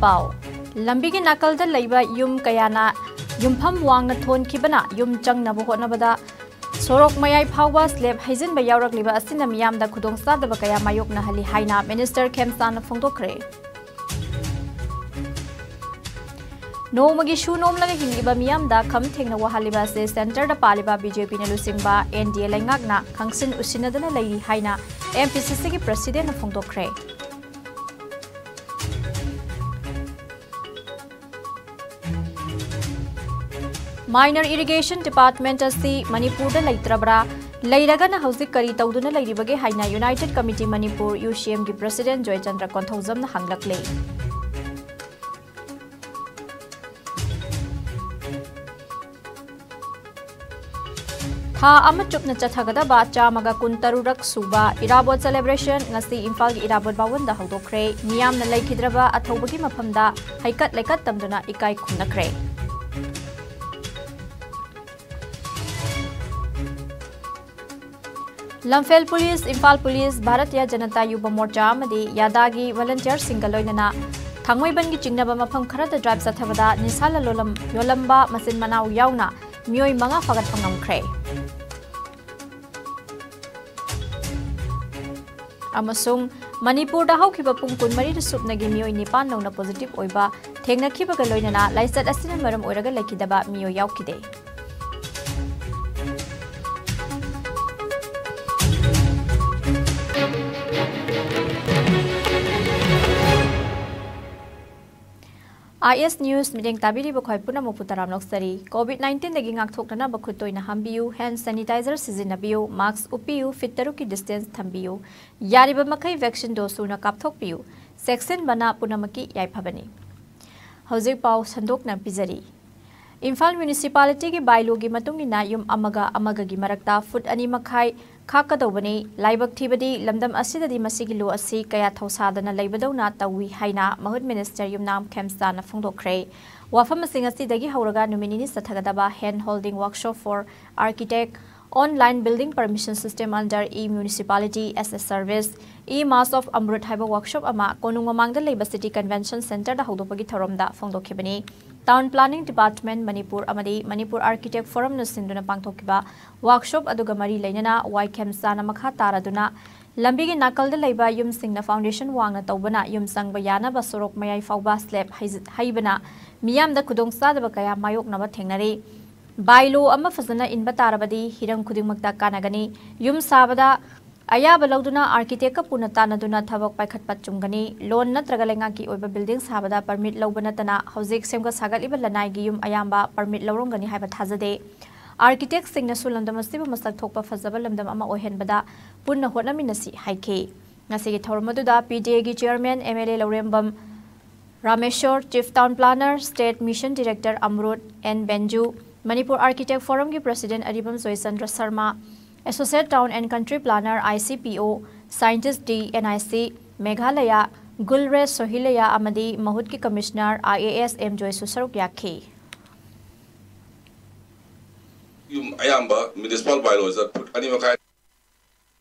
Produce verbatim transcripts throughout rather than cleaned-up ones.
ꯄꯥꯎ꯫ ꯂꯝꯕꯤꯒꯤ ꯅꯥꯀꯜꯗ ꯂꯩꯕ ꯌꯨꯝ ꯀꯌꯥꯅ ꯌꯨꯝꯐꯝ ꯋꯥꯡꯅ ꯊꯣꯟꯈꯤꯕꯅ ꯌꯨꯝ ꯆꯪꯅꯕ ꯍꯣꯠꯅꯕꯗ ꯁꯣꯔꯣꯛ ꯃꯌꯥꯏ ꯐꯥꯎꯕ ꯁ꯭ꯂꯦꯕ ꯍꯩꯖꯤꯟꯕ ꯌꯥꯎꯔꯛꯂꯤꯕ ꯑꯁꯤꯅ ꯃꯤꯌꯥꯝꯗ ꯈꯨꯗꯣꯡꯆꯥꯗꯕ ꯀꯌꯥ ꯃꯥꯌꯣꯛꯅꯍꯜꯂꯤ ꯍꯥꯏꯅ ꯃꯤꯅꯤꯁꯇꯔ ꯈꯦꯝꯆꯥꯟꯅ ꯐꯣꯡꯗꯣꯛꯈ꯭ꯔꯦ꯫ ꯅꯣꯡꯃꯒꯤ ꯁꯨ ꯅꯣꯝꯂꯒ ꯍꯤꯡꯂꯤꯕ ꯃꯤꯌꯥꯝꯗ ꯈꯝ ꯊꯦꯡꯅ ꯋꯥꯍꯜꯂꯤꯕ ꯑꯁꯤ ꯁꯦꯟꯇꯔꯗ ꯄꯥꯜꯂꯤꯕ ꯕꯤ ꯖꯦ ꯄꯤꯅ ꯂꯨꯆꯤꯡꯕ ꯑꯦꯟ ꯗꯤ ꯑꯦ ꯂꯩꯉꯥꯛꯅ ꯈꯪꯁꯤꯟ ꯎꯁꯤꯟꯅꯗꯅ ꯂꯩꯔꯤ ꯍꯥꯏꯅ ꯑꯦꯝ ꯄꯤ ꯁꯤ ꯁꯤꯒꯤ ꯄ꯭ꯔꯁꯤꯗꯦꯟꯠꯅ ꯐꯣꯡꯗꯣꯛꯈ꯭ꯔꯦ꯫ Minor Irrigation Department ꯑꯁꯤ ꯃꯅꯤꯄꯨꯔꯗ ꯂꯩꯇ꯭ꯔꯕ꯭ꯔꯥ? ꯂꯩꯔꯒꯅ ꯍꯧꯖꯤꯛ ꯀꯔꯤ ꯇꯧꯗꯨꯅ ꯂꯩꯔꯤꯕꯒꯦ ꯍꯥꯏꯅ United Committee Manipur, ꯌꯨ ꯁꯤ ꯑꯦꯝꯒꯤ ꯄ꯭ꯔꯁꯤꯗꯦꯟꯠ ꯖꯣꯏꯆꯟꯗ꯭ꯔ ꯀꯣꯟꯊꯧꯖꯝꯅ ꯍꯪꯂꯛꯂꯦ꯫ ꯊꯥ ꯑꯃ ꯆꯨꯞꯅ ꯆꯠꯊꯒꯗꯕ ꯆꯥꯝꯃꯒ ꯀꯨꯟꯇꯔꯨꯛꯔꯛ ꯁꯨꯕ ꯏꯔꯥꯕꯣꯠ celebration ꯉꯁꯤ ꯏꯝꯐꯥꯜꯒꯤ ꯏꯔꯥꯕꯣꯠ ꯚꯥꯋꯟꯗ ꯍꯧꯗꯣꯛꯈ꯭ꯔꯦ꯫ ꯃꯤꯌꯥꯝꯅ ꯂꯩꯈꯤꯗ꯭ꯔꯕ ꯑꯊꯧꯕꯒꯤ ꯃꯐꯝꯗ ꯍꯩꯀꯠ ꯂꯩꯀꯠ ꯇꯝꯗꯨꯅ ꯏꯀꯥꯏ ꯈꯨꯝꯅꯈ꯭ꯔꯦ꯫ ꯂꯝꯐꯦꯜ ꯄꯨꯂꯤꯁ, ꯏꯝꯐꯥꯜ ꯄꯨꯂꯤꯁ, ꯚꯥꯔꯇꯤꯌ ꯖꯅꯇꯥ ꯌꯨꯕ ꯃꯣꯔꯆꯥ ꯑꯃꯗꯤ ꯌꯥꯗꯥꯒꯤ volunteerꯁꯤꯡꯒ ꯂꯣꯏꯅꯅ ꯊꯥꯡꯃꯩꯕꯟꯒꯤ ꯆꯤꯡꯅꯕ ꯃꯐꯝ ꯈꯔꯗ drive ꯆꯠꯊꯕꯗ ꯅꯤꯁꯥ ꯂꯂꯣꯜꯂꯝ-, ꯌꯣꯜꯂꯝꯕ ꯃꯆꯤꯟ ꯃꯅꯥꯎ ꯌꯥꯎꯅ ꯃꯤꯑꯣꯏ ꯃꯉꯥ ꯐꯥꯒꯠꯄ ꯉꯝꯈ꯭ꯔꯦ꯫ ꯑꯃꯁꯨꯡ ꯃꯅꯤꯄꯨꯔꯗ ꯍꯧꯈꯤꯕ ꯄꯨꯡ ꯀꯨꯟꯃꯔꯤꯗ ꯁꯨꯞꯅꯒꯤ ꯃꯤꯑꯣꯏ ꯅꯤꯄꯥꯟ ꯅꯧꯅ positive ꯑꯣꯏꯕ ꯊꯦꯡꯅꯈꯤꯕꯒ ꯂꯣꯏꯅꯅ ꯂꯥꯏꯆꯠ ꯑꯁꯤꯅ ꯃꯔꯝ ꯑꯣꯏꯔꯒ ꯂꯩꯈꯤꯗꯕ ꯃꯤꯑꯣꯏ ꯌꯥꯎꯈꯤꯗꯦ꯫ ꯑꯥꯏ ꯑꯦꯁ News ꯃꯤꯠꯌꯦꯡ ꯇꯥꯕꯤꯔꯤꯕ ꯈ꯭ꯋꯥꯏ ꯄꯨꯝꯅꯃꯛꯄꯨ ꯇꯔꯥꯝꯅ ꯑꯣꯛꯆꯔꯤ꯫ COVID nineteenꯗꯒꯤ ꯉꯥꯛꯊꯣꯛꯅꯅꯕ ꯈꯨꯠ ꯇꯣꯏꯅ ꯍꯥꯝꯕꯤꯌꯨ, hand sanitizer ꯁꯤꯖꯤꯟꯅꯕꯤꯌꯨ, mask ꯎꯞꯄꯤꯌꯨ, feet ꯇꯔꯨꯛꯀꯤ distance ꯊꯝꯕꯤꯌꯨ, ꯌꯥꯔꯤꯕ ꯃꯈꯩ vaccine dose ꯁꯨꯅ ꯀꯥꯞꯊꯣꯛꯄꯤꯌꯨ꯫ ꯆꯦꯛꯁꯤꯟꯕꯅ ꯄꯨꯝꯅꯃꯛꯀꯤ ꯌꯥꯏꯐꯕꯅꯤ꯫ ꯍꯧꯖꯤꯛ ꯄꯥꯎ ꯁꯟꯗꯣꯛꯅ ꯄꯤꯖꯔꯤ꯫ ꯏꯝꯐꯥꯜ Municipalityꯒꯤ bylawꯒꯤ ꯃꯇꯨꯡ ꯏꯟꯅ ꯌꯨꯝ ꯑꯃꯒ ꯑꯃꯒꯒꯤ ꯃꯔꯛꯇ foot ꯑꯅꯤ ꯃꯈꯥꯏ ꯈꯥꯛꯀꯗꯧꯕꯅꯤ꯫ ꯂꯥꯏꯕꯛ ꯊꯤꯕꯗꯤ ꯂꯝꯗꯝ ꯑꯁꯤꯗꯗꯤ ꯃꯁꯤꯒꯤ law ꯑꯁꯤ ꯀꯌꯥ ꯊꯧꯁꯥꯗꯅ ꯂꯩꯕꯗꯧꯅ ꯇꯧꯏ ꯍꯥꯏꯅ ꯃꯍꯨꯠ ꯃꯤꯅꯤꯁꯇꯔ ꯌꯨꯝꯅꯥꯝ ꯈꯦꯝꯆꯥꯅ ꯐꯣꯡꯗꯣꯛꯈ꯭ꯔꯦ꯫ ꯋꯥꯐꯝ ꯑꯁꯤ ꯉꯁꯤꯗꯒꯤ ꯍꯧꯔꯒ ꯅꯨꯃꯤꯠ ꯅꯤꯅꯤ ꯆꯠꯊꯒꯗꯕ hand holding workshop for architect, Online Building Permission System under E-Municipality as a Service, E-Mass of Amrut ꯍꯥꯏꯕ workshop ꯑꯃ ꯀꯣꯅꯨꯡ ꯃꯃꯥꯡꯗ ꯂꯩꯕ City Convention Centreꯗ ꯍꯧꯗꯣꯛꯄꯒꯤ ꯊꯧꯔꯝꯗ ꯐꯣꯡꯗꯣꯛꯈꯤꯕꯅꯤ꯫ Town Planning Department ꯃꯅꯤꯄꯨꯔ ꯑꯃꯗꯤ ꯃꯅꯤꯄꯨꯔ Architect Forumꯅ ꯁꯤꯟꯗꯨꯅ ꯄꯥꯡꯊꯣꯛꯈꯤꯕ workshop ꯑꯗꯨꯒ ꯃꯔꯤ ꯂꯩꯅꯅ ꯋꯥꯏꯈꯦꯝ ꯆꯥꯅ ꯃꯈꯥ ꯇꯥꯔꯗꯨꯅ ꯂꯝꯕꯤꯒꯤ ꯅꯥꯀꯜꯗ ꯂꯩꯕ ꯌꯨꯝꯁꯤꯡꯅ foundation ꯋꯥꯡꯅ ꯇꯧꯕꯅ ꯌꯨꯝ ꯆꯪꯕ ꯌꯥꯅꯕ ꯁꯣꯔꯣꯛ ꯃꯌꯥꯏ ꯐꯥꯎꯕ slab ꯍꯩꯖ-, ꯍꯩꯕꯅ ꯃꯤꯌꯥꯝꯗ ꯈꯨꯗꯣꯡꯆꯥꯗꯕ ꯀꯌꯥ ꯃꯥꯌꯣꯛꯅꯕ ꯊꯦꯡꯅꯔꯤ꯫ Bylaw ꯑꯃ ꯐꯖꯅ ꯏꯟꯕ ꯇꯥꯔꯕꯗꯤ ꯍꯤꯔꯝ ꯈꯨꯗꯤꯡꯃꯛꯇ ꯀꯥꯟꯅꯒꯅꯤ꯫ ꯌꯨꯝ ꯁꯥꯕꯗ ꯑꯌꯥꯕ ꯂꯧꯗꯨꯅ architectꯀ ꯄꯨꯟꯅ ꯇꯥꯟꯅꯗꯨꯅ ꯊꯕꯛ ꯄꯥꯏꯈꯠꯄ ꯆꯨꯝꯒꯅꯤ꯫ Loan ꯅꯠꯇ꯭ꯔꯒ ꯂꯩꯉꯥꯛꯀꯤ ꯑꯣꯏꯕ building ꯁꯥꯕꯗ permit ꯂꯧꯕ ꯅꯠꯇꯅ ꯍꯧꯖꯤꯛ ꯁꯦꯝꯒꯠ ꯁꯥꯒꯠꯂꯤꯕ ꯂꯅꯥꯏꯒꯤ ꯌꯨꯝ ꯑꯌꯥꯝꯕ permit ꯂꯧꯔꯝꯒꯅꯤ ꯍꯥꯏꯕ ꯊꯥꯖꯗꯦ꯫ Architectꯁꯤꯡꯅꯁꯨ ꯂꯝꯗꯝ ꯑꯁꯤꯕꯨ ꯃꯁꯛ ꯊꯣꯛꯄ ꯐꯖꯕ ꯂꯝꯗꯝ ꯑꯃ ꯑꯣꯏꯍꯟꯕꯗ ꯄꯨꯟꯅ ꯍꯣꯠꯅꯃꯤꯟꯅꯁꯤ ꯍꯥꯏꯈꯤ꯫ ꯉꯁꯤꯒꯤ ꯊꯧꯔꯝ ꯑꯗꯨꯗ PDAꯒꯤ Chairman MLA Lourembam Rameshor, Chief Town Planner, State Mission Director Amrut N Benju, Manipur Architect Forumꯒꯤ President Aribam Joychandra Sharma, Associate Town and Country Planner, ICPO, Scientist D, NIC, Meghalaya, ꯒꯨꯜꯔꯦꯁ ꯁꯣꯍꯤꯂꯌꯥ ꯑꯃꯗꯤ ꯃꯍꯨꯠꯀꯤ Commissioner, IAS ꯑꯦꯝ ꯖꯣꯏꯁꯨ ꯁꯔꯨꯛ ꯌꯥꯈꯤ꯫ ꯌꯨꯝ ꯑꯌꯥꯝꯕ municipal bylawꯁꯇ ꯐꯨꯠ ꯑꯅꯤ ꯃꯈꯥꯏ,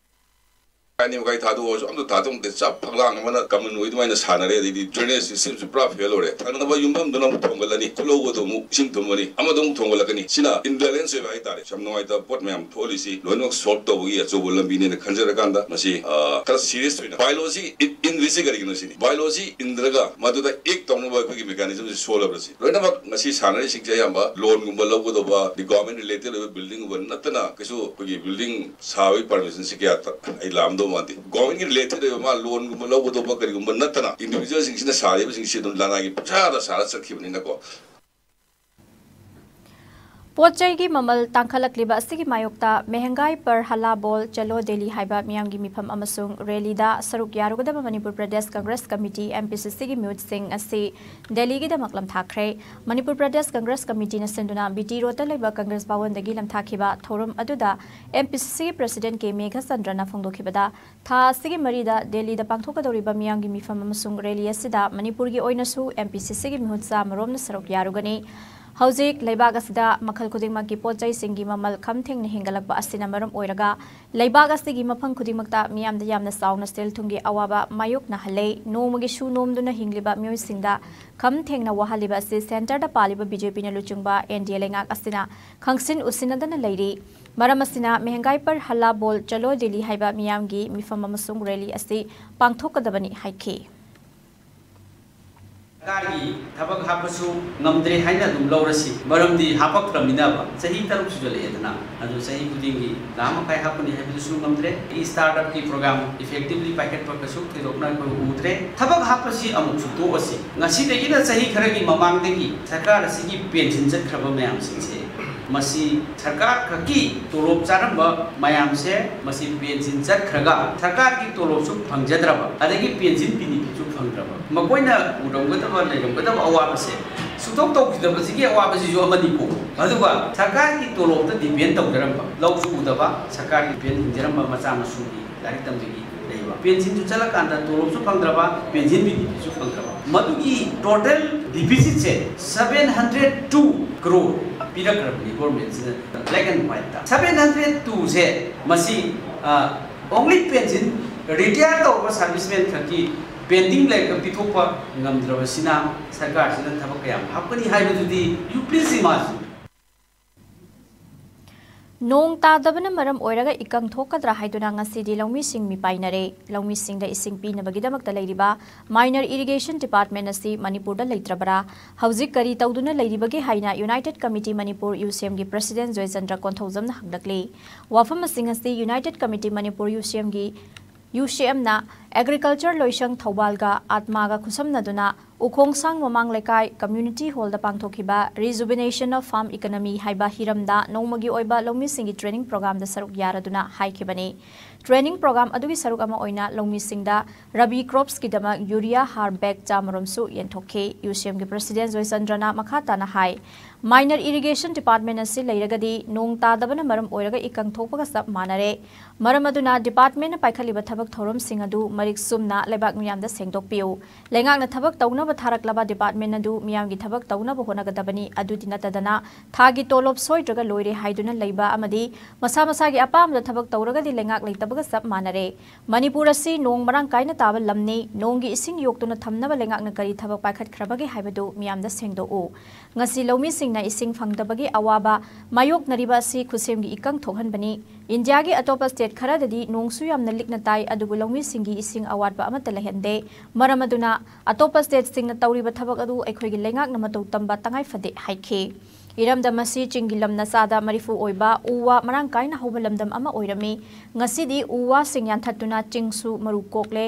ꯑꯅꯤ ꯃꯈꯥꯏ ꯊꯥꯗꯣꯛꯑꯁꯨ ꯑꯝꯇ ꯊꯥꯗꯣꯛꯇꯦ꯫ ꯆꯞ ꯐꯛꯂꯥꯡ ꯑꯃꯅ common ꯑꯣꯏ ꯑꯗꯨꯃꯥꯏꯅ ꯁꯥꯟꯅꯔꯦ꯫ ꯑꯗꯩꯗꯤ drainage systemꯁꯨ ꯄꯨꯔꯥ fail ꯑꯣꯏꯔꯦ꯫ ꯊꯪꯅꯕ ꯌꯨꯝꯐꯝꯗꯨꯅ ꯑꯃꯨꯛ ꯊꯣꯡꯒꯠꯂꯅꯤ, ꯈꯨꯠꯂꯧꯕꯗꯣ ꯑꯃꯨꯛ ꯏꯁꯤꯡ ꯊꯨꯝꯃꯅꯤ, ꯑꯃꯗ ꯑꯃꯨꯛ ꯊꯣꯡꯒꯠꯂꯛꯀꯅꯤ꯫ ꯁꯤꯅ imbalance ꯑꯣꯏꯕ ꯍꯥꯏꯇꯥꯔꯦ꯫ ꯌꯥꯝ ꯅꯨꯡꯉꯥꯏꯇꯕ ꯄꯣꯠ ꯃꯌꯥꯝ ꯊꯣꯛꯍꯜꯂꯤꯁꯤ ꯂꯣꯏꯅꯃꯛ solve ꯇꯧꯕꯒꯤ ꯑꯆꯧꯕ ꯂꯝꯕꯤꯅꯦꯅ ꯈꯟꯖꯔꯀꯥꯟꯗ ꯃꯁꯤ, ꯑ, ꯈꯔ serious ꯑꯣꯏꯅ bylawꯁꯤ ꯏꯟ-, ꯏꯟꯗ꯭ꯔꯤꯁꯤ ꯀꯔꯤꯒꯤꯅꯣ ꯁꯤꯅꯤ꯫ Bylawꯁꯤ ꯏꯟꯗ꯭ꯔꯒ ꯃꯗꯨꯗ act ꯇꯧꯅꯕ ꯑꯩꯈꯣꯏꯒꯤ mechanismꯁꯤ ꯁꯣꯜꯂꯕ꯭ꯔꯁꯤ꯫ ꯂꯣꯏꯅꯃꯛ ꯉꯁꯤ ꯁꯥꯟꯅꯔꯤꯁꯤꯡꯁꯦ ꯑꯌꯥꯝꯕ loanꯒꯨꯝꯕ ꯂꯧꯒꯗꯧꯕ, ꯑꯗꯩ government related ꯑꯣꯏꯕ buildingꯒꯨꯝꯕ ꯅꯠꯇꯅ ꯀꯩꯁꯨ ꯑꯩꯈꯣꯏꯒꯤ building ꯁꯥꯕꯒꯤ permissionꯁꯤ ꯀꯌꯥ ꯇ-, ꯑꯩ ꯂꯥꯛꯑꯝꯗꯧ ꯃꯥꯟꯗꯦ꯫ Governmentꯀꯤ related ꯑꯣꯏꯕ ꯃꯥ loanꯒꯨꯝꯕ ꯂꯧꯒꯗꯧꯕ ꯀꯔꯤꯒꯨꯝꯕ ꯅꯠꯇꯅ individualꯁꯤꯡꯁꯤꯅ ꯁꯥꯔꯤꯕꯁꯤꯡꯁꯤ ꯑꯗꯨꯝ ꯂꯅꯥꯏꯒꯤ ꯄꯩꯁꯥꯗ ꯁꯥꯔ ꯆꯠꯈꯤꯕꯅꯤꯅꯀꯣ꯫ ꯄꯣꯠ ꯆꯩꯒꯤ ꯃꯃꯜ ꯇꯥꯡꯈꯠꯂꯛꯂꯤꯕ ꯑꯁꯤꯒꯤ ꯃꯥꯌꯣꯛꯇ ꯃꯦꯍꯪꯒꯥꯏ ꯄꯔ ꯍꯜꯂꯥ ꯕꯣꯜ ꯆꯂꯣ ꯗꯦꯜꯂꯤ ꯍꯥꯏꯕ ꯃꯤꯌꯥꯝꯒꯤ ꯃꯤꯐꯝ ꯑꯃꯁꯨꯡ rallyꯗ ꯁꯔꯨꯛ ꯌꯥꯔꯨꯒꯗꯕ ꯃꯅꯤꯄꯨꯔ ꯄ꯭ꯔꯗꯦꯁ ꯀꯪꯒ꯭ꯔꯦꯁ ꯀꯃꯤꯇꯤ, MPCCꯒꯤ ꯃꯤꯍꯨꯠꯁꯤꯡ ꯑꯁꯤ ꯗꯦꯜꯂꯤꯒꯤꯗꯃꯛ ꯂꯝꯊꯥꯈ꯭ꯔꯦ꯫ ꯃꯅꯤꯄꯨꯔ ꯄ꯭ꯔꯗꯦꯁ ꯀꯪꯒ꯭ꯔꯦꯁ ꯀꯃꯤꯇꯤꯅ ꯁꯤꯟꯗꯨꯅ BT Roadꯇ ꯂꯩꯕ ꯀꯪꯒ꯭ꯔꯦꯁ ꯚꯋꯟꯗꯒꯤ ꯂꯝꯊꯥꯈꯤꯕ ꯊꯧꯔꯝ ꯑꯗꯨꯗ MPCCꯒꯤ President ꯀꯦ ꯃꯦꯘꯆꯟꯗ꯭ꯔꯅ ꯐꯣꯡꯗꯣꯛꯈꯤꯕꯗ, ꯊꯥ ꯑꯁꯤꯒꯤ ꯃꯔꯤꯗ ꯗꯦꯜꯂꯤꯗ ꯄꯥꯡꯊꯣꯛꯀꯗꯧꯔꯤꯕ ꯃꯤꯌꯥꯝꯒꯤ ꯃꯤꯐꯝ ꯑꯃꯁꯨꯡ rally ꯑꯁꯤꯗ ꯃꯅꯤꯄꯨꯔꯒꯤ ꯑꯣꯏꯅꯁꯨ MPCCꯒꯤ ꯃꯤꯍꯨꯠ ꯆꯥꯝꯃꯔꯣꯝꯅ ꯁꯔꯨꯛ ꯌꯥꯔꯨꯒꯅꯤ꯫ ꯍꯧꯖꯤꯛ ꯂꯩꯕꯥꯛ ꯑꯁꯤꯗ ꯃꯈꯜ ꯈꯨꯗꯤꯡꯃꯛꯀꯤ ꯄꯣꯠ ꯆꯩꯁꯤꯡꯒꯤ ꯃꯃꯜ ꯈꯝ ꯊꯦꯡꯅ ꯍꯦꯟꯒꯠꯂꯛꯄ ꯑꯁꯤꯅ ꯃꯔꯝ ꯑꯣꯏꯔꯒ ꯂꯩꯕꯥꯛ ꯑꯁꯤꯒꯤ ꯃꯐꯝ ꯈꯨꯗꯤꯡꯃꯛꯇ ꯃꯤꯌꯥꯝꯗ ꯌꯥꯝꯅ ꯆꯥꯎꯅ ꯁꯦꯜ ꯊꯨꯝꯒꯤ ꯑꯋꯥꯕ ꯃꯥꯌꯣꯛꯅꯍꯜꯂꯦ꯫ ꯅꯣꯡꯃꯒꯤ ꯁꯨ ꯅꯣꯝꯗꯨꯅ ꯍꯤꯡꯂꯤꯕ ꯃꯤꯑꯣꯏꯁꯤꯡꯗ ꯈꯝ ꯊꯦꯡꯅ ꯋꯥꯍꯜꯂꯤꯕ ꯑꯁꯤ ꯁꯦꯟꯇꯔꯗ ꯄꯥꯜꯂꯤꯕ ꯕꯤ ꯖꯦ ꯄꯤꯅ ꯂꯨꯆꯤꯡꯕ ꯑꯦꯟ ꯗꯤ ꯑꯦ ꯂꯩꯉꯥꯛ ꯑꯁꯤꯅ ꯈꯪꯁꯤꯟ ꯎꯁꯤꯟꯅꯗꯅ ꯂꯩꯔꯤ꯫ ꯃꯔꯝ ꯑꯁꯤꯅ ꯃꯦꯍꯪꯒꯥꯏ ꯄꯔ ꯍꯜꯂꯥ ꯕꯣꯜ ꯆꯂꯣ ꯗꯤꯜꯂꯤ ꯍꯥꯏꯕ ꯃꯤꯌꯥꯝꯒꯤ ꯃꯤꯐꯝ ꯑꯃꯁꯨꯡ ꯔꯦꯂꯤ ꯑꯁꯤ ꯄꯥꯡꯊꯣꯛꯀꯗꯕꯅꯤ ꯍꯥꯏꯈꯤ꯫ ꯁꯔꯀꯥꯔꯒꯤ ꯊꯕꯛ ꯍꯥꯞꯄꯁꯨ ꯉꯝꯗ꯭ꯔꯦ ꯍꯥꯏꯅ ꯑꯗꯨꯝ ꯂꯧꯔꯁꯤ꯫ ꯃꯔꯝꯗꯤ ꯍꯥꯄꯛꯇ꯭ꯔꯕꯅꯤꯅꯕ꯫ ꯆꯍꯤ ꯇꯔꯨꯛ ꯁꯨꯖꯜꯂꯛꯑꯦꯗꯅ꯫ ꯑꯗꯨ ꯆꯍꯤ ꯈꯨꯗꯤꯡꯒꯤ ꯂꯥꯈ ꯃꯈꯥꯏ ꯍꯥꯞꯀꯅꯤ ꯍꯥꯏꯕꯗꯨꯁꯨ ꯉꯝꯗ꯭ꯔꯦ꯫ ꯑꯩ startup ꯀꯤ program effectively ꯄꯥꯏꯈꯠꯄ ꯀꯩꯁꯨ ꯊꯣꯏꯗꯣꯛꯅ ꯑꯩꯈꯣꯏ ꯎꯗ꯭ꯔꯦ꯫ ꯊꯕꯛ ꯍꯥꯞꯄꯁꯤ ꯑꯃꯨꯛꯁꯨ ꯇꯣꯛꯑꯁꯤ꯫ ꯉꯁꯤꯗꯒꯤꯅ ꯆꯍꯤ ꯈꯔꯒꯤ ꯃꯃꯥꯡꯗꯒꯤ ꯁꯔꯀꯥꯔ ꯑꯁꯤꯒꯤ ꯄꯦꯟꯁꯤꯟ ꯆꯠꯈ꯭ꯔꯕ ꯃꯌꯥꯝꯁꯤꯡꯁꯦ, ꯃꯁꯤ ꯁꯔꯀꯥꯔ ꯈꯛꯀꯤ ꯇꯣꯂꯣꯞ ꯆꯥꯔꯝꯕ ꯃꯌꯥꯝꯁꯦ, ꯃꯁꯤ ꯄꯦꯟꯁꯤꯟ ꯆꯠꯈ꯭ꯔꯒ ꯁꯔꯀꯥꯔꯒꯤ ꯇꯣꯂꯣꯞꯁꯨ ꯐꯪꯖꯗ꯭ꯔꯕ, ꯑꯗꯒꯤ ꯄꯦꯟꯁꯤꯟ benefit ꯁꯨ ꯐꯪꯗ꯭ꯔꯕ, ꯃꯈꯣꯏꯅ ꯎꯔꯝꯒꯗꯕ, ꯂꯩꯔꯝꯒꯗꯕ ꯑꯋꯥꯕꯁꯦ ꯁꯨꯡꯇꯧ ꯇꯧꯈꯤꯗꯕꯁꯤꯒꯤ ꯑꯋꯥꯕꯁꯤꯁꯨ ꯑꯃꯅꯤꯀꯣ꯫ ꯑꯗꯨꯒ ꯁꯔꯀꯥꯔꯒꯤ ꯇꯣꯂꯣꯞꯇ depend ꯇꯧꯖꯔꯝꯕ, ꯂꯧꯁꯨ ꯎꯗꯕ, ꯁꯔꯀꯥꯔꯒꯤ ꯄꯦꯟ ꯍꯤꯡꯖꯔꯝꯕ ꯃꯆꯥ ꯃꯁꯨꯒꯤ ꯂꯥꯏꯔꯤꯛ ꯇꯝꯕꯒꯤ ꯂꯩꯕ, ꯄꯦꯟꯁꯤꯟꯁꯨ ꯆꯠꯂꯀꯥꯟꯗ ꯇꯣꯂꯣꯞꯁꯨ ꯐꯪꯗ꯭ꯔꯕ, ꯄꯦꯟꯁꯤꯟ benefit ꯁꯨ ꯐꯪꯗ꯭ꯔꯕ, ꯃꯗꯨꯒꯤ total deficit ꯁꯦ seven hundred two crore ꯄꯤꯔꯛꯈ꯭ꯔꯕꯅꯤ government ꯁꯤꯅ black and white ꯇ꯫ Seven hundred two ꯁꯦ ꯃꯁꯤ, ꯑ, only ꯄꯦꯟꯁꯤꯟ, retire ꯇꯧꯔꯕ serviceman ꯈꯛꯀꯤ pending ꯂꯩꯔꯒ ꯄꯤꯊꯣꯛꯄ ꯉꯝꯗ꯭ꯔꯕꯁꯤꯅ ꯁꯔꯀꯥꯔꯁꯤꯅ ꯊꯕꯛ ꯀꯌꯥꯝ ꯍꯥꯞꯀꯅꯤ ꯍꯥꯏꯕꯗꯨꯗꯤ you please imagine꯫ ꯅꯣꯡ ꯇꯥꯗꯕꯅ ꯃꯔꯝ ꯑꯣꯏꯔꯒ ꯏꯀꯪ ꯊꯣꯛꯀꯗ꯭ꯔꯥ ꯍꯥꯏꯗꯨꯅ ꯉꯁꯤꯗꯤ ꯂꯧꯃꯤꯁꯤꯡ ꯃꯤꯄꯥꯏꯅꯔꯦ꯫ ꯂꯧꯃꯤꯁꯤꯡꯗ ꯏꯁꯤꯡ ꯄꯤꯅꯕꯒꯤꯗꯃꯛꯇ ꯂꯩꯔꯤꯕ minor irrigation department ꯑꯁꯤ ꯃꯅꯤꯄꯨꯔꯗ ꯂꯩꯇ꯭ꯔꯕꯔꯥ? ꯍꯧꯖꯤꯛ ꯀꯔꯤ ꯇꯧꯗꯨꯅ ꯂꯩꯔꯤꯕꯒꯦ ꯍꯥꯏꯅ United Committee Manipur, ꯌꯨ ꯁꯤ ꯑꯦꯝ ꯒꯤ president ꯖꯣꯏꯆꯟꯗ꯭ꯔ ꯀꯣꯟꯊꯧꯖꯝꯅ ꯍꯪꯂꯛꯂꯤ꯫ ꯋꯥꯐꯝ ꯑꯁꯤꯡ ꯑꯁꯤ United Committee Manipur, ꯌꯨ ꯁꯤ ꯑꯦꯝ ꯒꯤ, ꯌꯨ ꯁꯤ ꯑꯦꯝ ꯅ Agriculture ꯂꯣꯏꯁꯪ ꯊꯧꯕꯥꯜꯒ ꯑꯥꯠꯃꯥꯒ ꯈꯨꯠꯁꯝꯅꯗꯨꯅ ꯎꯈꯣꯡꯁꯥꯡ ꯃꯃꯥꯡ ꯂꯩꯀꯥꯏ community hall ꯗ ꯄꯥꯡꯊꯣꯛꯈꯤꯕ Rejuvenation of Farm Economy ꯍꯥꯏꯕ ꯍꯤꯔꯝꯗ ꯅꯣꯡꯃꯒꯤ ꯑꯣꯏꯕ ꯂꯧꯃꯤꯁꯤꯡꯒꯤ training program ꯗ ꯁꯔꯨꯛ ꯌꯥꯔꯗꯨꯅ ꯍꯥꯏꯈꯤꯕꯅꯤ꯫ Training program ꯑꯗꯨꯒꯤ ꯁꯔꯨꯛ ꯑꯃ ꯑꯣꯏꯅ ꯂꯧꯃꯤꯁꯤꯡꯗ Rabi crops ꯀꯤꯗꯃꯛ urea ꯍꯥꯔ bag ꯆꯥꯝꯃꯔꯣꯝꯁꯨ ꯌꯦꯟꯊꯣꯛꯈꯤ꯫ ꯌꯨ ꯁꯤ ꯑꯦꯝ ꯒꯤ president ꯖꯣꯏꯆꯟꯗ꯭ꯔꯅ ꯃꯈꯥ ꯇꯥꯅ ꯍꯥꯏ, minor irrigation department ꯑꯁꯤ ꯂꯩꯔꯒꯗꯤ ꯅꯣꯡ ꯇꯥꯗꯕꯅ ꯃꯔꯝ ꯑꯣꯏꯔꯒ ꯏꯀꯪ ꯊꯣꯛꯄꯒ ꯆꯞ ꯃꯥꯟꯅꯔꯦ꯫ ꯃꯔꯝ ꯑꯗꯨꯅ department ꯅ ꯄꯥꯏꯈꯠꯂꯤꯕ ꯊꯕꯛ ꯊꯧꯔꯝꯁꯤꯡ ꯑꯗꯨ ꯃꯔꯤꯛ ꯆꯨꯝꯅ ꯂꯩꯕꯥꯛ ꯃꯤꯌꯥꯝꯗ ꯁꯦꯡꯗꯣꯛꯄꯤꯌꯨ꯫ ꯂꯩꯉꯥꯛꯅ ꯊꯕꯛ ꯇꯧꯅꯕ ꯊꯥꯔꯛꯂꯕ ꯗꯤꯄꯥꯔꯠꯃꯦꯟ ꯑꯗꯨ ꯃꯤꯌꯥꯝꯒꯤ ꯊꯕꯛ ꯇꯧꯅꯕ ꯍꯣꯠꯅꯒꯗꯕꯅꯤ꯫ ꯑꯗꯨꯗꯤ ꯅꯠꯇꯗꯅ ꯊꯥꯒꯤ ꯇꯣꯂꯣꯞ ꯁꯣꯏꯗ꯭ꯔꯒ ꯂꯣꯏꯔꯦ ꯍꯥꯏꯗꯨꯅ ꯂꯩꯕ ꯑꯃꯗꯤ ꯃꯁꯥ ꯃꯁꯥꯒꯤ ꯑꯄꯥꯝꯕꯗ ꯊꯕꯛ ꯇꯧꯔꯒꯗꯤ ꯂꯩꯉꯥꯛ ꯂꯩꯇꯕꯒ ꯆꯞ ꯃꯥꯟꯅꯔꯦ꯫ ꯃꯅꯤꯄꯨꯔ ꯑꯁꯤ ꯅꯣꯡ ꯃꯔꯥꯡ ꯀꯥꯏꯅ ꯇꯥꯕ ꯂꯝꯅꯤ꯫ ꯅꯣꯡꯒꯤ ꯏꯁꯤꯡ ꯌꯣꯛꯇꯨꯅ ꯊꯝꯅꯕ ꯂꯩꯉꯥꯛꯅ ꯀꯔꯤ ꯊꯕꯛ ꯄꯥꯏꯈꯠꯈ꯭ꯔꯕꯒꯦ ꯍꯥꯏꯕꯗꯨ ꯃꯤꯌꯥꯝꯗ ꯁꯦꯡꯗꯣꯛꯎ꯫ ꯉꯁꯤ ꯂꯧꯃꯤꯁꯤꯡꯅ ꯏꯁꯤꯡ ꯐꯪꯗꯕꯒꯤ ꯑꯋꯥꯕ ꯃꯥꯌꯣꯛꯅꯔꯤꯕ ꯑꯁꯤ ꯈꯨꯠꯁꯦꯝꯒꯤ ꯏꯀꯪ ꯊꯣꯛꯍꯟꯕꯅꯤ꯫ ꯏꯟꯗꯤꯌꯥꯒꯤ ꯑꯇꯣꯞꯄ ꯁ꯭ꯇꯦꯠ ꯈꯔꯗꯗꯤ ꯅꯣꯡꯁꯨ ꯌꯥꯝꯅ ꯂꯤꯛꯅ ꯇꯥꯏ, ꯑꯗꯨꯕꯨ ꯂꯧꯃꯤꯁꯤꯡꯒꯤ ꯏꯁꯤꯡ ꯑꯋꯥꯠꯄ ꯑꯃꯠꯇ ꯂꯩꯍꯟꯗꯦ꯫ ꯃꯔꯝ ꯑꯗꯨꯅ ꯑꯇꯣꯞꯄ ꯁ꯭ꯇꯦꯠꯁꯤꯡꯅ ꯇꯧꯔꯤꯕ ꯊꯕꯛ ꯑꯗꯨ ꯑꯩꯈꯣꯏꯒꯤ ꯂꯩꯉꯥꯛꯅ ꯃꯇꯧ ꯇꯝꯕ ꯇꯉꯥꯏ ꯐꯗꯦ ꯍꯥꯏꯈꯤ꯫ ꯏꯔꯝꯗꯝ ꯑꯁꯤ ꯆꯤꯡꯒꯤ ꯂꯝꯅ ꯆꯥꯗ ꯃꯔꯤꯐꯨ ꯑꯣꯏꯕ ꯎ ꯋꯥ ꯃꯔꯥꯡ ꯀꯥꯏꯅ ꯍꯧꯕ ꯂꯝꯗꯝ ꯑꯃ ꯑꯣꯏꯔꯝꯃꯤ꯫ ꯉꯁꯤꯗꯤ ꯎ ꯋꯥꯁꯤꯡ ꯌꯥꯟꯊꯠꯇꯨꯅ ꯆꯤꯡꯁꯨ ꯃꯔꯨ ꯀꯣꯛꯂꯦ꯫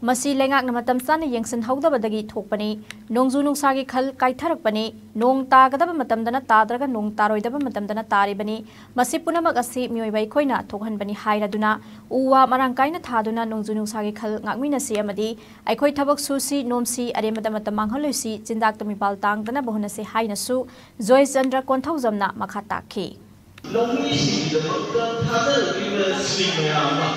ꯃꯁꯤ ꯂꯩꯉꯥꯛꯅ ꯃꯇꯝ ꯆꯥꯅ ꯌꯦꯡꯁꯤꯟꯍꯧꯗꯕꯗꯒꯤ ꯊꯣꯛꯄꯅꯤ꯫ ꯅꯣꯡꯖꯨ ꯅꯨꯡꯁꯥꯒꯤ ꯈꯜ ꯀꯥꯏꯊꯔꯛꯄꯅꯤ꯫ ꯅꯣꯡ ꯇꯥꯒꯗꯕ ꯃꯇꯝꯗꯅ ꯇꯥꯗ꯭ꯔꯒ ꯅꯣꯡ ꯇꯥꯔꯣꯏꯗꯕ ꯃꯇꯝꯗꯅ ꯇꯥꯔꯤꯕꯅꯤ꯫ ꯃꯁꯤ ꯄꯨꯝꯅꯃꯛ ꯑꯁꯤ ꯃꯤꯑꯣꯏꯕ ꯑꯩꯈꯣꯏꯅ ꯊꯣꯛꯍꯟꯕꯅꯤ ꯍꯥꯏꯔꯗꯨꯅ ꯎ ꯋꯥ ꯃꯔꯥꯡ ꯀꯥꯏꯅ ꯊꯥꯗꯨꯅ ꯅꯣꯡꯖꯨ ꯅꯨꯡꯁꯥꯒꯤ ꯈꯜ ꯉꯥꯛꯃꯤꯟꯅꯁꯤ ꯑꯃꯗꯤ ꯑꯩꯈꯣꯏ ꯊꯕꯛ ꯁꯨꯁꯤ ꯅꯣꯝꯁꯤ, ꯑꯔꯦꯝꯕꯗ ꯃꯇꯝ ꯃꯥꯡꯍꯜꯂꯣꯏꯁꯤ, ꯆꯤꯟꯖꯥꯛꯇ ꯃꯤꯄꯥꯜ ꯇꯥꯡꯗꯅꯕ ꯍꯣꯠꯅꯁꯤ ꯍꯥꯏꯅꯁꯨ ꯖꯣꯏꯆꯟꯗ꯭ꯔ ꯀꯣꯟꯊꯧꯖꯝꯅ ꯃꯈꯥ ꯇꯥꯛꯈꯤ꯫ ꯂꯧꯃꯤꯁꯤꯡꯒꯤꯗꯃꯛꯇ ꯊꯥꯗꯔꯛꯂꯤꯕ ꯁ꯭ꯀꯤꯝ ꯃꯌꯥꯝ ꯑꯃ,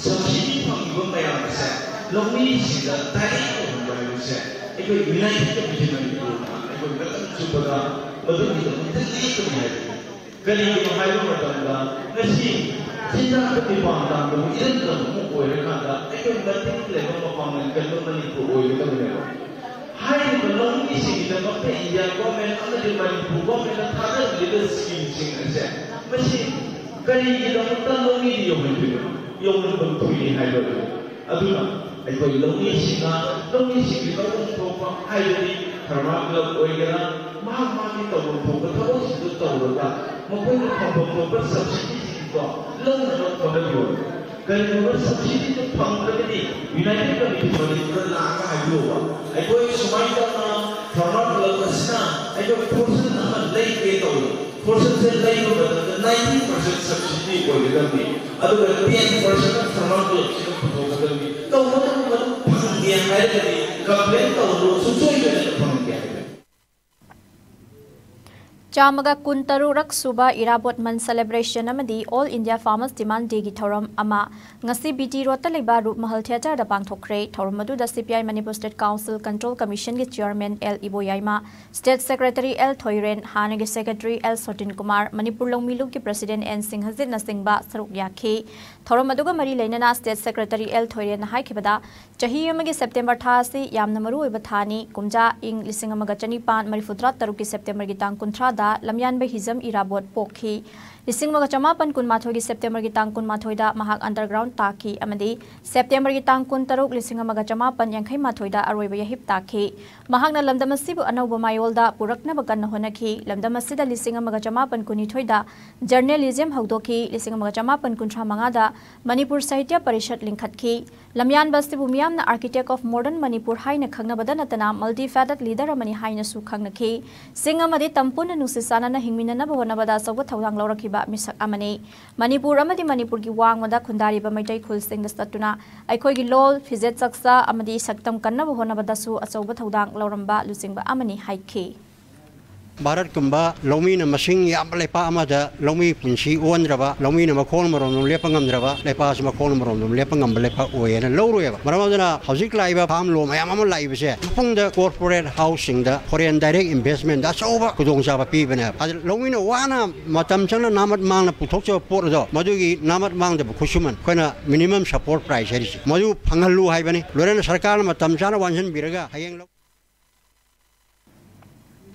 ꯁꯕꯁꯤꯗꯤ ꯐꯪꯂꯤꯕ ꯃꯌꯥꯝ ꯑꯁꯦ ꯂꯧꯃꯤꯁꯤꯡꯗ ꯗꯥꯏꯔꯦꯛ ꯇꯧꯍꯟꯕ ꯍꯥꯏꯕꯁꯦ ꯑꯩꯈꯣꯏ ꯌꯨꯅꯥꯏꯇꯦꯗ ꯀꯃꯤꯁꯟ ꯃꯅꯤꯄꯨꯔꯅ ꯑꯩꯈꯣꯏ ꯃꯇꯝ ꯆꯨꯞꯄꯗ ꯃꯗꯨꯒꯤꯗꯃꯛꯇ ꯂꯦꯞꯀꯅꯤ ꯍꯥꯏꯕꯅꯤ꯫ ꯀꯔꯤꯒꯤꯅꯣ ꯍꯥꯏꯕ ꯃꯇꯝꯗ ꯉꯁꯤ ꯆꯤꯟꯖꯥꯛꯇ ꯃꯤꯄꯥꯟ ꯇꯥꯡꯗꯕ ꯏꯔꯝꯗꯝ ꯑꯃ ꯑꯣꯏꯔꯀꯥꯟꯗ ꯑꯩꯈꯣꯏ ꯃꯇꯤꯛ ꯂꯩꯕ ꯃꯄꯥꯡꯒꯜ ꯀꯟꯕ ꯃꯅꯤꯄꯨꯔ ꯑꯣꯏꯒꯗꯕꯅꯦꯕ꯫ ꯍꯥꯏꯔꯤꯕ ꯂꯧꯃꯤꯁꯤꯡꯒꯤꯗꯃꯛꯇ ꯏꯟꯗꯤꯌꯥ ꯒꯣꯔꯃꯦꯟ ꯑꯃꯗꯤ ꯃꯅꯤꯄꯨꯔ ꯒꯣꯔꯃꯦꯟꯅ ꯊꯥꯗꯔꯤꯕ ꯁ꯭ꯀꯤꯝꯁꯤꯡ ꯑꯁꯦ ꯃꯁꯤ ꯀꯔꯤꯒꯤꯗꯃꯛꯇ ꯂꯧꯃꯤꯗ ꯌꯧꯍꯟꯗ꯭ꯔꯤꯕꯅꯣ? ꯌꯧꯍꯟꯐꯝ ꯊꯣꯛꯏ ꯍꯥꯏꯕ ꯑꯗꯨ꯫ ꯑꯗꯨꯅ ꯑꯩꯈꯣꯏ ꯂꯧꯃꯤꯁꯤꯡꯅ ꯂꯧꯃꯤꯁꯤꯡꯒꯤ ꯇꯧꯐꯝ ꯊꯣꯛꯄ ꯍꯥꯏꯕꯗꯤ ꯊꯔꯃꯥꯀꯣꯜ ꯑꯣꯏꯒꯦꯔꯥ, ꯃꯍꯥꯛ ꯃꯥꯒꯤ ꯇꯧꯐꯝ ꯊꯣꯛꯄ ꯊꯕꯛꯁꯤꯡꯗꯨ ꯇꯧꯔꯒ ꯃꯈꯣꯏꯅ ꯐꯪꯐꯝ ꯊꯣꯛꯄ ꯁꯕꯁꯤꯗꯤꯁꯤꯡꯗꯣ ꯂꯧꯅꯕ ꯍꯣꯠꯅꯕꯤꯌꯨ꯫ ꯀꯔꯤꯒꯨꯝꯕ ꯁꯕꯁꯤꯗꯤꯗꯨ ꯐꯪꯗ꯭ꯔꯒꯗꯤ ꯌꯨꯅꯥꯏꯇꯦꯗ ꯀꯃꯤꯇꯤ ꯃꯅꯤꯄꯨꯔꯗ ꯂꯥꯛꯑꯒ ꯍꯥꯏꯕꯤꯌꯣꯕ, "ꯑꯩꯈꯣꯏ ꯁꯨꯃꯥꯏꯅ ꯇꯧꯅ ꯊꯔꯃꯥꯀꯣꯜ ꯑꯁꯤꯅ ꯑꯩꯈꯣꯏ ꯐꯣꯔꯁꯟ ꯑꯃ ꯂꯩꯒꯦ ꯇꯧꯏ, ꯐꯣꯔꯁꯟꯁꯦ ꯂꯩꯕ ꯃꯇꯝꯗ ꯅꯥꯏꯟꯇꯤ ꯄꯥꯔꯁꯦꯟ ꯁꯕꯁꯤꯗꯤ ꯑꯣꯏꯒꯗꯕꯅꯤ, ꯑꯗꯨꯒ ꯇꯦꯟ ꯄꯥꯔꯁꯦꯟ ꯊꯔꯃꯥꯀꯣꯜꯁꯤꯅ ꯄꯨꯊꯣꯛꯀꯗꯕꯅꯤ, ꯇꯧꯕꯇꯕꯨ ꯃꯗꯨ ꯐꯪꯗꯦ ꯍꯥꯏꯔꯒꯗꯤ ꯀꯝꯄ꯭ꯂꯦꯟ ꯇꯧꯔꯨ, ꯁꯨꯡꯁꯣꯏ ꯁꯣꯏꯗꯅ ꯐꯪꯗꯦ" ꯍꯥꯏꯕꯅꯤ꯫ ꯆꯥꯝꯃꯒ ꯀꯨꯟꯇꯔꯨꯛ ꯁꯨꯕ ꯏꯔꯥꯕꯣꯠ ꯃꯟ celebration ꯑꯃꯗꯤ All India Farmers Demand Day ꯒꯤ ꯊꯧꯔꯝ ꯑꯃ ꯉꯁꯤ B T Road ꯇ ꯂꯩꯕ ꯔꯨꯞꯃꯍꯜ Theatre ꯗ ꯄꯥꯡꯊꯣꯛꯈ꯭ꯔꯦ꯫ ꯊꯧꯔꯝ ꯑꯗꯨꯗ C P I Manipur State Council Control Commission ꯒꯤ Chairman L ꯏꯕꯣꯌꯥꯏꯃ, State Secretary L ꯊꯣꯏꯔꯦꯟ, ꯍꯥꯟꯅꯒꯤ Secretary L ꯁꯣꯇꯤꯟ ꯀꯨꯃꯥꯔ, ꯃꯅꯤꯄꯨꯔ ꯂꯧꯃꯤ ꯂꯨꯞꯀꯤ President N ꯁꯤꯡꯍꯖꯤꯠꯅꯆꯤꯡꯕ ꯁꯔꯨꯛ ꯌꯥꯈꯤ꯫ ꯊꯧꯔꯝ ꯑꯗꯨꯒ ꯃꯔꯤ ꯂꯩꯅꯅ State Secretary L ꯊꯣꯏꯔꯦꯟꯅ ꯍꯥꯏꯈꯤꯕꯗ, ꯆꯍꯤ ꯑꯃꯒꯤ September ꯊꯥ ꯑꯁꯤ ꯌꯥꯝꯅ ꯃꯔꯨ ꯑꯣꯏꯕ ꯊꯥꯅꯤ꯫ ꯀꯨꯝꯖꯥ ꯏꯪ ꯂꯤꯁꯤꯡ ꯑꯃꯒ ꯆꯅꯤꯄꯥꯟ ꯃꯔꯤꯐꯨꯇꯔꯥ ꯇꯔꯨꯛꯀꯤ September ꯒꯤ ꯇꯥꯡ ꯀꯨꯟꯊ꯭ꯔꯥꯗ ꯂꯝꯌꯥꯟꯕ ꯍꯤꯖꯝ ꯏꯔꯥꯕꯣꯠ ꯄꯣꯛꯈꯤ꯫ ꯂꯤꯁꯤꯡ ꯑꯃꯒ ꯆꯃꯥꯄꯟ ꯀꯨꯟꯃꯥꯊꯣꯏꯒꯤ September ꯒꯤ ꯇꯥꯡ ꯀꯨꯟꯃꯥꯊꯣꯏꯗ ꯃꯍꯥꯛ underground ꯇꯥꯈꯤ ꯑꯃꯗꯤ September ꯒꯤ ꯇꯥꯡ ꯀꯨꯟꯇꯔꯨꯛ, ꯂꯤꯁꯤꯡ ꯑꯃꯒ ꯆꯃꯥꯄꯟ ꯌꯥꯡꯈꯩ ꯃꯥꯊꯣꯏꯗ ꯑꯔꯣꯏꯕ ꯌꯥꯍꯤꯞ ꯇꯥꯈꯤ꯫ ꯃꯍꯥꯛꯅ ꯂꯝꯗꯝ ꯑꯁꯤꯕꯨ ꯑꯅꯧꯕ ꯃꯥꯌꯣꯜꯗ ꯄꯨꯔꯛꯅꯕ ꯀꯟꯅ ꯍꯣꯠꯅꯈꯤ꯫ ꯂꯝꯗꯝ ꯑꯁꯤꯗ ꯂꯤꯁꯤꯡ ꯑꯃꯒ ꯆꯃꯥꯄꯟ ꯀꯨꯟꯅꯤꯊꯣꯏꯗ journalism ꯍꯧꯗꯣꯛꯈꯤ꯫ ꯂꯤꯁꯤꯡ ꯑꯃꯒ ꯆꯃꯥꯄꯟ ꯀꯨꯟꯊ꯭ꯔꯥ ꯃꯉꯥꯗ ꯃꯅꯤꯄꯨꯔ ꯁꯥꯍꯤꯇ꯭ꯌ ꯄꯔꯤꯁꯠ ꯂꯤꯡꯈꯠꯈꯤ꯫ ꯂꯝꯌꯥꯟꯕ ꯑꯁꯤꯕꯨ ꯃꯤꯌꯥꯝꯅ Architect of Modern Manipur ꯍꯥꯏꯅ ꯈꯪꯅꯕꯗ ꯅꯠꯇꯅ multifaceted leader ꯑꯃꯅꯤ ꯍꯥꯏꯅꯁꯨ ꯈꯪꯅꯈꯤ꯫ ꯆꯤꯡ ꯑꯃꯗꯤ ꯇꯝ ꯄꯨꯟꯅ ꯅꯨꯡꯁꯤ ꯆꯥꯟꯅꯅ ꯍꯤꯡꯃꯤꯟꯅꯅꯕ ꯍꯣꯠꯅꯕꯗ ꯑꯆꯧꯕ ꯊꯧꯗꯥꯡ ꯂꯧꯔꯛꯈꯤꯕ ꯃꯤꯁꯛ ꯑꯃꯅꯤ꯫ ꯃꯅꯤꯄꯨꯔ ꯑꯃꯗꯤ ꯃꯅꯤꯄꯨꯔꯒꯤ ꯋꯥꯡꯃꯗ ꯈꯨꯟꯗꯥꯔꯤꯕ ꯃꯩꯇꯩ ꯈꯨꯜꯁꯤꯡꯗ ꯆꯠꯇꯨꯅ ꯑꯩꯈꯣꯏꯒꯤ ꯂꯣꯜ, ꯐꯤꯖꯦꯠ ꯆꯥꯛꯆꯥ ꯑꯃꯗꯤ ꯁꯛꯇꯝ ꯀꯟꯅꯕ ꯍꯣꯠꯅꯕꯗꯁꯨ ꯑꯆꯧꯕ ꯊꯧꯗꯥꯡ ꯂꯧꯔꯝꯕ ꯂꯨꯆꯤꯡꯕ ꯑꯃꯅꯤ ꯍꯥꯏꯈꯤ꯫ ꯚꯥꯔꯠꯀꯨꯝꯕ ꯂꯧꯃꯤꯅ ꯃꯁꯤꯡ ꯌꯥꯝꯕ ꯂꯩꯄꯥꯛ ꯑꯃꯗ ꯂꯧꯃꯤ ꯄꯨꯟꯁꯤ ꯑꯣꯟꯗ꯭ꯔꯕ, ꯂꯧꯃꯤꯅ ꯃꯈꯣꯡ ꯃꯔꯣꯝꯗꯣꯝ ꯂꯦꯞꯄ ꯉꯝꯗ꯭ꯔꯕ, ꯂꯩꯄꯥꯛ ꯑꯁꯤ ꯃꯈꯣꯡ ꯃꯔꯣꯝꯗꯣꯝ ꯂꯦꯞꯄ ꯉꯝꯕ ꯂꯩꯄꯥꯛ ꯑꯣꯏꯌꯦꯅ ꯂꯧꯔꯣꯏꯕ꯫ ꯃꯔꯝ ꯑꯗꯨꯅ ꯍꯧꯖꯤꯛ ꯂꯥꯛꯏꯕ farm law ꯃꯌꯥꯝ ꯑꯃ ꯂꯥꯛꯏꯕꯁꯦ ꯃꯄꯨꯡꯗ corporate house ꯁꯤꯡꯗ foreign direct investment ꯗ ꯑꯆꯧꯕ ꯈꯨꯗꯣꯡꯆꯥꯕ ꯄꯤꯕꯅꯦꯕ꯫ ꯑꯗ ꯂꯧꯃꯤꯅ ꯋꯥꯅ ꯃꯇꯝ ꯆꯪꯅ ꯅꯥꯃꯠ ꯃꯥꯡꯅ ꯄꯨꯊꯣꯛꯆꯕ ꯄꯣꯠ ꯑꯗꯣ ꯃꯗꯨꯒꯤ ꯅꯥꯃꯠ ꯃꯥꯡꯗꯕ ꯈꯨꯠꯁꯨꯃꯟ ꯑꯩꯈꯣꯏꯅ minimum support price ꯍꯥꯏꯔꯤꯁꯦ ꯃꯗꯨ ꯐꯪꯍꯜꯂꯨ ꯍꯥꯏꯕꯅꯤ꯫ ꯂꯣꯏꯅꯅ ꯁꯔꯀꯥꯔꯅ ꯃꯇꯝ ꯆꯥꯅ ꯋꯥꯟꯁꯤꯟꯕꯤꯔꯒ ꯍꯌꯦꯡ ꯂꯧ-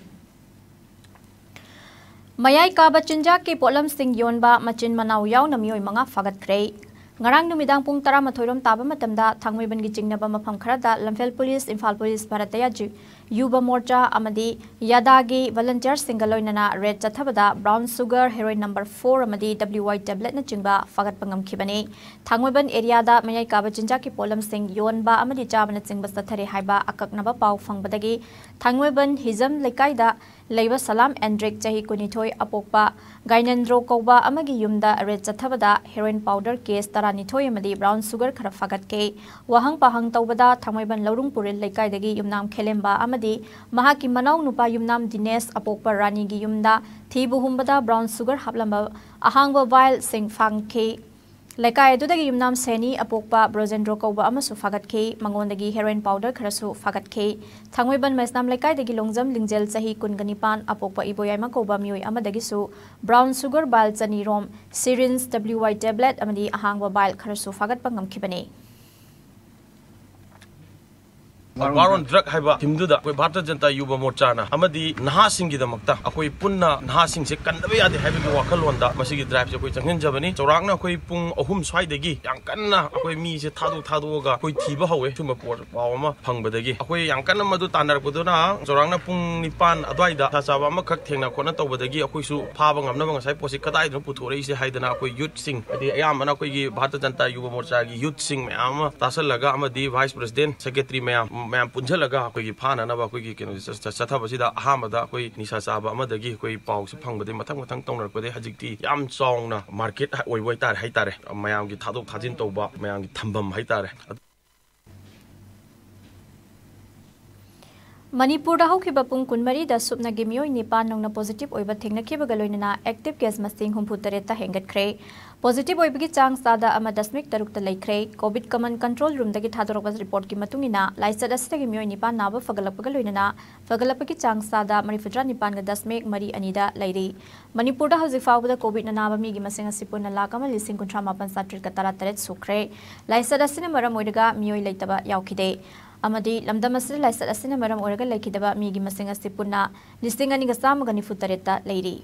ꯃꯌꯥꯏ ꯀꯥꯕ ꯆꯤꯟꯖꯥꯛꯀꯤ ꯄꯣꯠꯂꯝꯁꯤꯡ ꯌꯣꯟꯕ ꯃꯆꯤꯟ ꯃꯅꯥꯎ ꯌꯥꯎꯅ ꯃꯤꯑꯣꯏ ꯃꯉꯥ ꯐꯥꯒꯠꯈ꯭ꯔꯦ꯫ ꯉꯔꯥꯡ ꯅꯨꯃꯤꯗꯥꯡ ꯄꯨꯡ ꯇꯔꯥꯃꯥꯊꯣꯏ ꯔꯣꯝ ꯇꯥꯕ ꯃꯇꯝꯗ ꯊꯥꯡꯃꯩꯕꯟꯒꯤ ꯆꯤꯡꯅꯕ ꯃꯐꯝ ꯈꯔꯗ ꯂꯝꯐꯦꯜ ꯄꯨꯂꯤꯁ, ꯏꯝꯐꯥꯜ ꯄꯨꯂꯤꯁ, ꯚꯥꯔꯠꯇꯌꯥ ꯖꯤ-, ꯌꯨꯕ ꯃꯣꯔꯆꯥ ꯑꯃꯗꯤ ꯌꯥꯗꯥꯒꯤ volunteer ꯁꯤꯡꯒ ꯂꯣꯏꯅꯅ raid ꯆꯠꯊꯕꯗ brown sugar, heroin number four ꯑꯃꯗꯤ W Y tablet ꯅꯆꯤꯡꯕ ꯐꯥꯒꯠꯄ ꯉꯝꯈꯤꯕꯅꯤ꯫ ꯊꯥꯡꯃꯩꯕꯟ area ꯗ ꯃꯌꯥꯏ ꯀꯥꯕ ꯆꯤꯟꯖꯥꯛꯀꯤ ꯄꯣꯠꯂꯝꯁꯤꯡ ꯌꯣꯟꯕ ꯑꯃꯗꯤ ꯆꯥꯕꯅꯆꯤꯡꯕ ꯆꯠꯊꯔꯦ ꯍꯥꯏꯕ ꯑꯀꯛꯅꯕ ꯄꯥꯎ ꯐꯪꯕꯗꯒꯤ ꯊꯥꯡꯃꯩꯕꯟ ꯍꯤꯖꯝ ꯂꯩꯀꯥꯏꯗ ꯂꯩꯕ ꯁꯂꯥꯝ ꯑꯦꯟꯗ꯭ꯔꯤꯛ, ꯆꯍꯤ ꯀꯨꯟꯅꯤꯊꯣꯏ, ꯑꯄꯣꯛꯄ ꯒꯥꯏꯅꯦꯟꯗ꯭ꯔꯣ ꯀꯧꯕ ꯑꯃꯒꯤ ꯌꯨꯝꯗ raid ꯆꯠꯊꯕꯗ heroin powder case ꯇꯔꯥꯅꯤꯊꯣꯏ ꯑꯃꯗꯤ brown sugar ꯈꯔ ꯐꯥꯒꯠꯈꯤ꯫ ꯋꯥꯍꯪ ꯄꯥꯍꯪ ꯇꯧꯕꯗ ꯊꯥꯡꯃꯩꯕꯟ ꯂꯧꯔꯨꯡ ꯄꯨꯔꯤꯜ ꯂꯩꯀꯥꯏꯗꯒꯤ ꯌꯨꯝꯅꯥꯝ ꯈꯦꯂꯦꯝꯕ ꯑꯃꯗꯤ ꯃꯍꯥꯛꯀꯤ ꯃꯅꯥꯎ ꯅꯨꯄꯥ ꯌꯨꯝꯅꯥꯝ ꯗꯤꯅꯦꯁ ꯑꯄꯣꯛꯄ ꯔꯥꯅꯤꯒꯤ ꯌꯨꯝꯗ ꯊꯤꯕ ꯍꯨꯝꯕꯗ ꯕ꯭ꯔꯥꯎꯟ ꯁꯨꯒꯔ ꯍꯥꯞꯂꯝꯕ ꯑꯍꯥꯡꯕ ꯚꯥꯏꯜꯁꯤꯡ ꯐꯪꯈꯤ꯫ ꯂꯩꯀꯥꯏ ꯑꯗꯨꯗꯒꯤ ꯌꯨꯝꯅꯥꯝ ꯁꯦꯅꯤ ꯑꯄꯣꯛꯄ ꯕ꯭ꯔꯣꯖꯦꯟꯗ꯭ꯔꯣ ꯀꯧꯕ ꯑꯃꯁꯨ ꯐꯥꯒꯠꯈꯤ꯫ ꯃꯉꯣꯟꯗꯒꯤ ꯍꯦꯔꯣꯏꯟ ꯄꯥꯎꯗꯔ ꯈꯔꯁꯨ ꯐꯥꯒꯠꯈꯤ꯫ ꯊꯥꯡꯃꯩꯕꯟ ꯃꯩꯁꯅꯥꯝ ꯂꯩꯀꯥꯏꯗꯒꯤ ꯂꯣꯡꯖꯝ ꯂꯤꯡꯖꯦꯜ ꯆꯍꯤ ꯀꯨꯟꯒ ꯅꯤꯄꯥꯟ ꯑꯄꯣꯛꯄ ꯏꯕꯣꯌꯥꯏꯃ ꯀꯧꯕ ꯃꯤꯑꯣꯏ ꯑꯃꯗꯒꯤꯁꯨ ꯕ꯭ꯔꯥꯎꯟ ꯁꯨꯒꯔ ꯚꯥꯏꯜ ꯆꯅꯤ ꯔꯣꯝ, ꯁꯤꯔꯤꯟꯖ, ꯗꯕ꯭ꯂꯤꯌꯨ ꯋꯥꯏ ꯇꯦꯕ꯭ꯂꯦꯠ ꯑꯃꯗꯤ ꯑꯍꯥꯡꯕ ꯚꯥꯏꯜ ꯈꯔꯁꯨ ꯐꯥꯒꯠꯄ ꯉꯝꯈꯤꯕꯅꯤ꯫ War on Drug ꯍꯥꯏꯕ ꯊꯤꯝꯗꯨꯗ ꯑꯩꯈꯣꯏ ꯚꯥꯔꯇ ꯖꯅꯇꯥ ꯌꯨꯕ ꯃꯣꯔꯆꯥꯅ ꯑꯃꯗꯤ ꯅꯍꯥꯁꯤꯡꯒꯤꯗꯃꯛꯇ ꯑꯩꯈꯣꯏ ꯄꯨꯟꯅ ꯅꯍꯥꯁꯤꯡꯁꯦ ꯀꯟꯗꯕ ꯌꯥꯗꯦ ꯍꯥꯏꯕꯒꯤ ꯋꯥꯈꯜꯂꯣꯟꯗ ꯃꯁꯤꯒꯤ ꯗ꯭ꯔꯥꯏꯚꯁꯦ ꯑꯩꯈꯣꯏ ꯆꯪꯁꯤꯟꯖꯕꯅꯤ꯫ ꯆꯥꯎꯔꯥꯛꯅ ꯑꯩꯈꯣꯏ ꯄꯨꯡ ꯑꯍꯨꯝ ꯁ꯭ꯋꯥꯏꯗꯒꯤ ꯌꯥꯝ ꯀꯟꯅ ꯑꯩꯈꯣꯏ ꯃꯤꯁꯦ ꯊꯥꯗꯣꯛ ꯊꯥꯗꯣꯛꯑꯒ ꯑꯩꯈꯣꯏ ꯊꯤꯕ ꯍꯧꯋꯦ꯫ ꯁꯨꯝꯕ ꯄꯣꯠ ꯄꯥꯎ ꯑꯃ ꯐꯪꯕꯗꯒꯤ ꯑꯩꯈꯣꯏ ꯌꯥꯝ ꯀꯟꯅ ꯃꯗꯨ ꯇꯥꯟꯅꯔꯛꯄꯗꯨꯅ ꯆꯥꯎꯔꯥꯛꯅ ꯄꯨꯡ ꯅꯤꯄꯥꯟ ꯑꯗꯨꯋꯥꯏꯗ ꯅꯤꯁꯥ ꯆꯥꯕ ꯑꯃꯈꯛ ꯊꯦꯡꯅ ꯈꯣꯠꯅ ꯇꯧꯕꯗꯒꯤ ꯑꯩꯈꯣꯏꯁꯨ ꯐꯥꯕ ꯉꯝꯅꯕ ꯉꯁꯥꯏ ꯄꯣꯠꯁꯤ ꯀꯗꯥꯏꯗꯅꯣ ꯄꯨꯊꯣꯔꯛꯏꯁꯦ ꯍꯥꯏꯗꯅ ꯑꯩꯈꯣꯏ ꯌꯨꯠꯁꯤꯡ, ꯍꯥꯏꯗꯤ ꯑꯌꯥꯝꯕꯅ ꯑꯩꯈꯣꯏꯒꯤ ꯚꯥꯔꯇ ꯖꯅꯇꯥ ꯌꯨꯕ ꯃꯣꯔꯆꯥꯒꯤ ꯌꯨꯠꯁꯤꯡ ꯃꯌꯥꯝ ꯑꯃ ꯇꯥꯁꯜꯂꯒ ꯑꯃꯗꯤ ꯚꯥꯏꯁ ꯄ꯭ꯔꯦꯁꯤꯗꯦꯟꯠ, ꯁꯦꯀ꯭ꯔꯦꯇꯔꯤ ꯃꯌꯥꯝ, ꯃꯌꯥꯝ ꯄꯨꯟꯁꯤꯜꯂꯒ ꯑꯩꯈꯣꯏꯒꯤ ꯐꯥꯅꯅꯕ ꯑꯩꯈꯣꯏꯒꯤ ꯀꯩꯅꯣꯁꯦ ꯆꯠ-, ꯆꯠ-, ꯆꯠꯊꯕꯁꯤꯗ ꯑꯍꯥꯟꯕꯗ ꯑꯩꯈꯣꯏ ꯅꯤꯁꯥ ꯆꯥꯕ ꯑꯃꯗꯒꯤ ꯑꯩꯈꯣꯏ ꯄꯥꯎꯁꯤ ꯐꯪꯕꯗꯒꯤ ꯃꯊꯪ ꯃꯊꯪ ꯇꯧꯅꯔꯛꯄꯗꯒꯤ ꯍꯧꯖꯤꯛꯇꯤ ꯌꯥꯝ ꯆꯥꯎꯅ ꯃꯥꯔꯀꯦꯠ ꯑꯣꯏꯕ ꯑꯣꯏꯇꯥꯔꯦ, ꯍꯥꯏꯇꯥꯔꯦ꯫ ꯃꯌꯥꯝꯒꯤ ꯊꯥꯗꯣꯛ ꯊꯥꯖꯤꯟ ꯇꯧꯕ, ꯃꯌꯥꯝꯒꯤ ꯊꯝꯐꯝ ꯍꯥꯏꯇꯥꯔꯦ꯫ ꯃꯅꯤꯄꯨꯔꯗ ꯍꯧꯈꯤꯕ ꯄꯨꯡ ꯀꯨꯟꯃꯔꯤꯗ ꯁꯨꯞꯅꯒꯤ ꯃꯤꯑꯣꯏ ꯅꯤꯄꯥꯟ ꯅꯧꯅ ꯄꯣꯖꯤꯇꯤꯚ ꯑꯣꯏꯕ ꯊꯦꯡꯅꯈꯤꯕꯒ ꯂꯣꯏꯅꯅ ꯑꯦꯛꯇꯤꯚ ꯀꯦꯁ ꯃꯁꯤꯡ ꯍꯨꯝꯐꯨ ꯇꯔꯦꯠꯇ ꯍꯦꯟꯒꯠꯈ꯭ꯔꯦ꯫ ꯄꯣꯖꯤꯇꯤꯚ ꯑꯣꯏꯕꯒꯤ ꯆꯥꯡ ꯆꯥꯗ ꯑꯃ ꯗꯁꯃꯤꯛ ꯇꯔꯨꯛꯇ ꯂꯩꯈ꯭ꯔꯦ꯫ ꯀꯣꯚꯤꯗ ꯀꯃꯟ ꯀꯟꯇ꯭ꯔꯣꯜ ꯔꯨꯝꯗꯒꯤ ꯊꯥꯗꯣꯔꯛꯄ ꯔꯤꯄꯣꯔꯠꯀꯤ ꯃꯇꯨꯡ ꯏꯟꯅ, ꯂꯥꯏꯆꯠ ꯑꯁꯤꯗꯒꯤ ꯃꯤꯑꯣꯏ ꯅꯤꯄꯥꯟ ꯅꯥꯕ ꯐꯒꯠꯂꯛꯄꯒ ꯂꯣꯏꯅꯅ ꯐꯒꯠꯂꯛꯄꯒꯤ ꯆꯥꯡ ꯆꯥꯗ ꯃꯔꯤꯐꯨꯇꯔꯥ ꯅꯤꯄꯥꯟꯒ ꯗꯁꯃꯤꯛ ꯃꯔꯤ ꯑꯅꯤꯗ ꯂꯩꯔꯤ꯫ ꯃꯅꯤꯄꯨꯔꯗ ꯍꯧꯖꯤꯛ ꯐꯥꯎꯕꯗ ꯀꯣꯚꯤꯗꯅ ꯅꯥꯕ ꯃꯤꯒꯤ ꯃꯁꯤꯡ ꯑꯁꯤ ꯄꯨꯟꯅ ꯂꯥꯈ ꯑꯃ ꯂꯤꯁꯤꯡ ꯀꯨꯟꯊ꯭ꯔꯥ ꯃꯥꯄꯟ ꯆꯥꯇ꯭ꯔꯦꯠꯀ ꯇꯔꯥ ꯇꯔꯦꯠ ꯁꯨꯈ꯭ꯔꯦ꯫ ꯂꯥꯏꯆꯠ ꯑꯁꯤꯅ ꯃꯔꯝ ꯑꯣꯏꯔꯒ ꯃꯤꯑꯣꯏ ꯂꯩꯇꯕ ꯌꯥꯎꯈꯤꯗꯦ꯫ ꯑꯃꯗꯤ ꯂꯝꯗꯝ ꯑꯁꯤꯗ ꯂꯥꯏꯆꯠ ꯑꯁꯤꯅ ꯃꯔꯝ ꯑꯣꯏꯔꯒ ꯂꯩꯈꯤꯗꯕ ꯃꯤꯒꯤ ꯃꯁꯤꯡ ꯑꯁꯤ ꯄꯨꯟꯅ ꯂꯤꯁꯤꯡ ꯑꯅꯤꯒ ꯆꯥꯝꯃꯒ ꯅꯤꯐꯨ ꯇꯔꯦꯠꯇ ꯂꯩꯔꯤ꯫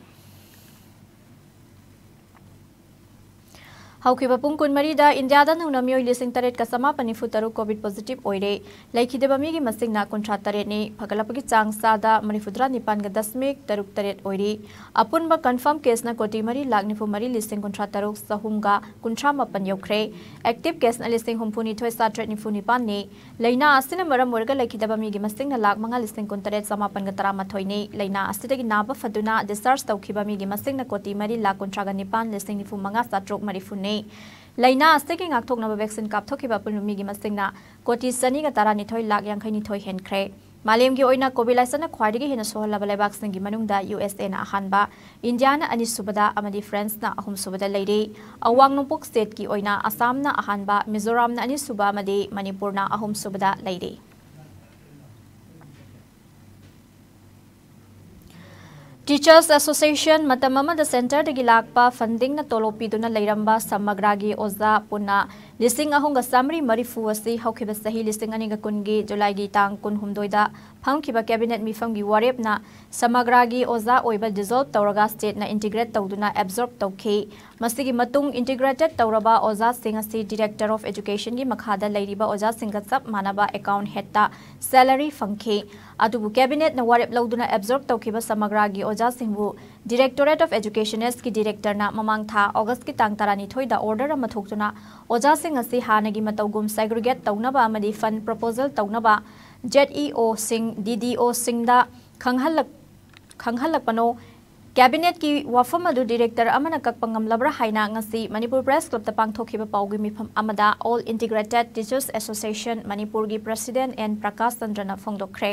ꯍꯧꯈꯤꯕ ꯄꯨꯡ ꯀꯨꯟꯃꯔꯤꯗ ꯏꯟꯗꯤꯌꯥꯗ ꯅꯧꯅ ꯃꯤꯑꯣꯏ ꯂꯤꯁꯤꯡ ꯇꯔꯦꯠꯀ ꯆꯃꯥꯄꯟ ꯅꯤꯐꯨ ꯇꯔꯨꯛ ꯀꯣꯚꯤꯗ ꯄꯣꯖꯤꯇꯤꯚ ꯑꯣꯏꯔꯦ꯫ ꯂꯩꯈꯤꯗꯕ ꯃꯤꯒꯤ ꯃꯁꯤꯡꯅ ꯀꯨꯟꯊ꯭ꯔꯥ ꯇꯔꯦꯠꯅꯤ꯫ ꯐꯒꯠꯂꯛꯄꯒꯤ ꯆꯥꯡ ꯆꯥꯗ ꯃꯔꯤꯐꯨꯇꯔꯥ ꯅꯤꯄꯥꯟꯒ ꯗꯁꯃꯤꯛ ꯇꯔꯨꯛ ꯇꯔꯦꯠ ꯑꯣꯏꯔꯤ꯫ ꯑꯄꯨꯟꯕ ꯀꯟꯐꯥꯔꯝ ꯀꯦꯁꯅ ꯀꯣꯇꯤ ꯃꯔꯤ ꯂꯥꯈ ꯅꯤꯐꯨ ꯃꯔꯤ ꯂꯤꯁꯤꯡ ꯀꯨꯟꯊ꯭ꯔꯥ ꯇꯔꯨꯛ ꯆꯍꯨꯝꯒ ꯀꯨꯟꯊ꯭ꯔꯥ ꯃꯥꯄꯟ ꯌꯧꯈ꯭ꯔꯦ꯫ ꯑꯦꯛꯇꯤꯚ ꯀꯦꯁꯅ ꯂꯤꯁꯤꯡ ꯍꯨꯝꯐꯨꯅꯤꯊꯣꯏ ꯆꯥꯇ꯭ꯔꯦꯠ ꯅꯤꯐꯨ ꯅꯤꯄꯥꯟꯅꯤ꯫ ꯂꯥꯏꯅꯥ ꯑꯁꯤꯅ ꯃꯔꯝ ꯑꯣꯏꯔꯒ ꯂꯩꯈꯤꯗꯕ ꯃꯤꯒꯤ ꯃꯁꯤꯡꯅ ꯂꯥꯈ ꯃꯉꯥ ꯂꯤꯁꯤꯡ ꯀꯨꯟꯇꯔꯦꯠ ꯆꯃꯥꯄꯟꯒ ꯇꯔꯥꯃꯥꯊꯣꯏꯅꯤ꯫ ꯂꯥꯏꯅꯥ ꯑꯁꯤꯗꯒꯤ ꯅꯥꯕ ꯐꯗꯨꯅ ꯗꯤꯁꯆꯥꯔꯖ ꯇꯧꯈꯤꯕ ꯃꯤꯒꯤ ꯃꯁꯤꯡꯅ ꯀꯣꯇꯤ ꯃꯔꯤ ꯂꯥꯈ ꯀꯨꯟꯊ꯭ꯔꯥꯒ ꯅꯤꯄꯥꯟ ꯂꯤꯁꯤꯡ ꯅꯤꯐꯨ ꯃꯉꯥ ꯆꯥꯇ꯭ꯔꯨꯛ ꯃꯔꯤꯐꯨꯅꯤ꯫ ꯂꯥꯏꯅꯥ ꯑꯁꯤꯗꯒꯤ ꯉꯥꯛꯊꯣꯛꯅꯕ ꯚꯦꯛꯁꯤꯟ ꯀꯥꯞꯊꯣꯛꯈꯤꯕ ꯑꯄꯨꯟꯕ ꯃꯤꯒꯤ ꯃꯁꯤꯡꯅ ꯀꯣꯇꯤ ꯆꯅꯤꯒ ꯇꯔꯥꯅꯤꯊꯣꯏ ꯂꯥꯈ ꯌꯥꯡꯈꯩꯅꯤꯊꯣꯏ ꯍꯦꯟꯈ꯭ꯔꯦ꯫ ꯃꯥꯂꯦꯝꯒꯤ ꯑꯣꯏꯅ ꯀꯣꯚꯤꯗ ꯂꯥꯏꯆꯠꯅ ꯈ꯭ꯋꯥꯏꯗꯒꯤ ꯍꯦꯟꯅ ꯁꯣꯛꯍꯜꯂꯕ ꯂꯩꯕꯥꯛꯁꯤꯡꯒꯤ ꯃꯅꯨꯡꯗ ꯌꯨ ꯑꯦꯁ ꯑꯦꯅ ꯑꯍꯥꯟꯕ, ꯏꯟꯗꯤꯌꯥꯅ ꯑꯅꯤꯁꯨꯕꯗ ꯑꯃꯗꯤ ꯐ꯭ꯔꯥꯟꯁꯅ ꯑꯍꯨꯝꯁꯨꯕꯗ ꯂꯩꯔꯤ꯫ ꯑꯋꯥꯡ ꯅꯣꯡꯄꯣꯛ ꯁ꯭ꯇꯦꯠꯀꯤ ꯑꯣꯏꯅ ꯑꯁꯥꯝꯅ ꯑꯍꯥꯟꯕ, ꯃꯤꯖꯣꯔꯥꯝꯅ ꯑꯅꯤꯁꯨꯕ ꯑꯃꯗꯤ ꯃꯅꯤꯄꯨꯔꯅ ꯑꯍꯨꯝꯁꯨꯕꯗ ꯂꯩꯔꯤ꯫ Teachers Association ꯃꯇꯝ ꯑꯃꯗ ꯁꯦꯟꯇꯔꯗꯒꯤ ꯂꯥꯛꯄ ꯐꯟꯗꯤꯡꯅ ꯇꯣꯂꯣꯞ ꯄꯤꯗꯨꯅ ꯂꯩꯔꯝꯕ ꯁꯃꯒ꯭ꯔꯥꯒꯤ ꯑꯣꯖꯥ ꯄꯨꯟꯅ ꯂꯤꯁꯤꯡ ꯑꯍꯨꯝꯒ ꯆꯥꯃꯔꯤ ꯃꯔꯤꯐꯨ ꯑꯁꯤ ꯍꯧꯈꯤꯕ ꯆꯍꯤ ꯂꯤꯁꯤꯡ ꯑꯅꯤꯒ ꯀꯨꯟꯒꯤ ꯖꯨꯂꯥꯏꯒꯤ ꯇꯥꯡ ꯀꯨꯟꯍꯨꯝꯗꯣꯏꯗ ꯐꯝꯈꯤꯕ ꯀꯦꯕꯤꯅꯦꯠ ꯃꯤꯐꯝꯒꯤ ꯋꯥꯔꯦꯞꯅ ꯁꯃꯒ꯭ꯔꯥꯒꯤ ꯑꯣꯖꯥ ꯑꯣꯏꯕ dissolve ꯇꯧꯔꯒ ꯁ꯭ꯇꯦꯠꯅ integrate ꯇꯧꯗꯨꯅ absorb ꯇꯧꯈꯤ꯫ ꯃꯁꯤꯒꯤ ꯃꯇꯨꯡ integrated ꯇꯧꯔꯕ ꯑꯣꯖꯥꯁꯤꯡ ꯑꯁꯤ Director of Educationꯒꯤ ꯃꯈꯥꯗ ꯂꯩꯔꯤꯕ ꯑꯣꯖꯥꯁꯤꯡꯒ ꯆꯞ ꯃꯥꯟꯅꯕ account headꯇ salary ꯐꯪꯈꯤ꯫ ꯑꯗꯨꯕꯨ ꯀꯦꯕꯤꯅꯦꯠꯅ ꯋꯥꯔꯦꯞ ꯂꯧꯗꯨꯅ absorb ꯇꯧꯈꯤꯕ ꯁꯃꯒ꯭ꯔꯥꯒꯤ ꯑꯣꯖꯥꯁꯤꯡꯕꯨ Directorate of Education Sꯀꯤ directorꯅ ꯃꯃꯥꯡ ꯊꯥ Augustꯀꯤ ꯇꯥꯡ ꯇꯔꯥꯅꯤꯊꯣꯏꯗ order ꯑꯃ ꯊꯣꯛꯇꯨꯅ ꯑꯣꯖꯥꯁꯤꯡ ꯑꯁꯤ ꯍꯥꯟꯅꯒꯤ ꯃꯇꯧꯒꯨꯝ segregate ꯇꯧꯅꯕ ꯑꯃꯗꯤ fund proposal ꯇꯧꯅꯕ ZEOꯁꯤꯡ, DDOꯁꯤꯡꯗ ꯈꯪꯍꯜꯂꯛ-, ꯈꯪꯍꯜꯂꯛꯄꯅꯣ꯫ ꯀꯦꯕꯤꯅꯦꯠꯀꯤ ꯋꯥꯐꯝ ꯑꯗꯨ director ꯑꯃꯅ ꯀꯛꯄ ꯉꯝꯂꯕ꯭ꯔꯥ ꯍꯥꯏꯅ ꯉꯁꯤ ꯃꯅꯤꯄꯨꯔ Press Clubꯇ ꯄꯥꯡꯊꯣꯛꯈꯤꯕ ꯄꯥꯎꯒꯤ ꯃꯤꯐꯝ ꯑꯃꯗ All Integrated Teachers Association ꯃꯅꯤꯄꯨꯔꯒꯤ president ꯑꯦꯟ ꯄ꯭ꯔꯀꯥꯁ ꯆꯟꯗ꯭ꯔꯅ ꯐꯣꯡꯗꯣꯛꯈ꯭ꯔꯦ꯫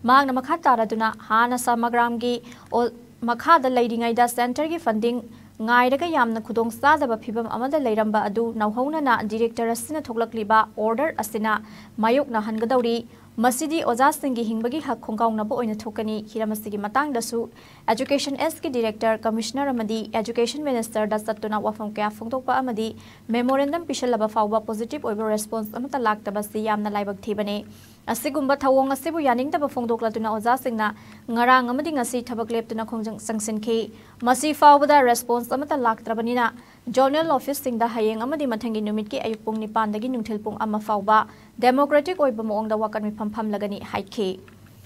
ꯃꯍꯥꯛꯅ ꯃꯈꯥ ꯇꯥꯔꯗꯨꯅ ꯍꯥꯟꯅ ꯁꯃꯒ꯭ꯔꯥꯝꯒꯤ ꯑꯣ-, ꯃꯈꯥꯗ ꯂꯩꯔꯤꯉꯩꯗ ꯁꯦꯟꯇꯔꯒꯤ ꯐꯟꯗꯤꯡ ꯉꯥꯏꯔꯒ ꯌꯥꯝꯅ ꯈꯨꯗꯣꯡ ꯆꯥꯗꯕ ꯐꯤꯚꯝ ꯑꯃꯗ ꯂꯩꯔꯝꯕ ꯑꯗꯨ ꯅꯧꯍꯧꯅꯅ director ꯑꯁꯤꯅ ꯊꯣꯛꯂꯛꯂꯤꯕ order ꯑꯁꯤꯅ ꯃꯥꯌꯣꯛꯅꯍꯟꯒꯗꯧꯔꯤ꯫ ꯃꯁꯤꯗꯤ ꯑꯣꯖꯥꯁꯤꯡꯒꯤ ꯍꯤꯡꯕꯒꯤ ꯍꯛ ꯈꯣꯡꯒꯥꯎꯅꯕ ꯑꯣꯏꯅ ꯊꯣꯛꯀꯅꯤ꯫ ꯍꯤꯔꯝ ꯑꯁꯤꯒꯤ ꯃꯇꯥꯡꯗꯁꯨ Education Sꯀꯤ director, commissioner ꯑꯃꯗꯤ education ministerꯗ ꯆꯠꯇꯨꯅ ꯋꯥꯐꯝ ꯀꯌꯥ ꯐꯣꯡꯗꯣꯛꯄ ꯑꯃꯗꯤ memorandum ꯄꯤꯁꯜꯂꯕ ꯐꯥꯎꯕ positive ꯑꯣꯏꯕ response ꯑꯃꯠꯇ ꯂꯥꯛꯇꯕꯁꯤ ꯌꯥꯝꯅ ꯂꯥꯏꯕꯛ ꯊꯤꯕꯅꯤ꯫ ꯑꯁꯤꯒꯨꯝꯕ ꯊꯧꯑꯣꯡ ꯑꯁꯤꯕꯨ ꯌꯥꯅꯤꯡꯗꯕ ꯐꯣꯡꯗꯣꯛꯂꯗꯨꯅ ꯑꯣꯖꯥꯁꯤꯡꯅ ꯉꯔꯥꯡ ꯑꯃꯗꯤ ꯉꯁꯤ ꯊꯕꯛ ꯂꯦꯞꯇꯨꯅ ꯈꯣꯡꯖꯪ ꯆꯪꯁꯤꯟꯈꯤ꯫ ꯃꯁꯤ ꯐꯥꯎꯕꯗ response ꯑꯃꯠꯇ ꯂꯥꯛꯇ꯭ꯔꯕꯅꯤꯅ zonal officeꯁꯤꯡꯗ ꯍꯌꯦꯡ ꯑꯃꯗꯤ ꯃꯊꯪꯒꯤ ꯅꯨꯃꯤꯠꯀꯤ ꯑꯌꯨꯛ ꯄꯨꯡ ꯅꯤꯄꯥꯟꯗꯒꯤ ꯅꯨꯡꯊꯤꯜ ꯄꯨꯡ ꯑꯃ ꯐꯥꯎꯕ democratic ꯑꯣꯏꯕ ꯃꯑꯣꯡꯗ ꯋꯥꯀꯠ ꯃꯤꯐꯝ ꯐꯝꯂꯒꯅꯤ ꯍꯥꯏꯈꯤ꯫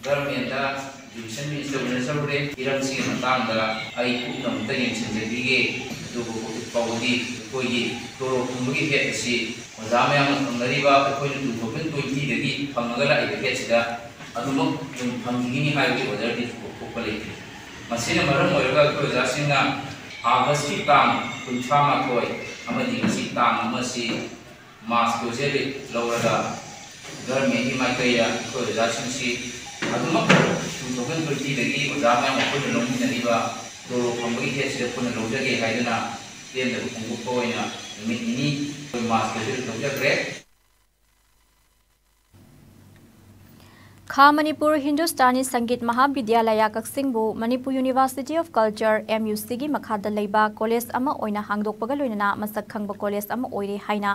Governmentꯗ Education Minister ꯎꯅꯖꯔꯨꯔꯦ꯫ ꯍꯤꯔꯝꯁꯤꯒꯤ ꯃꯇꯥꯡꯗ ꯑꯩ ꯀꯨꯞꯅ ꯑꯃꯨꯛꯇ ꯌꯦꯡꯁꯤꯟꯖꯈꯤꯒꯦ꯫ ꯑꯗꯨꯕꯨ ꯍꯧꯖꯤꯛ ꯐꯥꯎꯕꯗꯤ ꯑꯩꯈꯣꯏꯒꯤ ꯇꯣꯂꯣꯞ ꯐꯪꯕꯒꯤ head ꯑꯁꯤ ꯑꯣꯖꯥ ꯃꯌꯥꯝꯅ ꯐꯪꯅꯔꯤꯕ ꯑꯩꯈꯣꯏꯅ two thousand twentyꯗꯒꯤ ꯐꯪꯉꯒ ꯂꯥꯛꯏꯕ headꯁꯤꯗ ꯑꯗꯨꯃꯛ ꯑꯗꯨꯝ ꯐꯪꯈꯤꯒꯅꯤ ꯍꯥꯏꯕꯒꯤ orderꯗꯤ ꯊꯣꯛꯄ ꯂꯩꯇꯦ꯫ ꯃꯁꯤꯅ ꯃꯔꯝ ꯑꯣꯏꯔꯒ ꯑꯩꯈꯣꯏ ꯑꯣꯖꯥꯁꯤꯡꯅ Augustꯀꯤ ꯇꯥꯡ ꯀꯨꯟꯊ꯭ꯔꯥ ꯃꯥꯊꯣꯏ ꯑꯃꯗꯤ ꯉꯁꯤ ꯇꯥꯡ ꯑꯃ ꯑꯁꯤ March ꯍꯧꯖꯤꯛ ꯂꯧꯔꯒ governmentꯀꯤ ꯃꯥꯏꯀꯩꯗ ꯑꯩꯈꯣꯏ ꯑꯣꯖꯥꯁꯤꯡꯁꯤ ꯑꯗꯨꯃꯛ two thousand twenty-ꯗꯒꯤ ꯑꯣꯖꯥ ꯃꯌꯥꯝ ꯑꯩꯈꯣꯏꯅ ꯂꯧꯃꯤꯟꯅꯔꯤꯕ ꯇꯣꯂꯣꯞ ꯐꯪꯕꯒꯤ ꯗꯦꯠꯁꯤꯗ ꯄꯨꯟꯅ ꯂꯧꯖꯒꯦ ꯍꯥꯏꯗꯨꯅ ꯄꯦꯟꯗꯕ ꯐꯣꯡꯗꯣꯛꯄ ꯑꯣꯏꯅ ꯅꯨꯃꯤꯠ ꯅꯤꯅꯤ ꯑꯩꯈꯣꯏ ꯃꯥꯔꯆ ꯀꯦꯖꯨꯋꯦꯜ ꯂꯧꯖꯈ꯭ꯔꯦ꯫ ꯈꯥ ꯃꯅꯤꯄꯨꯔ ꯍꯤꯟꯗꯨꯁꯇꯥꯅꯤ ꯁꯪꯒꯤꯠ ꯃꯍꯥꯕꯤꯗ꯭ꯌꯥꯂꯌꯥ ꯀꯛꯆꯤꯡꯕꯨ Manipur university of culture, M U ꯁꯤꯒꯤ ꯃꯈꯥꯗ ꯂꯩꯕ ꯀꯣꯂꯦꯖ ꯑꯃ ꯑꯣꯏꯅ ꯍꯥꯡꯗꯣꯛꯄꯒ ꯂꯣꯏꯅꯅ ꯃꯁꯛ ꯈꯪꯕ ꯀꯣꯂꯦꯖ ꯑꯃ ꯑꯣꯏꯔꯦ ꯍꯥꯏꯅ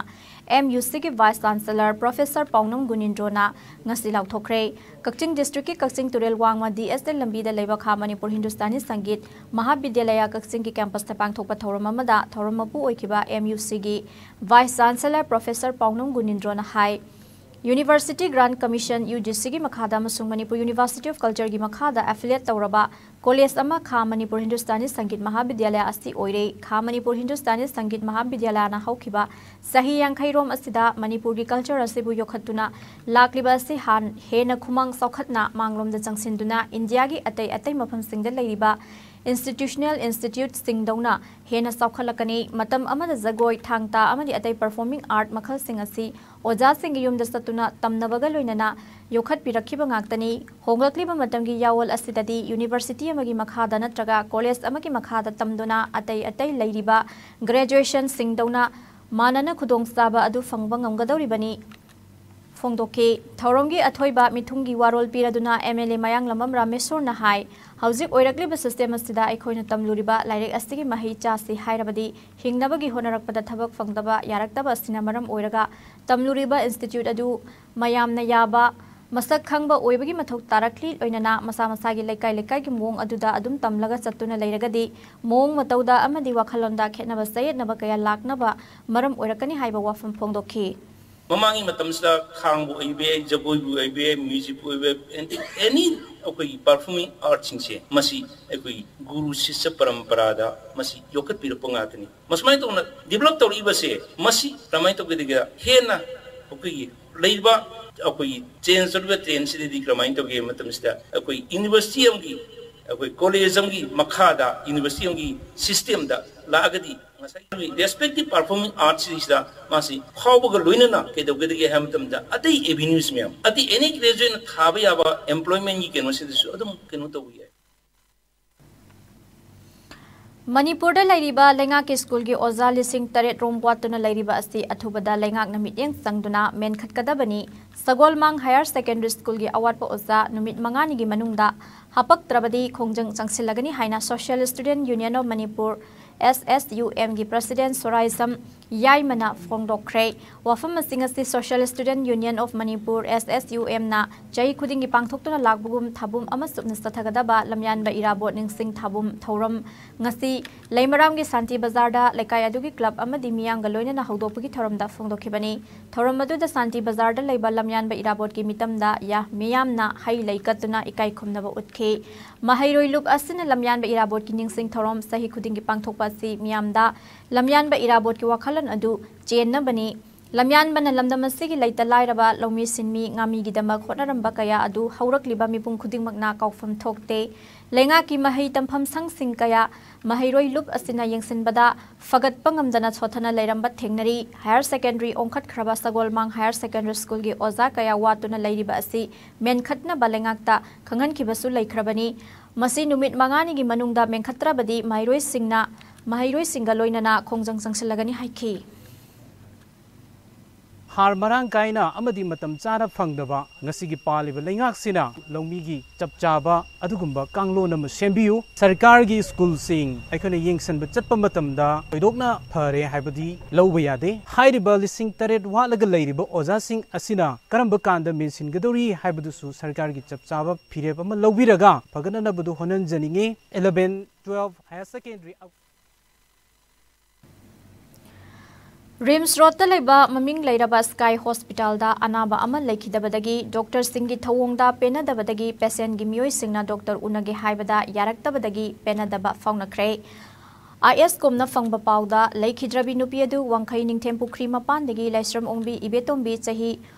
ꯑꯦꯝ ꯌꯨ ꯁꯤꯒꯤ ꯚꯥꯏꯁ ꯆꯥꯟꯁꯦꯂꯔ ꯄ꯭ꯔꯣꯐꯦꯁꯔ ꯄꯥꯎꯅꯝ ꯒꯨꯅꯤꯟꯗ꯭ꯔꯣꯅ ꯉꯁꯤ ꯂꯥꯎꯊꯣꯛꯈ꯭ꯔꯦ꯫ ꯀꯛꯆꯤꯡ ꯗꯤꯁꯇ꯭ꯔꯤꯛꯀꯤ ꯀꯛꯆꯤꯡ ꯇꯨꯔꯦꯜ ꯋꯥꯡꯃ ꯗꯤ ꯑꯦꯁ ꯑꯦꯜ ꯂꯝꯕꯤꯗ ꯂꯩꯕ ꯈꯥ ꯃꯅꯤꯄꯨꯔ ꯍꯤꯟꯗꯨꯁꯇꯥꯅꯤ ꯁꯪꯒꯤꯠ ꯃꯍꯥꯕꯤꯗ꯭ꯌꯥꯂꯌꯥ ꯀꯛꯆꯤꯡꯒꯤ ꯀꯦꯝꯄꯁꯇ ꯄꯥꯡꯊꯣꯛꯄ ꯊꯧꯔꯝ ꯑꯃꯗ ꯊꯧꯔꯝ ꯃꯄꯨ ꯑꯣꯏꯈꯤꯕ ꯑꯦꯝ ꯌꯨ ꯁꯤꯒꯤ ꯚꯥꯏꯁ ꯆꯥꯟꯁꯦꯂꯔ ꯄ꯭ꯔꯣꯐꯦꯁꯔ ꯄꯥꯎꯅꯝ ꯒꯨꯅꯤꯟꯗ꯭ꯔꯣꯅ ꯍꯥꯏ, ꯌꯨꯅꯤꯚꯔꯁꯤꯇꯤ ꯒ꯭ꯔꯥꯟ ꯀꯃꯤꯁꯟ, ꯌꯨ ꯖꯤ ꯁꯤꯒꯤ ꯃꯈꯥꯗ ꯑꯃꯁꯨꯡ ꯃꯅꯤꯄꯨꯔ ꯌꯨꯅꯤꯚꯔꯁꯤꯇꯤ ꯑꯣꯐ ꯀꯜꯆꯔꯒꯤ ꯃꯈꯥꯗ ꯑꯦꯐꯤꯂꯤꯌꯦꯠ ꯇꯧꯔꯕ ꯀꯣꯂꯦꯖ ꯑꯃ ꯈꯥ ꯃꯅꯤꯄꯨꯔ ꯍꯤꯟꯗꯨꯁꯇꯥꯅꯤ ꯁꯪꯒꯤꯠ ꯃꯍꯥꯕꯤꯗ꯭ꯌꯥꯂꯌꯥ ꯑꯁꯤ ꯑꯣꯏꯔꯦ꯫ ꯈꯥ ꯃꯅꯤꯄꯨꯔ ꯍꯤꯟꯗꯨꯁꯇꯥꯅꯤ ꯁꯪꯒꯤꯠ ꯃꯍꯥꯕꯤꯗ꯭ꯌꯥꯂꯌꯥꯅ ꯍꯧꯈꯤꯕ ꯆꯍꯤ ꯌꯥꯡꯈꯩꯔꯣꯝ ꯑꯁꯤꯗ ꯃꯅꯤꯄꯨꯔꯒꯤ ꯀꯜꯆꯔ ꯑꯁꯤꯕꯨ ꯌꯣꯛꯈꯠꯇꯨꯅ ꯂꯥꯛꯂꯤꯕ ꯑꯁꯤ ꯍꯥꯟ-, ꯍꯦꯟꯅ ꯈꯨꯃꯥꯡ ꯆꯥꯎꯈꯠꯅ ꯃꯥꯡꯂꯣꯝꯗ ꯆꯪꯁꯤꯟꯗꯨꯅ ꯏꯟꯗꯤꯌꯥꯒꯤ ꯑꯇꯩ ꯑꯇꯩ ꯃꯐꯝꯁꯤꯡꯗ ꯂꯩꯔꯤꯕ ꯏꯟꯁꯇꯤꯇ꯭ꯌꯨꯁꯅꯦꯜ ꯏꯟꯁꯇꯤꯇ꯭ꯌꯨꯠꯁꯤꯡꯗꯧꯅ ꯍꯦꯟꯅ ꯆꯥꯎꯈꯠꯂꯛꯀꯅꯤ꯫ ꯃꯇꯝ ꯑꯃꯗ ꯖꯒꯣꯏ, ꯊꯥꯡ ꯇꯥ ꯑꯃꯗꯤ ꯑꯇꯩ ꯄꯔꯐꯣꯔꯃꯤꯡ ꯑꯥꯔꯠ ꯃꯈꯜꯁꯤꯡ ꯑꯁꯤ ꯑꯣꯖꯥꯁꯤꯡꯒꯤ ꯌꯨꯝꯗ ꯆꯠꯇꯨꯅ ꯇꯝꯅꯕꯒ ꯂꯣꯏꯅꯅ ꯌꯣꯛꯈꯠꯄꯤꯔꯛꯈꯤꯕ ꯉꯥꯛꯇꯅꯤ꯫ ꯍꯣꯡꯂꯛꯂꯤꯕ ꯃꯇꯝꯒꯤ ꯌꯥꯑꯣꯜ ꯑꯁꯤꯗꯗꯤ ꯌꯨꯅꯤꯚꯔꯁꯤꯇꯤ ꯑꯃꯒꯤ ꯃꯈꯥꯗ ꯅꯠꯇ꯭ꯔꯒ ꯀꯣꯂꯦꯖ ꯑꯃꯒꯤ ꯃꯈꯥꯗ ꯇꯝꯗꯨꯅ ꯑꯇꯩ ꯑꯇꯩ ꯂꯩꯔꯤꯕ ꯒ꯭ꯔꯦꯖꯨꯑꯦꯁꯟꯁꯤꯡꯗꯧꯅ ꯃꯥꯟꯅꯅ ꯈꯨꯗꯣꯡꯆꯥꯕ ꯑꯗꯨ ꯐꯪꯕ ꯉꯝꯒꯗꯧꯔꯤꯕꯅꯤ ꯐꯣꯡꯗꯣꯛꯈꯤ꯫ ꯊꯧꯔꯝꯒꯤ ꯑꯊꯣꯏꯕ ꯃꯤꯊꯨꯡꯒꯤ ꯋꯥꯔꯣꯜ ꯄꯤꯔꯗꯨꯅ ꯑꯦꯝ ꯑꯦꯜ ꯑꯦ ꯃꯌꯥꯡꯂꯝꯕꯝ ꯔꯥꯃꯦꯁꯣꯔꯅ ꯍꯥꯏ, ꯍꯧꯖꯤꯛ ꯑꯣꯏꯔꯛꯂꯤꯕ ꯁꯤꯁꯇꯦꯝ ꯑꯁꯤꯗ ꯑꯩꯈꯣꯏꯅ ꯇꯝꯂꯨꯔꯤꯕ ꯂꯥꯏꯔꯤꯛ ꯑꯁꯤꯒꯤ ꯃꯍꯩ ꯆꯥꯁꯤ ꯍꯥꯏꯔꯕꯗꯤ ꯍꯤꯡꯅꯕꯒꯤ ꯍꯣꯠꯅꯔꯛꯄꯗ ꯊꯕꯛ ꯐꯪꯗꯕ ꯌꯥꯔꯛꯇꯕ ꯑꯁꯤꯅ ꯃꯔꯝ ꯑꯣꯏꯔꯒ ꯇꯝꯂꯨꯔꯤꯕ ꯏꯟꯁꯇꯤꯇ꯭ꯌꯨꯠ ꯑꯗꯨ ꯃꯌꯥꯝꯅ ꯌꯥꯕ, ꯃꯁꯛ ꯈꯪꯕ ꯑꯣꯏꯕꯒꯤ ꯃꯊꯧ ꯇꯥꯔꯛꯂꯤ꯫ ꯂꯣꯏꯅꯅ ꯃꯁꯥ ꯃꯁꯥꯒꯤ ꯂꯩꯀꯥꯏ ꯂꯩꯀꯥꯏꯒꯤ ꯃꯑꯣꯡ ꯑꯗꯨꯗ ꯑꯗꯨꯝ ꯇꯝꯂꯒ ꯆꯠꯇꯨꯅ ꯂꯩꯔꯒꯗꯤ ꯃꯑꯣꯡ ꯃꯇꯧꯗ ꯑꯃꯗꯤ ꯋꯥꯈꯜꯂꯣꯟꯗ ꯈꯦꯠꯅꯕ ꯆꯌꯦꯠꯅꯕ ꯀꯌꯥ ꯂꯥꯛꯅꯕ ꯃꯔꯝ ꯑꯣꯏꯔꯛꯀꯅꯤ ꯍꯥꯏꯕ ꯋꯥꯐꯝ ꯐꯣꯡꯗꯣꯛꯈꯤ꯫ ꯃꯃꯥꯡꯒꯤ ꯃꯇꯝꯁꯤꯗ ꯈꯥꯡꯕꯨ ꯑꯣꯏꯕ ꯌꯥꯏ, ꯖꯒꯣꯏꯕꯨ ꯑꯣꯏꯕ ꯌꯥꯏ, ꯃ꯭ꯌꯨꯖꯤꯛꯄꯨ ꯑꯣꯏꯕ ꯌꯥꯏ, ꯑꯦꯅꯤ ꯑꯩꯈꯣꯏꯒꯤ ꯄꯔꯐꯣꯔꯃꯤꯡ ꯑꯥꯔꯠꯁꯤꯡꯁꯦ ꯃꯁꯤ ꯑꯩꯈꯣꯏꯒꯤ ꯒꯨꯔꯨ ꯁꯤꯁ꯭ꯌ ꯄꯔꯝꯄꯔꯥꯗ ꯃꯁꯤ ꯌꯣꯛꯈꯠꯄꯤꯔꯛꯄ ꯉꯥꯛꯇꯅꯤ꯫ ꯃꯁꯨꯃꯥꯏꯅ ꯇꯧꯅ ꯗꯤꯕꯂꯞ ꯇꯧꯔꯛꯏꯕꯁꯦ ꯃꯁꯤ ꯀꯃꯥꯏꯅ ꯇꯧꯒꯗꯒꯦꯗ ꯍꯦꯟꯅ ꯑꯩꯈꯣꯏꯒꯤ ꯂꯩꯔꯤꯕ ꯑꯩꯈꯣꯏꯒꯤ ꯆꯦꯟꯖ ꯇꯧꯔꯤꯕ ꯇ꯭ꯔꯦꯟꯁꯤꯗꯗꯤ ꯀꯃꯥꯏꯅ ꯇꯧꯒꯦ ꯍꯥꯏꯕ ꯃꯇꯝꯁꯤꯗ ꯑꯩꯈꯣꯏ ꯌꯨꯅꯤꯚꯔꯁꯤꯇꯤ ꯑꯃꯒꯤ ꯑꯩꯈꯣꯏ ꯀꯣꯂꯦꯖ ꯑꯃꯒꯤ ꯃꯈꯥꯗ ꯌꯨꯅꯤꯚꯔꯁꯤꯇꯤ ꯑꯃꯒꯤ ꯁꯤꯁꯇꯦꯝꯗ ꯂꯥꯛꯑꯒꯗꯤ ꯉꯁꯥꯏꯒꯤ ꯔꯦꯁꯄꯦꯛꯇꯤꯞ ꯄꯔꯐꯣꯔꯃꯤꯡ ꯑꯥꯔꯠꯁꯤꯡꯁꯤꯗ ꯃꯥꯁꯤ ꯐꯥꯎꯕꯒ ꯂꯣꯏꯅꯅ ꯀꯩꯗꯧꯒꯗꯒꯦ ꯍꯥꯏꯕ ꯃꯇꯝꯗ ꯑꯇꯩ ꯑꯦꯚꯦꯅ꯭ꯌꯨꯁ ꯃꯌꯥꯝ, ꯑꯇꯩ ꯑꯦꯅꯤ ꯒ꯭ꯔꯦꯖꯨꯑꯦꯠꯅ ꯊꯥꯕ ꯌꯥꯕ ꯑꯦꯝꯄ꯭ꯂꯣꯏꯃꯦꯟꯒꯤ ꯀꯩꯅꯣꯁꯤꯗꯁꯨ ꯑꯗꯨꯝ ꯀꯩꯅꯣ ꯇꯧꯕ ꯌꯥꯏ꯫ ꯃꯅꯤꯄꯨꯔꯗ ꯂꯩꯔꯤꯕ ꯂꯩꯉꯥꯛꯀꯤ ꯁ꯭ꯀꯨꯜꯒꯤ ꯑꯣꯖꯥ ꯂꯤꯁꯤꯡ ꯇꯔꯦꯠ ꯔꯣꯝ ꯋꯥꯠꯇꯨꯅ ꯂꯩꯔꯤꯕ ꯑꯁꯤ ꯑꯊꯨꯕꯗ ꯂꯩꯉꯥꯛꯅ ꯃꯤꯠꯌꯦꯡ ꯆꯪꯗꯨꯅ ꯃꯦꯟꯈꯠꯀꯗꯕꯅꯤ꯫ ꯁꯒꯣꯜꯃꯥꯡ ꯍꯥꯌꯔ ꯁꯦꯀꯦꯟꯗꯔꯤ ꯁ꯭ꯀꯨꯜꯒꯤ ꯑꯋꯥꯠꯄ ꯑꯣꯖꯥ ꯅꯨꯃꯤꯠ ꯃꯉꯥꯅꯤꯒꯤ ꯃꯅꯨꯡꯗ ꯍꯥꯄꯛꯇ꯭ꯔꯕꯗꯤ ꯈꯣꯡꯖꯪ ꯆꯪꯁꯤꯜꯂꯒꯅꯤ ꯍꯥꯏꯅ Social Student Union of Manipur, S S U M, ꯒꯤ ꯄ꯭ꯔꯁꯤꯗꯦꯟ ꯁꯣꯔꯥꯏꯁꯝ ꯌꯥꯏꯃꯅ ꯐꯣꯡꯗꯣꯛꯈ꯭ꯔꯦ꯫ ꯋꯥꯐꯝ ꯑꯁꯤꯡ ꯑꯁꯤ Social Student Union of Manipur, S S U M, ꯅ ꯆꯍꯤ ꯈꯨꯗꯤꯡꯒꯤ ꯄꯥꯡꯊꯣꯛꯇꯨꯅ ꯂꯥꯛꯄꯒꯨꯝ ꯊꯥꯕꯨꯝ ꯑꯃ ꯆꯨꯞꯅ ꯆꯠꯊꯒꯗꯕ ꯂꯝꯌꯥꯟꯕ ꯏꯔꯥꯕꯣꯠ ꯅꯤꯡꯁꯤꯡ ꯊꯥꯕꯨꯝ ꯊꯧꯔꯝ ꯉꯁꯤ ꯂꯩꯃꯔꯥꯝꯒꯤ ꯁꯥꯟꯇꯤ ꯕꯖꯥꯔꯗ ꯂꯩꯀꯥꯏ ꯑꯗꯨꯒꯤ ꯀ꯭ꯂꯕ ꯑꯃꯗꯤ ꯃꯤꯌꯥꯝꯒ ꯂꯣꯏꯅꯅ ꯍꯧꯗꯣꯛꯄꯒꯤ ꯊꯧꯔꯝꯗ ꯐꯣꯡꯗꯣꯛꯈꯤꯕꯅꯤ꯫ ꯊꯧꯔꯝ ꯑꯗꯨꯗ ꯁꯥꯟꯇꯤ ꯕꯖꯥꯔꯗ ꯂꯩꯕ ꯂꯝꯌꯥꯟꯕ ꯏꯔꯥꯕꯣꯠꯀꯤ ꯃꯤꯇꯝꯗ ꯌꯥ-, ꯃꯤꯌꯥꯝꯅ ꯍꯩ ꯂꯩ ꯀꯠꯇꯨꯅ ꯏꯀꯥꯏ ꯈꯨꯝꯅꯕ ꯎꯠꯈꯤ꯫ ꯃꯍꯩꯔꯣꯏ ꯂꯨꯞ ꯑꯁꯤꯅ ꯂꯝꯌꯥꯟꯕ ꯏꯔꯥꯕꯣꯠꯀꯤ ꯅꯤꯡꯁꯤꯡ ꯊꯧꯔꯝ ꯆꯍꯤ ꯈꯨꯗꯤꯡꯒꯤ ꯄꯥꯡꯊꯣꯛꯄ ꯑꯁꯤ ꯃꯤꯌꯥꯝꯗ ꯂꯝꯌꯥꯟꯕ ꯏꯔꯥꯕꯣꯠꯀꯤ ꯋꯥꯈꯜꯂꯣꯟ ꯑꯗꯨ ꯆꯦꯟꯅꯕꯅꯤ꯫ ꯂꯝꯌꯥꯟꯕꯅ ꯂꯝꯗꯝ ꯑꯁꯤꯒꯤ ꯂꯩꯇ ꯂꯥꯏꯔꯕ ꯂꯧꯃꯤ ꯁꯤꯟꯃꯤ ꯉꯥꯃꯤꯒꯤꯗꯃꯛ ꯍꯣꯠꯅꯔꯝꯕ ꯀꯌꯥ ꯑꯗꯨ ꯍꯧꯔꯛꯂꯤꯕ ꯃꯤꯄꯨꯝ ꯈꯨꯗꯤꯡꯃꯛꯅ ꯀꯥꯎꯐꯝ ꯊꯣꯛꯇꯦ꯫ ꯂꯩꯉꯥꯛꯀꯤ ꯃꯍꯩ ꯇꯝꯐꯝ ꯁꯪꯁꯤꯡ ꯀꯌꯥ ꯃꯍꯩꯔꯣꯏ ꯂꯨꯞ ꯑꯁꯤꯅ ꯌꯦꯡꯁꯤꯟꯕꯗ ꯐꯒꯠꯄ ꯉꯝꯗꯅ ꯁꯣꯠꯊꯅ ꯂꯩꯔꯝꯕ ꯊꯦꯡꯅꯔꯤ꯫ ꯍꯥꯌꯔ ꯁꯦꯀꯦꯟꯗꯔꯤ ꯑꯣꯟꯈꯠꯈ꯭ꯔꯕ ꯁꯒꯣꯜꯃꯥꯡ ꯍꯥꯌꯔ ꯁꯦꯀꯦꯟꯗꯔꯤ ꯁ꯭ꯀꯨꯜꯒꯤ ꯑꯣꯖꯥ ꯀꯌꯥ ꯋꯥꯠꯇꯨꯅ ꯂꯩꯔꯤꯕ ꯑꯁꯤ ꯃꯦꯟꯈꯠꯅꯕ ꯂꯩꯉꯥꯛꯇ ꯈꯪꯍꯟꯈꯤꯕꯁꯨ ꯂꯩꯈ꯭ꯔꯕꯅꯤ꯫ ꯃꯁꯤ ꯅꯨꯃꯤꯠ ꯃꯉꯥꯅꯤꯒꯤ ꯃꯅꯨꯡꯗ ꯃꯦꯟꯈꯠꯇ꯭ꯔꯕꯗꯤ ꯃꯍꯩꯔꯣꯏꯁꯤꯡꯅ, ꯃꯍꯩꯔꯣꯏꯁꯤꯡꯒ ꯂꯣꯏꯅꯅ ꯈꯣꯡꯖꯪ ꯆꯪꯁꯤꯜꯂꯒꯅꯤ ꯍꯥꯏꯈꯤ꯫ ꯍꯥꯔ ꯃꯔꯥꯡ ꯀꯥꯏꯅ ꯑꯃꯗꯤ ꯃꯇꯝ ꯆꯥꯅ ꯐꯪꯗꯕ ꯉꯁꯤꯒꯤ ꯄꯥꯜꯂꯤꯕ ꯂꯩꯉꯥꯛꯁꯤꯅ ꯂꯧꯃꯤꯒꯤ ꯆꯞ ꯆꯥꯕ ꯑꯗꯨꯒꯨꯝꯕ ꯀꯥꯡꯂꯣꯟ ꯑꯃ ꯁꯦꯝꯕꯤꯌꯨ꯫ ꯁꯔꯀꯥꯔꯒꯤ ꯁ꯭ꯀꯨꯜꯁꯤꯡ ꯑꯩꯈꯣꯏꯅ ꯌꯦꯡꯁꯤꯟꯕ ꯆꯠꯄ ꯃꯇꯝꯗ ꯊꯣꯏꯗꯣꯛꯅ ꯐꯔꯦ ꯍꯥꯏꯕꯗꯤ ꯂꯧꯕ ꯌꯥꯗꯦ꯫ ꯍꯥꯏꯔꯤꯕ ꯂꯤꯁꯤꯡ ꯇꯔꯦꯠ ꯋꯥꯠꯂꯒ ꯂꯩꯔꯤꯕ ꯑꯣꯖꯥꯁꯤꯡ ꯑꯁꯤꯅ ꯀꯔꯝꯕ ꯀꯥꯟꯗ ꯃꯦꯟꯁꯤꯟꯒꯗꯧꯔꯤ ꯍꯥꯏꯕꯗꯨꯁꯨ ꯁꯔꯀꯥꯔꯒꯤ ꯆꯞ ꯆꯥꯕ ꯐꯤꯔꯦꯞ ꯑꯃ ꯂꯧꯕꯤꯔꯒ ꯐꯒꯠꯅꯅꯕꯗꯨ ꯍꯣꯠꯅꯖꯅꯤꯡꯉꯤ꯫ Eleven, twelve, higher secondary. RIMS ꯔꯣꯗꯇ ꯂꯩꯕ ꯃꯃꯤꯡ ꯂꯩꯔꯕ ꯁ꯭ꯀꯥꯏ ꯍꯣꯁꯄꯤꯇꯥꯜꯗ ꯑꯅꯥꯕ ꯑꯃ ꯂꯩꯈꯤꯗꯕꯗꯒꯤ ꯗꯣꯛꯇꯔꯁꯤꯡꯒꯤ ꯊꯧꯑꯣꯡꯗ ꯄꯦꯟꯅꯗꯕꯗꯒꯤ ꯄꯦꯁꯦꯟꯒꯤ ꯃꯤꯑꯣꯏꯁꯤꯡꯅ ꯗꯣꯛꯇꯔ ꯎꯅꯒꯦ ꯍꯥꯏꯕꯗ ꯌꯥꯔꯛꯇꯕꯗꯒꯤ ꯄꯦꯟꯅꯗꯕ ꯐꯥꯎꯅꯈ꯭ꯔꯦ꯫ ꯑꯥꯏ ꯑꯦꯁ ꯀꯣꯝꯅ ꯐꯪꯕ ꯄꯥꯎꯗ ꯂꯩꯈꯤꯗ꯭ꯔꯕꯤ ꯅꯨꯄꯤ ꯑꯗꯨ ꯋꯥꯡꯈꯩ ꯅꯤꯡꯊꯦꯝ ꯄꯨꯈ꯭ꯔꯤ ꯃꯄꯥꯟꯗꯒꯤ ꯂꯥꯏꯁ꯭ꯔꯝ ꯑꯣꯡꯕꯤ ꯏꯕꯦꯇꯣꯝꯕꯤ ꯆꯍꯤ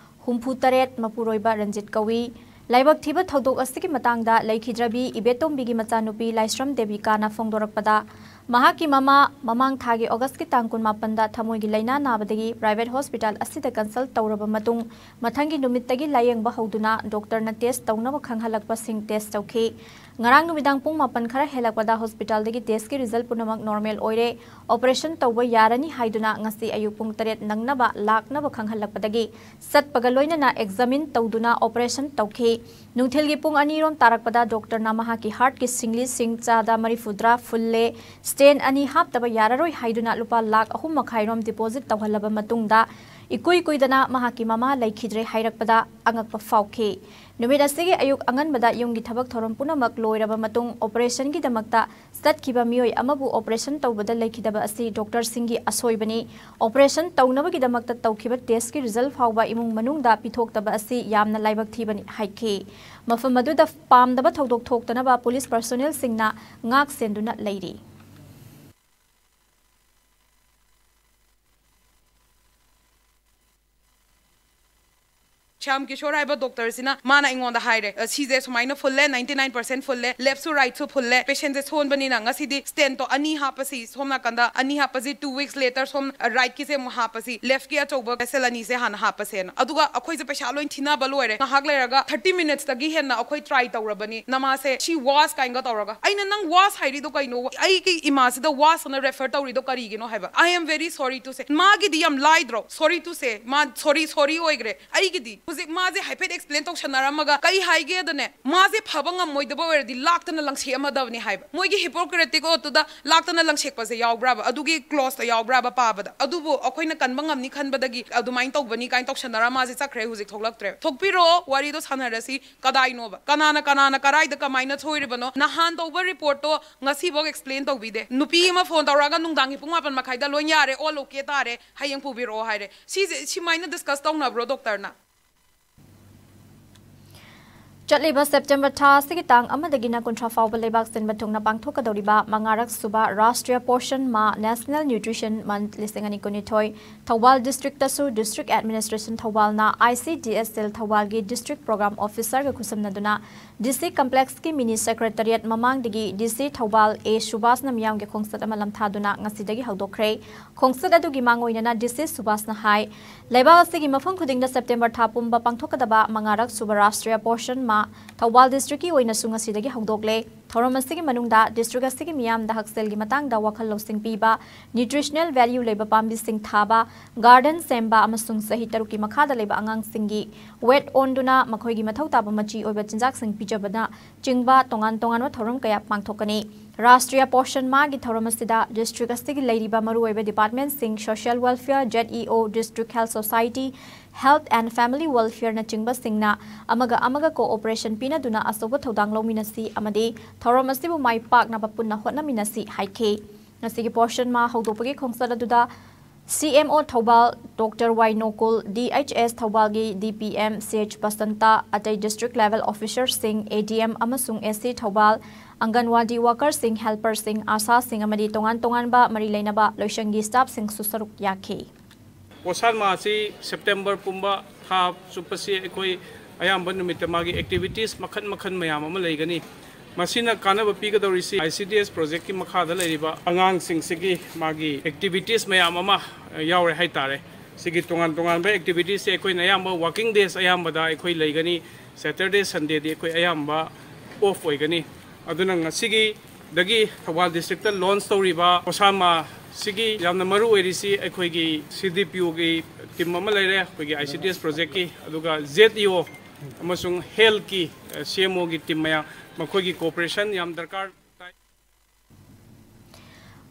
ꯍꯨꯝꯐꯨ ꯇꯔꯦꯠ ꯃꯄꯨꯔꯣꯏꯕ ꯔꯟꯖꯤꯠ ꯀꯧꯏ꯫ ꯂꯥꯏꯕꯛ ꯊꯤꯕ ꯊꯧꯗꯣꯛ ꯑꯁꯤꯒꯤ ꯃꯇꯥꯡꯗ ꯂꯩꯈꯤꯗ꯭ꯔꯕꯤ ꯏꯕꯦꯇꯣꯝꯕꯤꯒꯤ ꯃꯆꯥꯅꯨꯄꯤ ꯂꯥꯏꯁ꯭ꯔꯝ ꯗꯦꯕꯤꯀꯥꯅ ꯐꯣꯡꯗꯣꯔꯛꯄꯗ, ꯃꯍꯥꯛꯀꯤ ꯃꯃꯥ ꯃꯃꯥꯡ ꯊꯥꯒꯤ ꯑꯣꯒꯁꯀꯤ ꯇꯥꯡ ꯀꯨꯟꯃꯥꯄꯟꯗ ꯊꯃꯣꯏꯒꯤ ꯂꯥꯏꯅꯥ ꯅꯥꯕꯗꯒꯤ ꯄ꯭ꯔꯥꯏꯚꯦꯠ ꯍꯣꯁꯄꯤꯇꯥꯜ ꯑꯁꯤꯗ ꯀꯟꯁꯜ ꯇꯧꯔꯕ ꯃꯇꯨꯡ, ꯃꯊꯪꯒꯤ ꯅꯨꯃꯤꯠꯇꯒꯤ ꯂꯥꯌꯦꯡꯕ ꯍꯧꯗꯨꯅ ꯗꯣꯛꯇꯔꯅ ꯇꯦꯁ ꯇꯧꯅꯕ ꯈꯪꯍꯜꯂꯛꯄꯁꯤꯡ ꯇꯦꯁ ꯇꯧꯈꯤ꯫ ꯉꯔꯥꯡ ꯅꯨꯃꯤꯗꯥꯡ ꯄꯨꯡ ꯃꯥꯄꯟ ꯈꯔ ꯍꯦꯜꯂꯛꯄꯗ ꯍꯣꯁꯄꯤꯇꯥꯜꯗꯒꯤ ꯇꯦꯁꯀꯤ ꯔꯤꯖꯜ ꯄꯨꯝꯅꯃꯛ ꯅꯣꯔꯃꯦꯜ ꯑꯣꯏꯔꯦ, ꯑꯣꯄꯔꯦꯁꯟ ꯇꯧꯕ ꯌꯥꯔꯅꯤ ꯍꯥꯏꯗꯨꯅ ꯉꯁꯤ ꯑꯌꯨꯛ ꯄꯨꯡ ꯇꯔꯦꯠ ꯅꯪꯅꯕ ꯂꯥꯛꯅꯕ ꯈꯪꯍꯜꯂꯛꯄꯗꯒꯤ ꯆꯠꯄꯒ ꯂꯣꯏꯅꯅ ꯑꯦꯛꯖꯥꯃꯤꯟ ꯇꯧꯗꯨꯅ ꯑꯣꯄꯔꯦꯁꯟ ꯇꯧꯈꯤ꯫ ꯅꯨꯡꯊꯤꯜꯒꯤ ꯄꯨꯡ ꯑꯅꯤꯔꯣꯝ ꯇꯥꯔꯛꯄꯗ ꯗꯣꯛꯇꯔꯅ ꯃꯍꯥꯛꯀꯤ ꯍꯥꯔꯠꯀꯤ ꯁꯤꯡꯂꯤꯁꯤꯡ ꯆꯥꯗ ꯃꯔꯤꯐꯨꯇꯔꯥ ꯐꯨꯜꯂꯦ, ꯁ꯭ꯇꯦꯟ ꯑꯅꯤ ꯍꯥꯞꯇꯕ ꯌꯥꯔꯔꯣꯏ ꯍꯥꯏꯗꯨꯅ ꯂꯨꯄꯥ ꯂꯥꯈ ꯑꯍꯨꯝ ꯃꯈꯥꯏꯔꯣꯝ ꯗꯤꯄꯣꯖꯤꯠ ꯇꯧꯍꯜꯂꯕ ꯃꯇꯨꯡꯗ, ꯏꯀꯨꯏ ꯀꯨꯏꯗꯅ ꯃꯍꯥꯛꯀꯤ ꯃꯃꯥ ꯂꯩꯈꯤꯗ꯭ꯔꯦ ꯍꯥꯏꯔꯛꯄꯗ ꯑꯉꯛꯄ ꯐꯥꯎꯈꯤ꯫ ꯅꯨꯃꯤꯠ ꯑꯁꯤꯒꯤ ꯑꯌꯨꯛ ꯑꯉꯟꯕꯗ ꯌꯨꯝꯒꯤ ꯊꯕꯛ ꯊꯧꯔꯝ ꯄꯨꯝꯅꯃꯛ ꯂꯣꯏꯔꯕ ꯃꯇꯨꯡ, ꯑꯣꯄꯔꯦꯁꯟꯒꯤꯗꯃꯛꯇ ꯆꯠꯈꯤꯕ ꯃꯤꯑꯣꯏ ꯑꯃꯕꯨ ꯑꯣꯄꯔꯦꯁꯟ ꯇꯧꯕꯗ ꯂꯩꯈꯤꯗꯕ ꯑꯁꯤ ꯗꯣꯛꯇꯔꯁꯤꯡꯒꯤ ꯑꯁꯣꯏꯕꯅꯤ꯫ ꯑꯣꯄꯔꯦꯁꯟ ꯇꯧꯅꯕꯒꯤꯗꯃꯛꯇ ꯇꯧꯈꯤꯕ ꯇꯦꯁꯀꯤ ꯔꯤꯖꯜ ꯐꯥꯎꯕ ꯏꯃꯨꯡ ꯃꯅꯨꯡꯗ ꯄꯤꯊꯣꯛꯇꯕ ꯑꯁꯤ ꯌꯥꯝꯅ ꯂꯥꯏꯕꯛ ꯊꯤꯕꯅꯤ ꯍꯥꯏꯈꯤ꯫ ꯃꯐꯝ ꯑꯗꯨꯗ ꯄꯥꯝꯗꯕ ꯊꯧꯗꯣꯛ ꯊꯣꯛꯇꯅꯕ ꯄꯨꯂꯤꯁ ꯄꯔꯁꯣꯅꯦꯜꯁꯤꯡꯅ ꯉꯥꯛ ꯁꯦꯟꯗꯨꯅ ꯂꯩꯔꯤ꯫ ꯁ꯭ꯌꯥꯝ ꯀꯤꯁꯣꯔ ꯍꯥꯏꯕ ꯗꯣꯛꯇꯔꯁꯤꯅ ꯃꯥꯅ ꯑꯩꯉꯣꯟꯗ ꯍꯥꯏꯔꯦ, "ꯑ, ꯁꯤꯁꯦ ꯁꯨꯃꯥꯏꯅ ꯐꯨꯜꯂꯦ, ninety nine percent ꯐꯨꯜꯂꯦ, ꯂꯦꯐꯁꯨ ꯔꯥꯏꯠꯁꯨ ꯐꯨꯜꯂꯦ, ꯄꯦꯁꯦꯟꯁꯦ ꯁꯣꯟꯕꯅꯤꯅ ꯉꯁꯤꯗꯤ ꯁ꯭ꯇꯦꯟꯇꯣ ꯑꯅꯤ ꯍꯥꯞꯄꯁꯤ, ꯁꯣꯝ ꯅꯥꯀꯟꯗ ꯑꯅꯤ ꯍꯥꯞꯄꯁꯤ, two weeks later ꯁꯣꯝ, ꯑ, ꯔꯥꯏꯠꯀꯤꯁꯦ ꯑꯃꯨꯛ ꯍꯥꯞꯄꯁꯤ, ꯂꯦꯐꯀꯤ ꯑꯆꯧꯕ ꯚꯦꯁꯦꯜ ꯑꯅꯤꯁꯦ ꯍꯥꯟꯅ ꯍꯥꯞꯄꯁꯦꯅ"꯫ ꯑꯗꯨꯒ ꯑꯩꯈꯣꯏꯁꯦ ꯄꯩꯁꯥ ꯂꯣꯏ ꯊꯤꯅꯕ ꯂꯣꯏꯔꯦ꯫ ꯉꯥꯏꯍꯥꯛ ꯂꯩꯔꯒ ꯊꯥꯔꯇꯤ ꯃꯤꯅꯤꯠꯁꯇꯒꯤ ꯍꯦꯟꯅ ꯑꯩꯈꯣꯏ ꯇ꯭ꯔꯥꯏ ꯇꯧꯔꯕꯅꯤ, "ꯅꯃꯥꯁꯦ ꯁꯤ ꯋꯥꯁ" ꯀꯥꯏꯅꯒ ꯇꯧꯔꯒ꯫ ꯑꯩꯅ, "ꯅꯪ ꯋꯥꯁ ꯍꯥꯏꯔꯤꯗꯣ ꯀꯩꯅꯣ? ꯑꯩꯒꯤ ꯏꯃꯥꯁꯤꯗ ꯋꯥꯁ ꯑꯅ ꯔꯦꯐꯔ ꯇꯧꯔꯤꯗꯣ ꯀꯔꯤꯒꯤꯅꯣ?" ꯍꯥꯏꯕ꯫ "I am very sorry to say"꯫ ꯃꯥꯒꯤꯗꯤ ꯌꯥꯝ ꯂꯥꯏꯗ꯭ꯔꯣ, "Sorry to say"? ꯃꯥ ꯁꯣꯔꯤ, ꯁꯣꯔꯤ ꯑꯣꯏꯈ꯭ꯔꯦ꯫ ꯑꯩꯒꯤꯗꯤ ꯍꯧꯖꯤꯛ ꯃꯥꯁꯦ ꯍꯥꯏꯐꯦꯠ ꯑꯦꯛꯁꯄ꯭ꯂꯦꯟ ꯇꯧꯁꯟꯅꯔꯝꯃꯒ ꯀꯩ ꯍꯥꯏꯒꯦꯗꯅꯦ, ꯃꯥꯁꯦ ꯐꯕ ꯉꯝꯃꯣꯏꯗꯕ ꯑꯣꯏꯔꯗꯤ ꯂꯥꯛꯇꯅ ꯂꯪꯁꯦꯛꯑꯝꯃꯗꯕꯅꯤ ꯍꯥꯏꯕ꯫ ꯃꯣꯏꯒꯤ ꯍꯤꯄꯣꯀ꯭ꯔꯦꯇꯤꯛ ꯑꯣꯠꯇꯨꯗ ꯂꯥꯛꯇꯅ ꯂꯪꯁꯦꯛꯄꯁꯦ ꯌꯥꯎꯕ꯭ꯔꯥꯕ? ꯑꯗꯨꯒꯤ ꯀ꯭ꯂꯣꯁꯇ ꯌꯥꯎꯕ꯭ꯔꯥꯕ ꯄꯥꯕꯗ? ꯑꯗꯨꯕꯨ ꯑꯩꯈꯣꯏꯅ ꯀꯟꯕ ꯉꯝꯅꯤ ꯈꯟꯕꯗꯒꯤ ꯑꯗꯨꯃꯥꯏꯅ ꯇꯧꯕꯅꯤ ꯀꯥꯏꯅ ꯇꯧꯁꯟꯅꯔ ꯃꯥꯁꯦ ꯆꯠꯈ꯭ꯔꯦ, ꯍꯧꯖꯤꯛ ꯊꯣꯛꯂꯛꯇ꯭ꯔꯦ꯫ ꯊꯣꯛꯄꯤꯔꯛꯑꯣ, ꯋꯥꯔꯤꯗꯣ ꯁꯥꯟꯅꯔꯁꯤ꯫ ꯀꯗꯥꯏꯅꯣꯕ? ꯀꯅꯥꯅ, ꯀꯅꯥꯅ ꯀꯔꯥꯏꯗ ꯀꯃꯥꯏꯅ ꯁꯣꯏꯔꯤꯕꯅꯣ? ꯅꯍꯥꯟ ꯇꯧꯕ ꯔꯤꯄꯣꯔꯠꯇꯣ ꯉꯁꯤꯐꯥꯎ ꯑꯦꯛꯁꯄ꯭ꯂꯦꯟ ꯇꯧꯕꯤꯗꯦ꯫ ꯅꯨꯄꯤ ꯑꯃ ꯐꯣꯟ ꯇꯧꯔꯛꯑꯒ ꯅꯨꯡꯗꯥꯡꯒꯤ ꯄꯨꯡ ꯃꯥꯄꯟ ꯃꯈꯥꯏꯗ ꯂꯣꯏ ꯌꯥꯔꯦ, ꯑꯣꯜ ꯑꯣꯀꯦ ꯇꯥꯔꯦ, ꯍꯌꯦꯡ ꯄꯨꯕꯤꯔꯛꯑꯣ ꯍꯥꯏꯔꯦ꯫ ꯁꯤꯁꯦ, ꯁꯤꯃꯥꯏꯅ ꯗꯤꯁꯀꯁ ꯇꯧꯅꯕ꯭ꯔꯣ ꯗꯣꯛꯇꯔꯅ? ꯆꯠꯂꯤꯕ ꯁꯦꯞꯇꯦꯝꯕꯔ ꯊꯥ ꯑꯁꯤꯒꯤ ꯇꯥꯡ ꯑꯃꯗꯒꯤꯅ ꯀꯨꯟꯊ꯭ꯔꯥ ꯐꯥꯎꯕ ꯂꯩꯕꯥꯛ ꯁꯤꯟꯕ ꯊꯨꯡꯅ ꯄꯥꯡꯊꯣꯛꯀꯗꯧꯔꯤꯕ ꯃꯉꯥꯔꯛ ꯁꯨꯕ ꯔꯥꯁꯇ꯭ꯔꯤꯌꯥ ꯄꯣꯁꯟ ꯃꯥ National Nutrition Month ꯂꯤꯁꯤꯡ ꯑꯅꯤ ꯀꯨꯟꯅꯤꯊꯣꯏ ꯊꯧꯕꯥꯜ ꯗꯤꯁꯇ꯭ꯔꯤꯛꯇꯁꯨ ꯗꯤꯁꯇ꯭ꯔꯤꯛ ꯑꯦꯗꯃꯤꯅꯤꯁꯇ꯭ꯔꯦꯁꯟ ꯊꯧꯕꯥꯜꯅ I C D S cell ꯊꯧꯕꯥꯜꯒꯤ ꯗꯤꯁꯇ꯭ꯔꯤꯛ ꯄ꯭ꯔꯣꯒ꯭ꯔꯥꯝ ꯑꯣꯐꯤꯁꯔꯒ ꯈꯨꯠꯁꯝꯅꯗꯨꯅ D C ꯀꯝꯄ꯭ꯂꯦꯛꯁꯀꯤ ꯃꯤꯅꯤ ꯁꯦꯀ꯭ꯔꯦꯇꯔꯤꯌꯦꯠ ꯃꯃꯥꯡꯗꯒꯤ D C ꯊꯧꯕꯥꯜ A ꯁꯨꯕꯥꯁꯅ ꯃꯤꯌꯥꯝꯒꯤ ꯈꯣꯡꯆꯠ ꯑꯃ ꯂꯝꯊꯥꯗꯨꯅ ꯉꯁꯤꯗꯒꯤ ꯍꯧꯗꯣꯛꯈ꯭ꯔꯦ꯫ ꯈꯣꯡꯆꯠ ꯑꯗꯨꯒꯤ ꯃꯥꯡꯑꯣꯏꯅꯅ D C ꯁꯨꯕꯥꯁꯅ ꯍꯥꯏ, ꯂꯩꯕꯥꯛ ꯑꯁꯤꯒꯤ ꯃꯐꯝ ꯈꯨꯗꯤꯡꯗ ꯁꯦꯞꯇꯦꯝꯕꯔ ꯊꯥ ꯄꯨꯝꯕ ꯄꯥꯡꯊꯣꯛꯀꯗꯕ ꯃꯉꯥꯔꯛ ꯁꯨꯕ ꯔꯥꯁꯇ꯭ꯔꯤꯌꯥ ꯄꯣꯁꯟ ꯃꯥ ꯊꯧꯕꯥꯜ ꯗꯤꯁꯇ꯭ꯔꯤꯛꯀꯤ ꯑꯣꯏꯅꯁꯨ ꯉꯁꯤꯗꯒꯤ ꯍꯧꯗꯣꯛꯂꯦ꯫ ꯊꯧꯔꯝ ꯑꯁꯤꯒꯤ ꯃꯅꯨꯡꯗ ꯗꯤꯁꯇ꯭ꯔꯤꯛ ꯑꯁꯤꯒꯤ ꯃꯤꯌꯥꯝꯗ ꯍꯛꯁꯦꯜꯒꯤ ꯃꯇꯥꯡꯗ ꯋꯥꯈꯜ ꯂꯧꯁꯤꯡ ꯄꯤꯕ, ꯅ꯭ꯌꯨꯇ꯭ꯔꯤꯁꯅꯦꯜ ꯚꯦꯂ꯭ꯌꯨ ꯂꯩꯕ ꯄꯥꯝꯕꯤꯁꯤꯡ ꯊꯥꯕ, ꯒꯥꯔꯗꯦꯟ ꯁꯦꯝꯕ ꯑꯃꯁꯨꯡ ꯆꯍꯤ ꯇꯔꯨꯛꯀꯤ ꯃꯈꯥꯗ ꯂꯩꯕ ꯑꯉꯥꯡꯁꯤꯡꯒꯤ ꯋꯦꯠ ꯑꯣꯟꯗꯨꯅ ꯃꯈꯣꯏꯒꯤ ꯃꯊꯧ ꯇꯥꯕ ꯃꯆꯤ ꯑꯣꯏꯕ ꯆꯤꯟꯖꯥꯛꯁꯤꯡ ꯄꯤꯖꯕꯅ ꯆꯤꯡꯕ ꯇꯣꯉꯥꯟ ꯇꯣꯉꯥꯟꯕ ꯊꯧꯔꯝ ꯀꯌꯥ ꯄꯥꯡꯊꯣꯛꯀꯅꯤ꯫ ꯔꯥꯁꯇ꯭ꯔꯤꯌꯥ ꯄꯣꯁꯟ ꯃꯥꯒꯤ ꯊꯧꯔꯝ ꯑꯁꯤꯗ ꯗꯤꯁꯇ꯭ꯔꯤꯛ ꯑꯁꯤꯒꯤ ꯂꯩꯔꯤꯕ ꯃꯔꯨꯑꯣꯏꯕ ꯗꯤꯄꯥꯔꯠꯃꯦꯟꯁꯤꯡ, social welfare, Z E O, district health society, health and family welfare ꯅꯆꯤꯡꯕꯁꯤꯡꯅ ꯑꯃꯒ ꯑꯃꯒ ꯀꯣꯑꯣꯄꯔꯦꯁꯟ ꯄꯤꯅꯗꯨꯅ ꯑꯆꯧꯕ ꯊꯧꯗꯥꯡ ꯂꯧꯃꯤꯟꯅꯁꯤ ꯑꯃꯗꯤ ꯊꯧꯔꯝ ꯑꯁꯤꯕꯨ ꯃꯥꯏ ꯄꯥꯛꯅꯕ ꯄꯨꯟꯅ ꯍꯣꯠꯅꯃꯤꯟꯅꯁꯤ ꯍꯥꯏꯈꯤ꯫ ꯉꯁꯤꯒꯤ ꯄꯣꯁꯟ ꯃꯥ ꯍꯧꯗꯣꯛꯄꯒꯤ ꯈꯣꯡꯆꯠ ꯑꯗꯨꯗ C M O Thoubal doctor Y Nokul, D H S ꯊꯧꯕꯥꯜꯒꯤ D P M C H Basanta, ꯑꯇꯩ district level officerꯁꯤꯡ, A D M ꯑꯃꯁꯨꯡ S C ꯊꯧꯕꯥꯜ, ꯑꯪꯒꯟꯋꯥꯗꯤ workerꯁꯤꯡ, helperꯁꯤꯡ, ꯑꯥꯁꯥꯁꯤꯡ ꯑꯃꯗꯤ ꯇꯣꯉꯥꯟ ꯇꯣꯉꯥꯟꯕ ꯃꯔꯤ ꯂꯩꯅꯕ ꯂꯣꯏꯁꯪꯒꯤ staffꯁꯤꯡꯁꯨ ꯁꯔꯨꯛ ꯌꯥꯈꯤ꯫ ꯄꯣꯁꯥꯟ ꯃꯥ ꯑꯁꯤ ꯁꯦꯞꯇꯦꯝꯕꯔ ꯄꯨꯝꯕ ꯊꯥ ꯆꯨꯞꯄꯁꯤ ꯑꯩꯈꯣꯏ ꯑꯌꯥꯝꯕ ꯅꯨꯃꯤꯠꯇ ꯃꯥꯒꯤ activities ꯃꯈꯜ ꯃꯈꯜ ꯃꯌꯥꯝ ꯑꯃ ꯂꯩꯒꯅꯤ꯫ ꯃꯁꯤꯅ ꯀꯥꯟꯅꯕ ꯄꯤꯒꯗꯧꯔꯤꯁꯤ I C D S projectꯀꯤ ꯃꯈꯥꯗ ꯂꯩꯔꯤꯕ ꯑꯉꯥꯡꯁꯤꯡꯁꯤꯒꯤ ꯃꯥꯒꯤ activities ꯃꯌꯥꯝ ꯑꯃ, ꯑ, ꯌꯥꯎꯔꯦ ꯍꯥꯏꯇꯥꯔꯦ꯫ ꯁꯤꯒꯤ ꯇꯣꯉꯥꯟ ꯇꯣꯉꯥꯟꯕ activitiesꯁꯦ ꯑꯩꯈꯣꯏꯅ ꯑꯌꯥꯝꯕ working days ꯑꯌꯥꯝꯕꯗ ꯑꯩꯈꯣꯏ ꯂꯩꯒꯅꯤ꯫ Saturday, Sundayꯗꯤ ꯑꯩꯈꯣꯏ ꯑꯌꯥꯝꯕ off ꯑꯣꯏꯒꯅꯤ꯫ ꯑꯗꯨꯅ ꯉꯁꯤꯒꯤꯗꯒꯤ ꯊꯧꯕꯥꯜ districtꯇ launch ꯇꯧꯔꯤꯕ ꯄꯣꯁꯥꯟ ꯃꯥ ꯁꯤꯒꯤ ꯌꯥꯝꯅ ꯃꯔꯨ ꯑꯣꯏꯔꯤꯁꯤ ꯑꯩꯈꯣꯏꯒꯤ C D P Oꯒꯤ team ꯑꯃ ꯂꯩꯔꯦ, ꯑꯩꯈꯣꯏꯒꯤ I C D S projectꯀꯤ, ꯑꯗꯨꯒ Z E O ꯑꯃꯁꯨꯡ healthꯀꯤ, ꯑ, C M Oꯒꯤ team ꯃꯌꯥꯝ, ꯃꯈꯣꯏꯒꯤ cooperation ꯌꯥꯝ ꯗꯔꯀꯥꯔ ꯇꯥꯏ꯫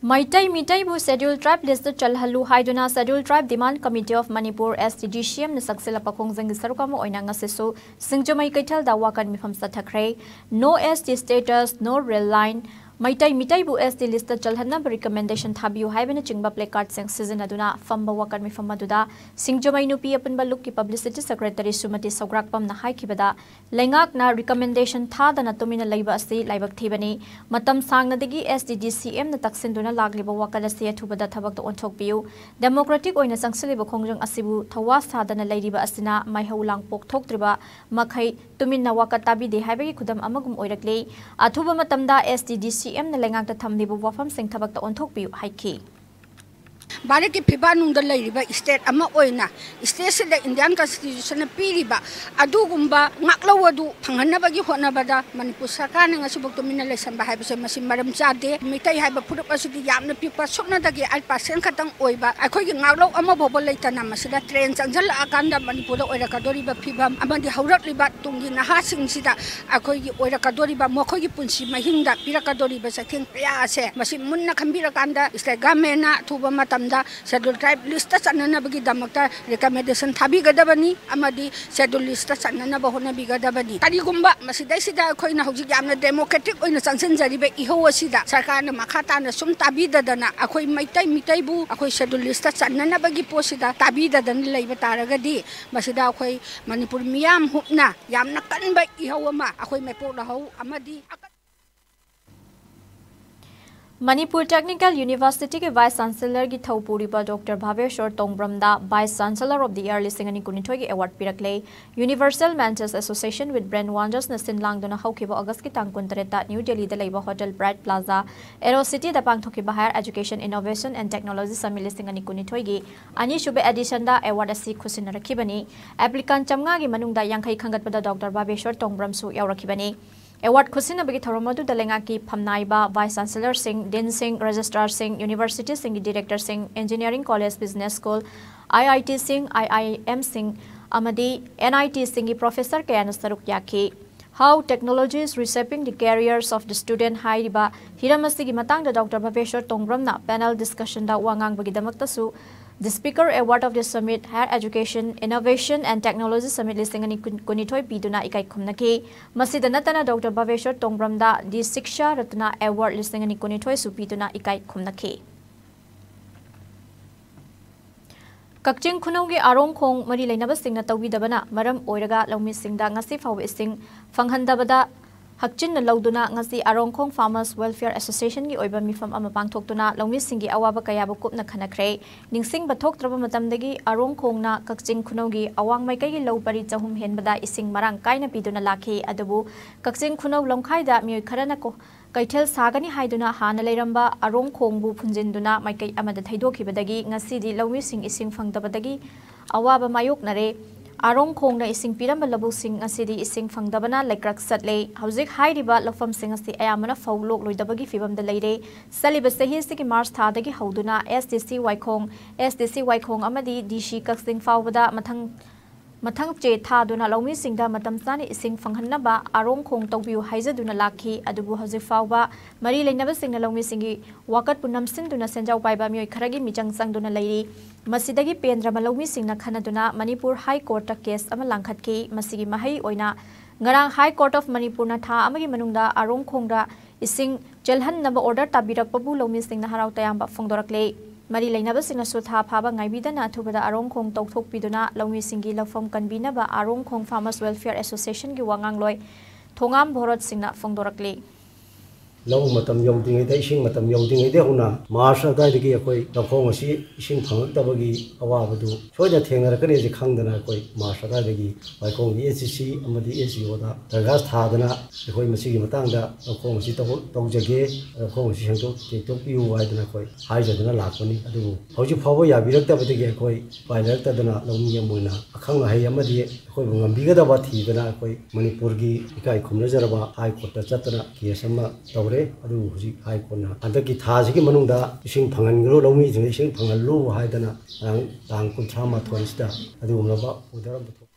ꯃꯩꯇꯩ ꯃꯤꯇꯩꯕꯨ Scheduled Tribe listꯇ ꯆꯜꯍꯜꯂꯨ ꯍꯥꯏꯗꯨꯅ Scheduled Tribe Demand Committee of Manipur, S T D C M ꯅ ꯆꯪꯁꯤꯜꯂꯛꯄ ꯈꯣꯡꯖꯪꯒꯤ ꯁꯔꯨꯛ ꯑꯃ ꯑꯣꯏꯅ ꯉꯁꯤꯁꯨ ꯁꯤꯡꯖꯃꯩ ꯀꯩꯊꯦꯜꯗ ꯋꯥꯀꯠ ꯃꯤꯐꯝ ꯆꯠꯊꯈ꯭ꯔꯦ꯫ No S T status, no rail line, Meitei ꯃꯤꯇꯩꯕꯨ S T list ꯆꯜꯍꯟꯅꯕ recommendation ꯊꯥꯕꯤꯌꯨ ꯍꯥꯏꯕꯅꯆꯤꯡꯕ placard ꯁꯤꯡ ꯁꯤꯖꯤꯟꯅꯗꯨꯅ ꯐꯝꯕ ꯋꯥꯀꯠ ꯃꯤꯐꯝ ꯑꯗꯨꯗ ꯁꯤꯡꯖꯃꯩ ꯅꯨꯄꯤ ꯑꯄꯨꯟꯕ ꯂꯨꯞꯀꯤ publicity secretary ꯁ꯭ꯔꯤꯃꯇꯤ ꯁꯧꯒ꯭ꯔꯥꯛꯄꯝꯅ ꯍꯥꯏꯈꯤꯕꯗ, ꯂꯩꯉꯥꯛꯅ recommendation ꯊꯥꯗꯅ ꯇꯨꯃꯤꯟꯅ ꯂꯩꯕ ꯑꯁꯤ ꯂꯥꯏꯕꯛ ꯊꯤꯕꯅꯤ꯫ ꯃꯇꯝ ꯁꯥꯡꯅꯗꯒꯤ S T D C M ꯅ ꯇꯛꯁꯤꯟꯗꯨꯅ ꯂꯥꯛꯂꯤꯕ ꯋꯥꯀꯠ ꯑꯁꯤ ꯑꯊꯨꯕꯗ ꯊꯕꯛꯇ ꯑꯣꯟꯊꯣꯛꯄꯤꯌꯨ꯫ Democratic ꯑꯣꯏꯅ ꯆꯪꯁꯤꯜꯂꯤꯕ ꯈꯣꯡꯖꯪ ꯑꯁꯤꯕꯨ ꯊꯧꯋꯥ ꯁꯥꯗꯅ ꯂꯩꯔꯤꯕ ꯑꯁꯤꯅ ꯃꯩꯍꯧ ꯂꯥꯡꯄꯣꯛ ꯊꯣꯛꯇ꯭ꯔꯤꯕ ꯃꯈꯩ ꯇꯨꯃꯤꯟꯅ ꯋꯥꯀꯠ ꯇꯥꯕꯤꯗꯦ ꯍꯥꯏꯕꯒꯤ ꯈꯨꯗꯝ ꯑꯃꯒꯨꯝ ꯑꯣꯏꯔꯛꯂꯤ꯫ ꯑꯊꯨꯕ ꯃꯇꯝꯗ S T D C M ꯅ ꯂꯩꯉꯥꯛꯇ ꯊꯝꯂꯤꯕ ꯋꯥꯐꯝꯁꯤꯡ ꯊꯕꯛꯇ ꯑꯣꯟꯊꯣꯛꯄꯤꯌꯨ ꯍꯥꯏꯈꯤ꯫ ꯚꯥꯔꯠꯀꯤ ꯐꯤꯕꯥꯛꯅꯨꯡꯗ ꯂꯩꯔꯤꯕ state ꯑꯃ ꯑꯣꯏꯅ state ꯁꯤꯗ Indian Constitution ꯅ ꯄꯤꯔꯤꯕ ꯑꯗꯨꯒꯨꯝꯕ ꯉꯥꯛꯂꯧ ꯑꯗꯨ ꯐꯪꯍꯟꯅꯕꯒꯤ ꯍꯣꯠꯅꯕꯗ ꯃꯅꯤꯄꯨꯔ ꯁꯔꯀꯥꯔꯅ ꯉꯁꯤꯐꯥꯎ ꯇꯨꯃꯤꯟꯅ ꯂꯩꯁꯟꯕ ꯍꯥꯏꯕꯁꯦ ꯃꯁꯤ ꯃꯔꯝ ꯆꯥꯗꯦ꯫ ꯃꯤꯇꯩ ꯍꯥꯏꯕ ꯐꯨꯔꯨꯞ ꯑꯁꯤꯗꯤ ꯌꯥꯝꯅ ꯄꯤꯛꯄ, ꯁꯨꯞꯅꯗꯒꯤ eight percent ꯈꯛꯇꯪ ꯑꯣꯏꯕ ꯑꯩꯈꯣꯏꯒꯤ ꯉꯥꯛꯂꯧ ꯑꯃ ꯐꯥꯎꯕ ꯂꯩꯇꯅ ꯃꯁꯤꯗ train ꯆꯪꯁꯤꯜꯂꯛꯑꯀꯥꯟꯗ ꯃꯅꯤꯄꯨꯔꯗ ꯑꯣꯏꯔꯛꯀꯗꯧꯔꯤꯕ ꯐꯤꯕꯝ ꯑꯃꯗꯤ ꯍꯧꯔꯛꯂꯤꯕ ꯇꯨꯡꯒꯤ ꯅꯍꯥꯁꯤꯡꯁꯤꯗ ꯑꯩꯈꯣꯏꯒꯤ ꯑꯣꯏꯔꯛꯀꯗꯧꯔꯤꯕ ꯃꯈꯣꯏꯒꯤ ꯄꯨꯟꯁꯤ ꯃꯍꯤꯡꯗ ꯄꯤꯔꯛꯀꯗꯧꯔꯤꯕ ꯆꯩꯊꯦꯡ ꯀꯌꯥ ꯑꯁꯦ ꯃꯁꯤ ꯃꯨꯟꯅ ꯈꯟꯕꯤꯔꯀꯥꯟꯗ state government ꯅ ꯑꯊꯨꯕ ꯃꯇꯝꯗ Scheduled Tribe list ꯇ ꯆꯟꯅꯅꯕꯒꯤꯗꯃꯛꯇ recommendation ꯊꯥꯕꯤꯒꯗꯕꯅꯤ ꯑꯃꯗꯤ Scheduled list ꯇ ꯆꯟꯅꯅꯕ ꯍꯣꯠꯅꯕꯤꯒꯗꯕꯅꯤ꯫ ꯀꯔꯤꯒꯨꯝꯕ ꯃꯁꯤꯗꯩꯁꯤꯗ ꯑꯩꯈꯣꯏꯅ ꯍꯧꯖꯤꯛ ꯌꯥꯝꯅ democratic ꯑꯣꯏꯅ ꯆꯪꯁꯤꯟꯖꯔꯤꯕ ꯏꯍꯧ ꯑꯁꯤꯗ ꯁꯔꯀꯥꯔꯅ ꯃꯈꯥ ꯇꯥꯅ ꯁꯨꯝ ꯇꯥꯕꯤꯗꯗꯅ ꯑꯩꯈꯣꯏ ꯃꯩꯇꯩ ꯃꯤꯇꯩꯕꯨ ꯑꯩꯈꯣꯏ Scheduled list ꯇ ꯆꯟꯅꯅꯕꯒꯤ ꯄꯣꯠꯁꯤꯗ ꯇꯥꯕꯤꯗꯗꯅ ꯂꯩꯕ ꯇꯥꯔꯒꯗꯤ ꯃꯁꯤꯗ ꯑꯩꯈꯣꯏ ꯃꯅꯤꯄꯨꯔ ꯃꯤꯌꯥꯝ ꯍꯨꯞꯅ ꯌꯥꯝꯅ ꯀꯟꯕ ꯏꯍꯧ ꯑꯃ ꯑꯩꯈꯣꯏ ꯃꯥꯏꯄꯣꯛꯅꯍꯧ ꯑꯃꯗꯤ ꯃꯅꯤꯄꯨꯔ Technical University ꯒꯤ Vice Chancellor ꯒꯤ ꯊꯧ ꯄꯨꯔꯤꯕ Doctor ꯚꯥꯕꯦꯁ꯭ꯋꯔ ꯇꯣꯡꯕ꯭ꯔꯝꯗ Vice Chancellor of the Year ꯂꯤꯁꯤꯡ ꯑꯅꯤ ꯀꯨꯟꯅꯤꯊꯣꯏꯒꯤ award ꯄꯤꯔꯛꯂꯦ꯫ Universal Mentors Association with Brand Wonders ꯅ ꯁꯤꯟ ꯂꯥꯡꯗꯨꯅ ꯍꯧꯈꯤꯕ August ꯀꯤ ꯇꯥꯡ ꯀꯨꯟꯇꯔꯦꯠꯇ New Delhi ꯗ ꯂꯩꯕ Hotel Bright Plaza, Aero City ꯗ ꯄꯥꯡꯊꯣꯛꯈꯤꯕ Higher Education Innovation and Technology Summit ꯂꯤꯁꯤꯡ ꯑꯅꯤ ꯀꯨꯟꯅꯤꯊꯣꯏꯒꯤ ꯑꯅꯤꯁꯨꯕ edition ꯗ award ꯑꯁꯤ ꯈꯨꯠꯁꯤꯟꯅꯔꯛꯈꯤꯕꯅꯤ꯫ Applicant ꯆꯥꯝꯃꯉꯥꯒꯤ ꯃꯅꯨꯡꯗ ꯌꯥꯡꯈꯩ ꯈꯟꯒꯠꯄꯗ Doctor ꯚꯥꯕꯦꯁ꯭ꯋꯔ ꯇꯣꯡꯕ꯭ꯔꯝꯁꯨ ꯌꯥꯎꯔꯛꯈꯤꯕꯅꯤ꯫ Award ꯈꯨꯠꯁꯤꯟꯅꯕꯒꯤ ꯊꯧꯔꯝ ꯑꯗꯨꯗ ꯂꯩꯉꯥꯛꯀꯤ ꯐꯝꯅꯥꯏꯕ, Vice Chancellor ꯁꯤꯡ, Dean ꯁꯤꯡ, Registrar ꯁꯤꯡ, University ꯁꯤꯡꯒꯤ Director ꯁꯤꯡ, Engineering College, Business School, I I T ꯁꯤꯡ, I I M ꯁꯤꯡ ꯑꯃꯗꯤ N I T ꯁꯤꯡꯒꯤ professor ꯀꯌꯥꯅ ꯁꯔꯨꯛ ꯌꯥꯈꯤ꯫ How Technology is Reshaping the Careers of the Student ꯍꯥꯏꯔꯤꯕ ꯍꯤꯔꯝ ꯑꯁꯤꯒꯤ ꯃꯇꯥꯡꯗ Doctor ꯚꯥꯕꯦꯁ꯭ꯋꯔ ꯇꯣꯡꯕ꯭ꯔꯝꯅ panel discussion ꯗ ꯋꯥ ꯉꯥꯡꯕꯒꯤꯗꯃꯛꯇꯁꯨ The Speaker Award of the Summit, Higher Education, Innovation and Technology Summit ꯂꯤꯁꯤꯡ ꯑꯅꯤ ꯀꯨꯟꯅꯤꯊꯣꯏ ꯄꯤꯗꯨꯅ ꯏꯀꯥꯏ ꯈꯨꯝꯅꯈꯤ꯫ ꯃꯁꯤꯗ ꯅꯠꯇꯅ doctor ꯚꯕꯦꯁ꯭ꯋꯔ ꯇꯣꯡꯕ꯭ꯔꯝꯗ The Shiksha Ratna Award ꯂꯤꯁꯤꯡ ꯑꯅꯤ ꯀꯨꯟꯅꯤꯊꯣꯏꯁꯨ ꯄꯤꯗꯨꯅ ꯏꯀꯥꯏ ꯈꯨꯝꯅꯈꯤ꯫ ꯀꯛꯆꯤꯡ ꯈꯨꯅꯧꯒꯤ ꯑꯔꯣꯡ ꯈꯣꯡ ꯃꯔꯤ ꯂꯩꯅꯕꯁꯤꯡꯅ ꯇꯧꯕꯤꯗꯕꯅ ꯃꯔꯝ ꯑꯣꯏꯔꯒ ꯂꯧꯃꯤꯁꯤꯡꯗ ꯉꯁꯤ ꯐꯥꯎꯕ ꯏꯁꯤꯡ ꯐꯪꯍꯟꯗꯕꯗ ꯍꯛꯆꯤꯟꯅ ꯂꯧꯗꯨꯅ ꯉꯁꯤ ꯑꯔꯣꯡꯈꯣꯡ Farmers Welfare Associationꯒꯤ ꯑꯣꯏꯕ ꯃꯤꯐꯝ ꯑꯃ ꯄꯥꯡꯊꯣꯛꯇꯨꯅ ꯂꯧꯃꯤꯁꯤꯡꯒꯤ ꯑꯋꯥꯕ ꯀꯌꯥꯕꯨ ꯀꯨꯞꯅ ꯈꯟꯅꯈ꯭ꯔꯦ꯫ ꯅꯤꯡꯁꯤꯡꯕ ꯊꯣꯛꯇ꯭ꯔꯕ ꯃꯇꯝꯗꯒꯤ ꯑꯔꯣꯡꯈꯣꯡꯅ ꯀꯛꯆꯤꯡ ꯈꯨꯅꯧꯒꯤ ꯑꯋꯥꯡ ꯃꯥꯏꯀꯩꯒꯤ ꯂꯧ ꯄꯔꯤ ꯆꯍꯨꯝ ꯍꯦꯟꯕꯗ ꯏꯁꯤꯡ ꯃꯔꯥꯡ ꯀꯥꯏꯅ ꯄꯤꯗꯨꯅ ꯂꯥꯛꯈꯤ꯫ ꯑꯗꯨꯕꯨ ꯀꯛꯆꯤꯡ ꯈꯨꯅꯧ ꯂꯝꯈꯥꯏꯗ ꯃꯤꯑꯣꯏ ꯈꯔꯅ ꯀꯣ-, ꯀꯩꯊꯦꯜ ꯁꯥꯒꯅꯤ ꯍꯥꯏꯗꯨꯅ ꯍꯥꯟꯅ ꯂꯩꯔꯝꯕ ꯑꯔꯣꯡ ꯈꯣꯡꯕꯨ ꯐꯨꯟꯖꯤꯟꯗꯨꯅ ꯃꯥꯏꯀꯩ ꯑꯃꯗ ꯊꯩꯗꯣꯛꯈꯤꯕꯗꯒꯤ ꯉꯁꯤꯗꯤ ꯂꯧꯃꯤꯁꯤꯡ ꯏꯁꯤꯡ ꯐꯪꯗꯕꯗꯒꯤ ꯑꯋꯥꯕ ꯃꯥꯌꯣꯛꯅꯔꯦ꯫ ꯑꯔꯣꯡ ꯈꯣꯡꯅ ꯏꯁꯤꯡ ꯄꯤꯔꯝꯕ ꯂꯧꯕꯨꯛꯁꯤꯡ ꯉꯁꯤꯗꯤ ꯏꯁꯤꯡ ꯐꯪꯗꯕꯅ ꯂꯩꯀ꯭ꯔꯛ ꯆꯠꯂꯦ꯫ ꯍꯧꯖꯤꯛ ꯍꯥꯏꯔꯤꯕ ꯂꯧꯐꯝꯁꯤꯡ ꯑꯁꯤ ꯑꯌꯥꯝꯕꯅ ꯐꯧ ꯂꯣꯛꯂꯣꯏꯗꯕꯒꯤ ꯐꯤꯕꯝꯗ ꯂꯩꯔꯦ꯫ ꯆꯠꯂꯤꯕ ꯆꯍꯤ ꯑꯁꯤꯒꯤ ꯃꯥꯔꯆ ꯊꯥꯗꯒꯤ ꯍꯧꯗꯨꯅ S D C Waikhong, S D C Waikhong ꯑꯃꯗꯤ D C ꯀꯛꯆꯤꯡ ꯐꯥꯎꯕꯗ ꯃꯊꯪ ꯃꯊꯪ ꯆꯦ ꯊꯥꯗꯨꯅ ꯂꯧꯃꯤꯁꯤꯡꯗ ꯃꯇꯝ ꯆꯥꯅ ꯏꯁꯤꯡ ꯐꯪꯍꯟꯅꯕ ꯑꯔꯣꯡ ꯈꯣꯡ ꯇꯧꯕꯤꯌꯨ ꯍꯥꯏꯖꯗꯨꯅ ꯂꯥꯛꯈꯤ꯫ ꯑꯗꯨꯕꯨ ꯍꯧꯖꯤꯛ ꯐꯥꯎꯕ ꯃꯔꯤ ꯂꯩꯅꯕꯁꯤꯡꯅ ꯂꯧꯃꯤꯁꯤꯡꯒꯤ ꯋꯥꯀꯠꯄꯨ ꯅꯝꯁꯤꯟꯗꯨꯅ ꯁꯦꯟꯖꯥꯎ ꯄꯥꯏꯕ ꯃꯤꯑꯣꯏ ꯈꯔꯒꯤ ꯃꯤꯆꯪ ꯆꯪꯗꯨꯅ ꯂꯩꯔꯤ꯫ ꯃꯁꯤꯗꯒꯤ ꯄꯦꯟꯗ꯭ꯔꯕ ꯂꯧꯃꯤꯁꯤꯡꯅ ꯈꯟꯅꯗꯨꯅ ꯃꯅꯤꯄꯨꯔ ꯍꯥꯏ ꯀꯣꯔꯠꯇ ꯀꯦꯁ ꯑꯃ ꯂꯥꯡꯈꯠꯈꯤ꯫ ꯃꯁꯤꯒꯤ ꯃꯍꯩ ꯑꯣꯏꯅ ꯉꯔꯥꯡ High Court of ꯃꯅꯤꯄꯨꯔꯅ ꯊꯥ ꯑꯃꯒꯤ ꯃꯅꯨꯡꯗ ꯑꯔꯣꯡ ꯈꯣꯡꯗ ꯏꯁꯤꯡ ꯆꯦꯜꯍꯟꯅꯕ ꯑꯣꯔꯗꯔ ꯇꯥꯕꯤꯔꯛꯄꯕꯨ ꯂꯧꯃꯤꯁꯤꯡꯅ ꯍꯔꯥꯎ ꯇꯌꯥꯝꯕ ꯐꯣꯡꯗꯣꯔꯛꯂꯦ꯫ ꯃꯔꯤ ꯂꯩꯅꯕꯁꯤꯡꯅꯁꯨ ꯊꯥ ꯐꯥꯕ ꯉꯥꯏꯕꯤꯗꯅ ꯑꯊꯨꯕꯗ ꯑꯔꯣꯡ ꯈꯣꯡ ꯇꯧꯊꯣꯛꯄꯤꯗꯨꯅ ꯂꯧꯃꯤꯁꯤꯡꯒꯤ ꯂꯧꯐꯝ ꯀꯟꯕꯤꯅꯕ ꯑꯔꯣꯡ ꯈꯣꯡ Farmers Welfare Associationꯒꯤ ꯋꯥꯉꯥꯡꯂꯣꯏ ꯊꯣꯉꯥꯝ ꯚꯣꯔꯠ ꯁꯤꯡꯅ ꯐꯣꯡꯗꯣꯔꯛꯂꯤ꯫ ꯂꯧ ꯃꯇꯝ ꯌꯧꯗ꯭ꯔꯤꯉꯩꯗ, ꯏꯁꯤꯡ ꯃꯇꯝ ꯌꯧꯗ꯭ꯔꯤꯉꯩꯗ ꯍꯧꯅ ꯃꯥꯔꯆ ꯑꯗꯨꯋꯥꯏꯗꯒꯤ ꯑꯩꯈꯣꯏ ꯂꯧꯈꯣꯡ ꯑꯁꯤ ꯏꯁꯤꯡ ꯐꯪꯂꯛꯇꯕꯒꯤ ꯑꯋꯥꯕꯗꯨ ꯁꯣꯏꯗꯅ ꯊꯦꯡꯅꯔꯛꯀꯅꯤꯁꯦ ꯈꯪꯗꯅ ꯑꯩꯈꯣꯏ ꯃꯥꯔꯆ ꯑꯗꯨꯋꯥꯏꯗꯒꯤ ꯋꯥꯏꯈꯣꯡꯒꯤ S D C ꯑꯃꯗꯤ S D Oꯗ ꯗꯔꯈꯥꯁ ꯊꯥꯗꯅ ꯑꯩꯈꯣꯏ ꯃꯁꯤꯒꯤ ꯃꯇꯥꯡꯗ ꯂꯧꯈꯣꯡ ꯑꯁꯤ ꯇꯧ-, ꯇꯧꯖꯒꯦ, ꯂꯧꯈꯣꯡ ꯑꯁꯤ ꯁꯦꯡꯗꯣꯛ-, ꯁꯦꯡꯗꯣꯛꯄꯤꯌꯨ ꯍꯥꯏꯗꯅ ꯑꯩꯈꯣꯏ ꯍꯥꯏꯖꯗꯨꯅ ꯂꯥꯛꯄꯅꯤ꯫ ꯑꯗꯨꯕꯨ ꯍꯧꯖꯤꯛ ꯐꯥꯎꯕ ꯌꯥꯕꯤꯔꯛꯇꯕꯗꯒꯤ ꯑꯩꯈꯣꯏ ꯎꯄꯥꯏ ꯂꯩꯔꯛꯇꯗꯅ ꯂꯧꯃꯤ ꯑꯃ ꯑꯣꯏꯅ ꯑꯈꯪ ꯑꯍꯩ ꯑꯃꯗꯤ ꯑꯩꯈꯣꯏꯕꯨ ꯉꯝꯕꯤꯒꯗꯕ ꯊꯤꯗꯅ ꯑꯩꯈꯣꯏ ꯃꯅꯤꯄꯨꯔꯒꯤ ꯏꯀꯥꯏ ꯈꯨꯝꯅꯖꯔꯕ ꯍꯥꯏ ꯀꯣꯔꯠꯇ ꯆꯠꯇꯅ ꯀꯦꯁ ꯑꯃ ꯇꯧꯔꯦ꯫ ꯑꯗꯨꯕꯨ ꯍꯧꯖꯤꯛ ꯍꯥꯏ ꯀꯣꯔꯠꯅ ꯍꯟꯗꯛꯀꯤ ꯊꯥꯁꯤꯒꯤ ꯃꯅꯨꯡꯗ ꯏꯁꯤꯡ ꯐꯪꯍꯟꯒꯅꯨ, ꯂꯧꯃꯤꯁꯤꯡꯗ ꯏꯁꯤꯡ ꯐꯪꯍꯜꯂꯨ ꯍꯥꯏꯗꯅ ꯉꯔꯥꯡ ꯇꯥꯡ ꯀꯨꯟꯊ꯭ꯔꯥ ꯃꯥꯊꯣꯏꯁꯤꯗ ꯑꯗꯨꯒꯨꯝꯂꯕ ꯑꯣꯔꯗꯔ ꯑꯃ ꯊꯣꯛ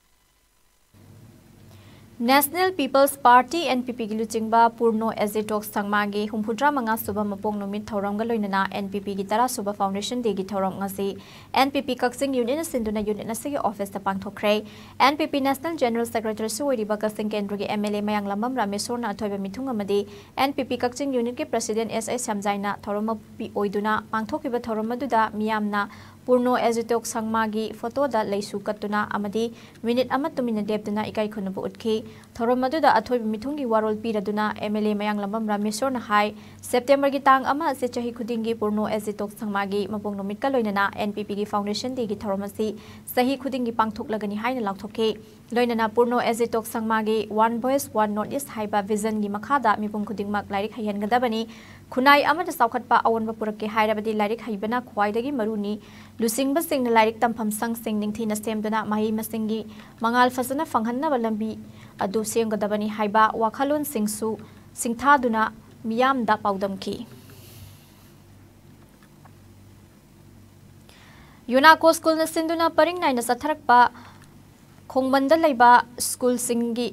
National People's Party, N P P ꯒꯤ ꯂꯨꯆꯤꯡꯕ ꯄꯨꯔꯅꯣ ꯑꯦꯖꯤꯇꯣꯛ ꯁꯪꯃꯥꯒꯤ ꯍꯨꯝꯐꯨꯇꯔꯥ ꯃꯉꯥ ꯁꯨꯕ ꯃꯄꯣꯛ ꯅꯨꯃꯤꯠ ꯊꯧꯔꯝꯒ ꯂꯣꯏꯅꯅ N P P ꯒꯤ ꯇꯔꯥ ꯁꯨꯕ Foundation Day ꯒꯤ ꯊꯧꯔꯝ ꯉꯁꯤ N P P ꯀꯛꯆꯤꯡ unit ꯅ ꯁꯤꯟꯗꯨꯅ unit ꯑꯁꯤꯒꯤ office ꯇ ꯄꯥꯡꯊꯣꯛꯈ꯭ꯔꯦ꯫ N P P National General Secretary ꯁꯨ ꯑꯣꯏꯔꯤꯕ ꯀꯛꯆꯤꯡ ꯀꯦꯟꯗ꯭ꯔꯒꯤ M L A ꯃꯌꯥꯡꯂꯝꯕꯝ ꯔꯥꯃꯦꯁꯣꯔꯅ ꯑꯊꯣꯏꯕ ꯃꯤꯊꯨꯡ ꯑꯃꯗꯤ N P P ꯀꯛꯆꯤꯡ unit ꯀꯤ President S I ꯁ꯭ꯌꯥꯝꯖꯥꯏꯅ ꯊꯧꯔꯝ ꯃꯄꯨ ꯑꯣꯏꯗꯨꯅ ꯄꯥꯡꯊꯣꯛꯈꯤꯕ ꯊꯧꯔꯝ ꯑꯗꯨꯗ ꯃꯤꯌꯥꯝꯅ ꯄꯨꯔꯅꯣ ꯑꯦꯖꯤꯇꯣꯛ ꯁꯪꯃꯥꯒꯤ photo ꯗ ꯂꯩꯁꯨ ꯀꯠꯇꯨꯅ ꯑꯃꯗꯤ minute ꯑꯃ ꯇꯨꯃꯤꯟꯅ ꯂꯦꯞꯇꯨꯅ ꯏꯀꯥꯏ ꯈꯨꯝꯅꯕ ꯎꯠꯈꯤ꯫ ꯊꯧꯔꯝ ꯑꯗꯨꯗ ꯑꯊꯣꯏꯕ ꯃꯤꯊꯨꯡꯒꯤ ꯋꯥꯔꯣꯜ ꯄꯤꯔꯗꯨꯅ M L A Mayanglambam ꯔꯥꯃꯦꯁꯣꯔꯅ high, September ꯒꯤ ꯇꯥꯡ ꯑꯃ ꯑꯁꯤ ꯆꯍꯤ ꯈꯨꯗꯤꯡꯒꯤ ꯄꯨꯔꯅꯣ ꯑꯦꯖꯤꯇꯣꯛ ꯁꯪꯃꯥꯒꯤ ꯃꯄꯣꯛ ꯅꯨꯃꯤꯠꯀ ꯂꯣꯏꯅꯅ N P P ꯒꯤ Foundation Day ꯒꯤ ꯊꯧꯔꯝ ꯑꯁꯤ ꯆꯍꯤ ꯈꯨꯗꯤꯡꯒꯤ ꯄꯥꯡꯊꯣꯛꯂꯒꯅꯤ ꯍꯥꯏꯅ ꯂꯥꯎꯊꯣꯛꯈꯤ꯫ ꯂꯣꯏꯅꯅ ꯄꯨꯔꯅꯣ ꯑꯦꯖꯤꯇꯣꯛ ꯁꯪꯃꯥꯒꯤ One Voice, One North East ꯍꯥꯏꯕ vision ꯒꯤ ꯃꯈꯥꯗ ꯃꯤꯄꯨꯝ ꯈꯨꯗꯤꯡꯃꯛ ꯂꯥꯏꯔꯤꯛ ꯍꯩꯍꯟꯒꯗꯕꯅꯤ꯫ ꯈꯨꯟꯅꯥꯏ ꯑꯃꯗ ꯆꯥꯎꯈꯠꯄ ꯑꯑꯣꯟꯕ ꯄꯨꯔꯛꯀꯦ ꯍꯥꯏꯔꯕꯗꯤ ꯂꯥꯏꯔꯤꯛ ꯍꯩꯕꯅ ꯈ꯭ꯋꯥꯏꯗꯒꯤ ꯃꯔꯨꯅꯤ꯫ ꯂꯨꯆꯤꯡꯕꯁꯤꯡꯅ ꯂꯥꯏꯔꯤꯛ ꯇꯝꯐꯝ ꯁꯪꯁꯤꯡ ꯅꯤꯡꯊꯤꯅ ꯁꯦꯝꯗꯨꯅ ꯃꯍꯩ ꯃꯁꯤꯡꯒꯤ ꯃꯉꯥꯜ ꯐꯖꯅ ꯐꯪꯍꯟꯅꯕ ꯂꯝꯕꯤ ꯑꯗꯨ ꯁꯦꯝꯒꯗꯕꯅꯤ ꯍꯥꯏꯕ ꯋꯥꯈꯜꯂꯣꯟꯁꯤꯡꯁꯨ ꯁꯤꯡꯊꯥꯗꯨꯅ ꯃꯤꯌꯥꯝꯗ ꯄꯥꯎꯗꯝꯈꯤ꯫ ꯌꯨꯅꯥꯀꯣ ꯁ꯭ꯀꯨꯜꯅ ꯁꯤꯟꯗꯨꯅ ꯄꯔꯤꯡ ꯅꯥꯏꯅ ꯆꯠꯊꯔꯛꯄ ꯈꯣꯡꯃꯟꯗ ꯂꯩꯕ ꯁ꯭ꯀꯨꯜꯁꯤꯡꯒꯤ,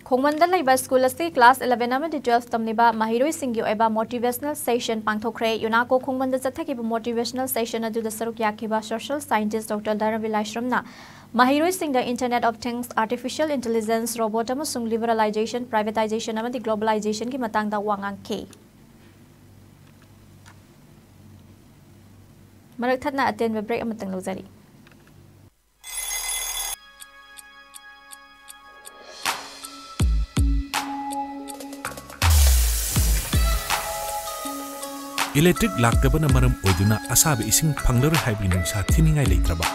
ꯈꯣꯡꯃꯟꯗ ꯂꯩꯕ ꯁ꯭ꯀꯨꯜ ꯑꯁꯤ class eleven ꯑꯃꯗꯤ twelve ꯇꯝꯂꯤꯕ ꯃꯍꯩꯔꯣꯏꯁꯤꯡꯒꯤ ꯑꯣꯏꯕ motivational session ꯄꯥꯡꯊꯣꯛꯈ꯭ꯔꯦ꯫ ꯌꯨꯅꯥꯀꯣ ꯈꯣꯡꯃꯟꯗ ꯆꯠꯊꯈꯤꯕ motivational session ꯑꯗꯨꯗ ꯁꯔꯨꯛ ꯌꯥꯈꯤꯕ social scientist Doctor ꯙꯔꯃꯕꯤꯔ ꯂꯥꯏꯁ꯭ꯔꯝꯅ ꯃꯍꯩꯔꯣꯏꯁꯤꯡꯗ Internet of Things, Artificial Intelligence, Robot ꯑꯃꯁꯨꯡ Liberalization, Privatization ꯑꯃꯗꯤ Globalization ꯒꯤ ꯃꯇꯥꯡꯗ ꯋꯥ ꯉꯥꯡꯈꯤ꯫ ꯃꯔꯛ ꯊꯠꯅ ꯑꯇꯦꯟꯕ break ꯑꯃꯇꯪ ꯂꯧꯖꯔꯤ꯫ Electric ꯂꯥꯛꯇꯕꯅ ꯃꯔꯝ ꯑꯣꯏꯗꯨꯅ ꯑꯁꯥꯕ ꯏꯁꯤꯡ ꯐꯪꯂꯔꯣꯏ ꯍꯥꯏꯕꯒꯤ ꯅꯨꯡꯁꯥ ꯊꯤꯅꯤꯡꯉꯥꯏ ꯂꯩꯇ꯭ꯔꯕ?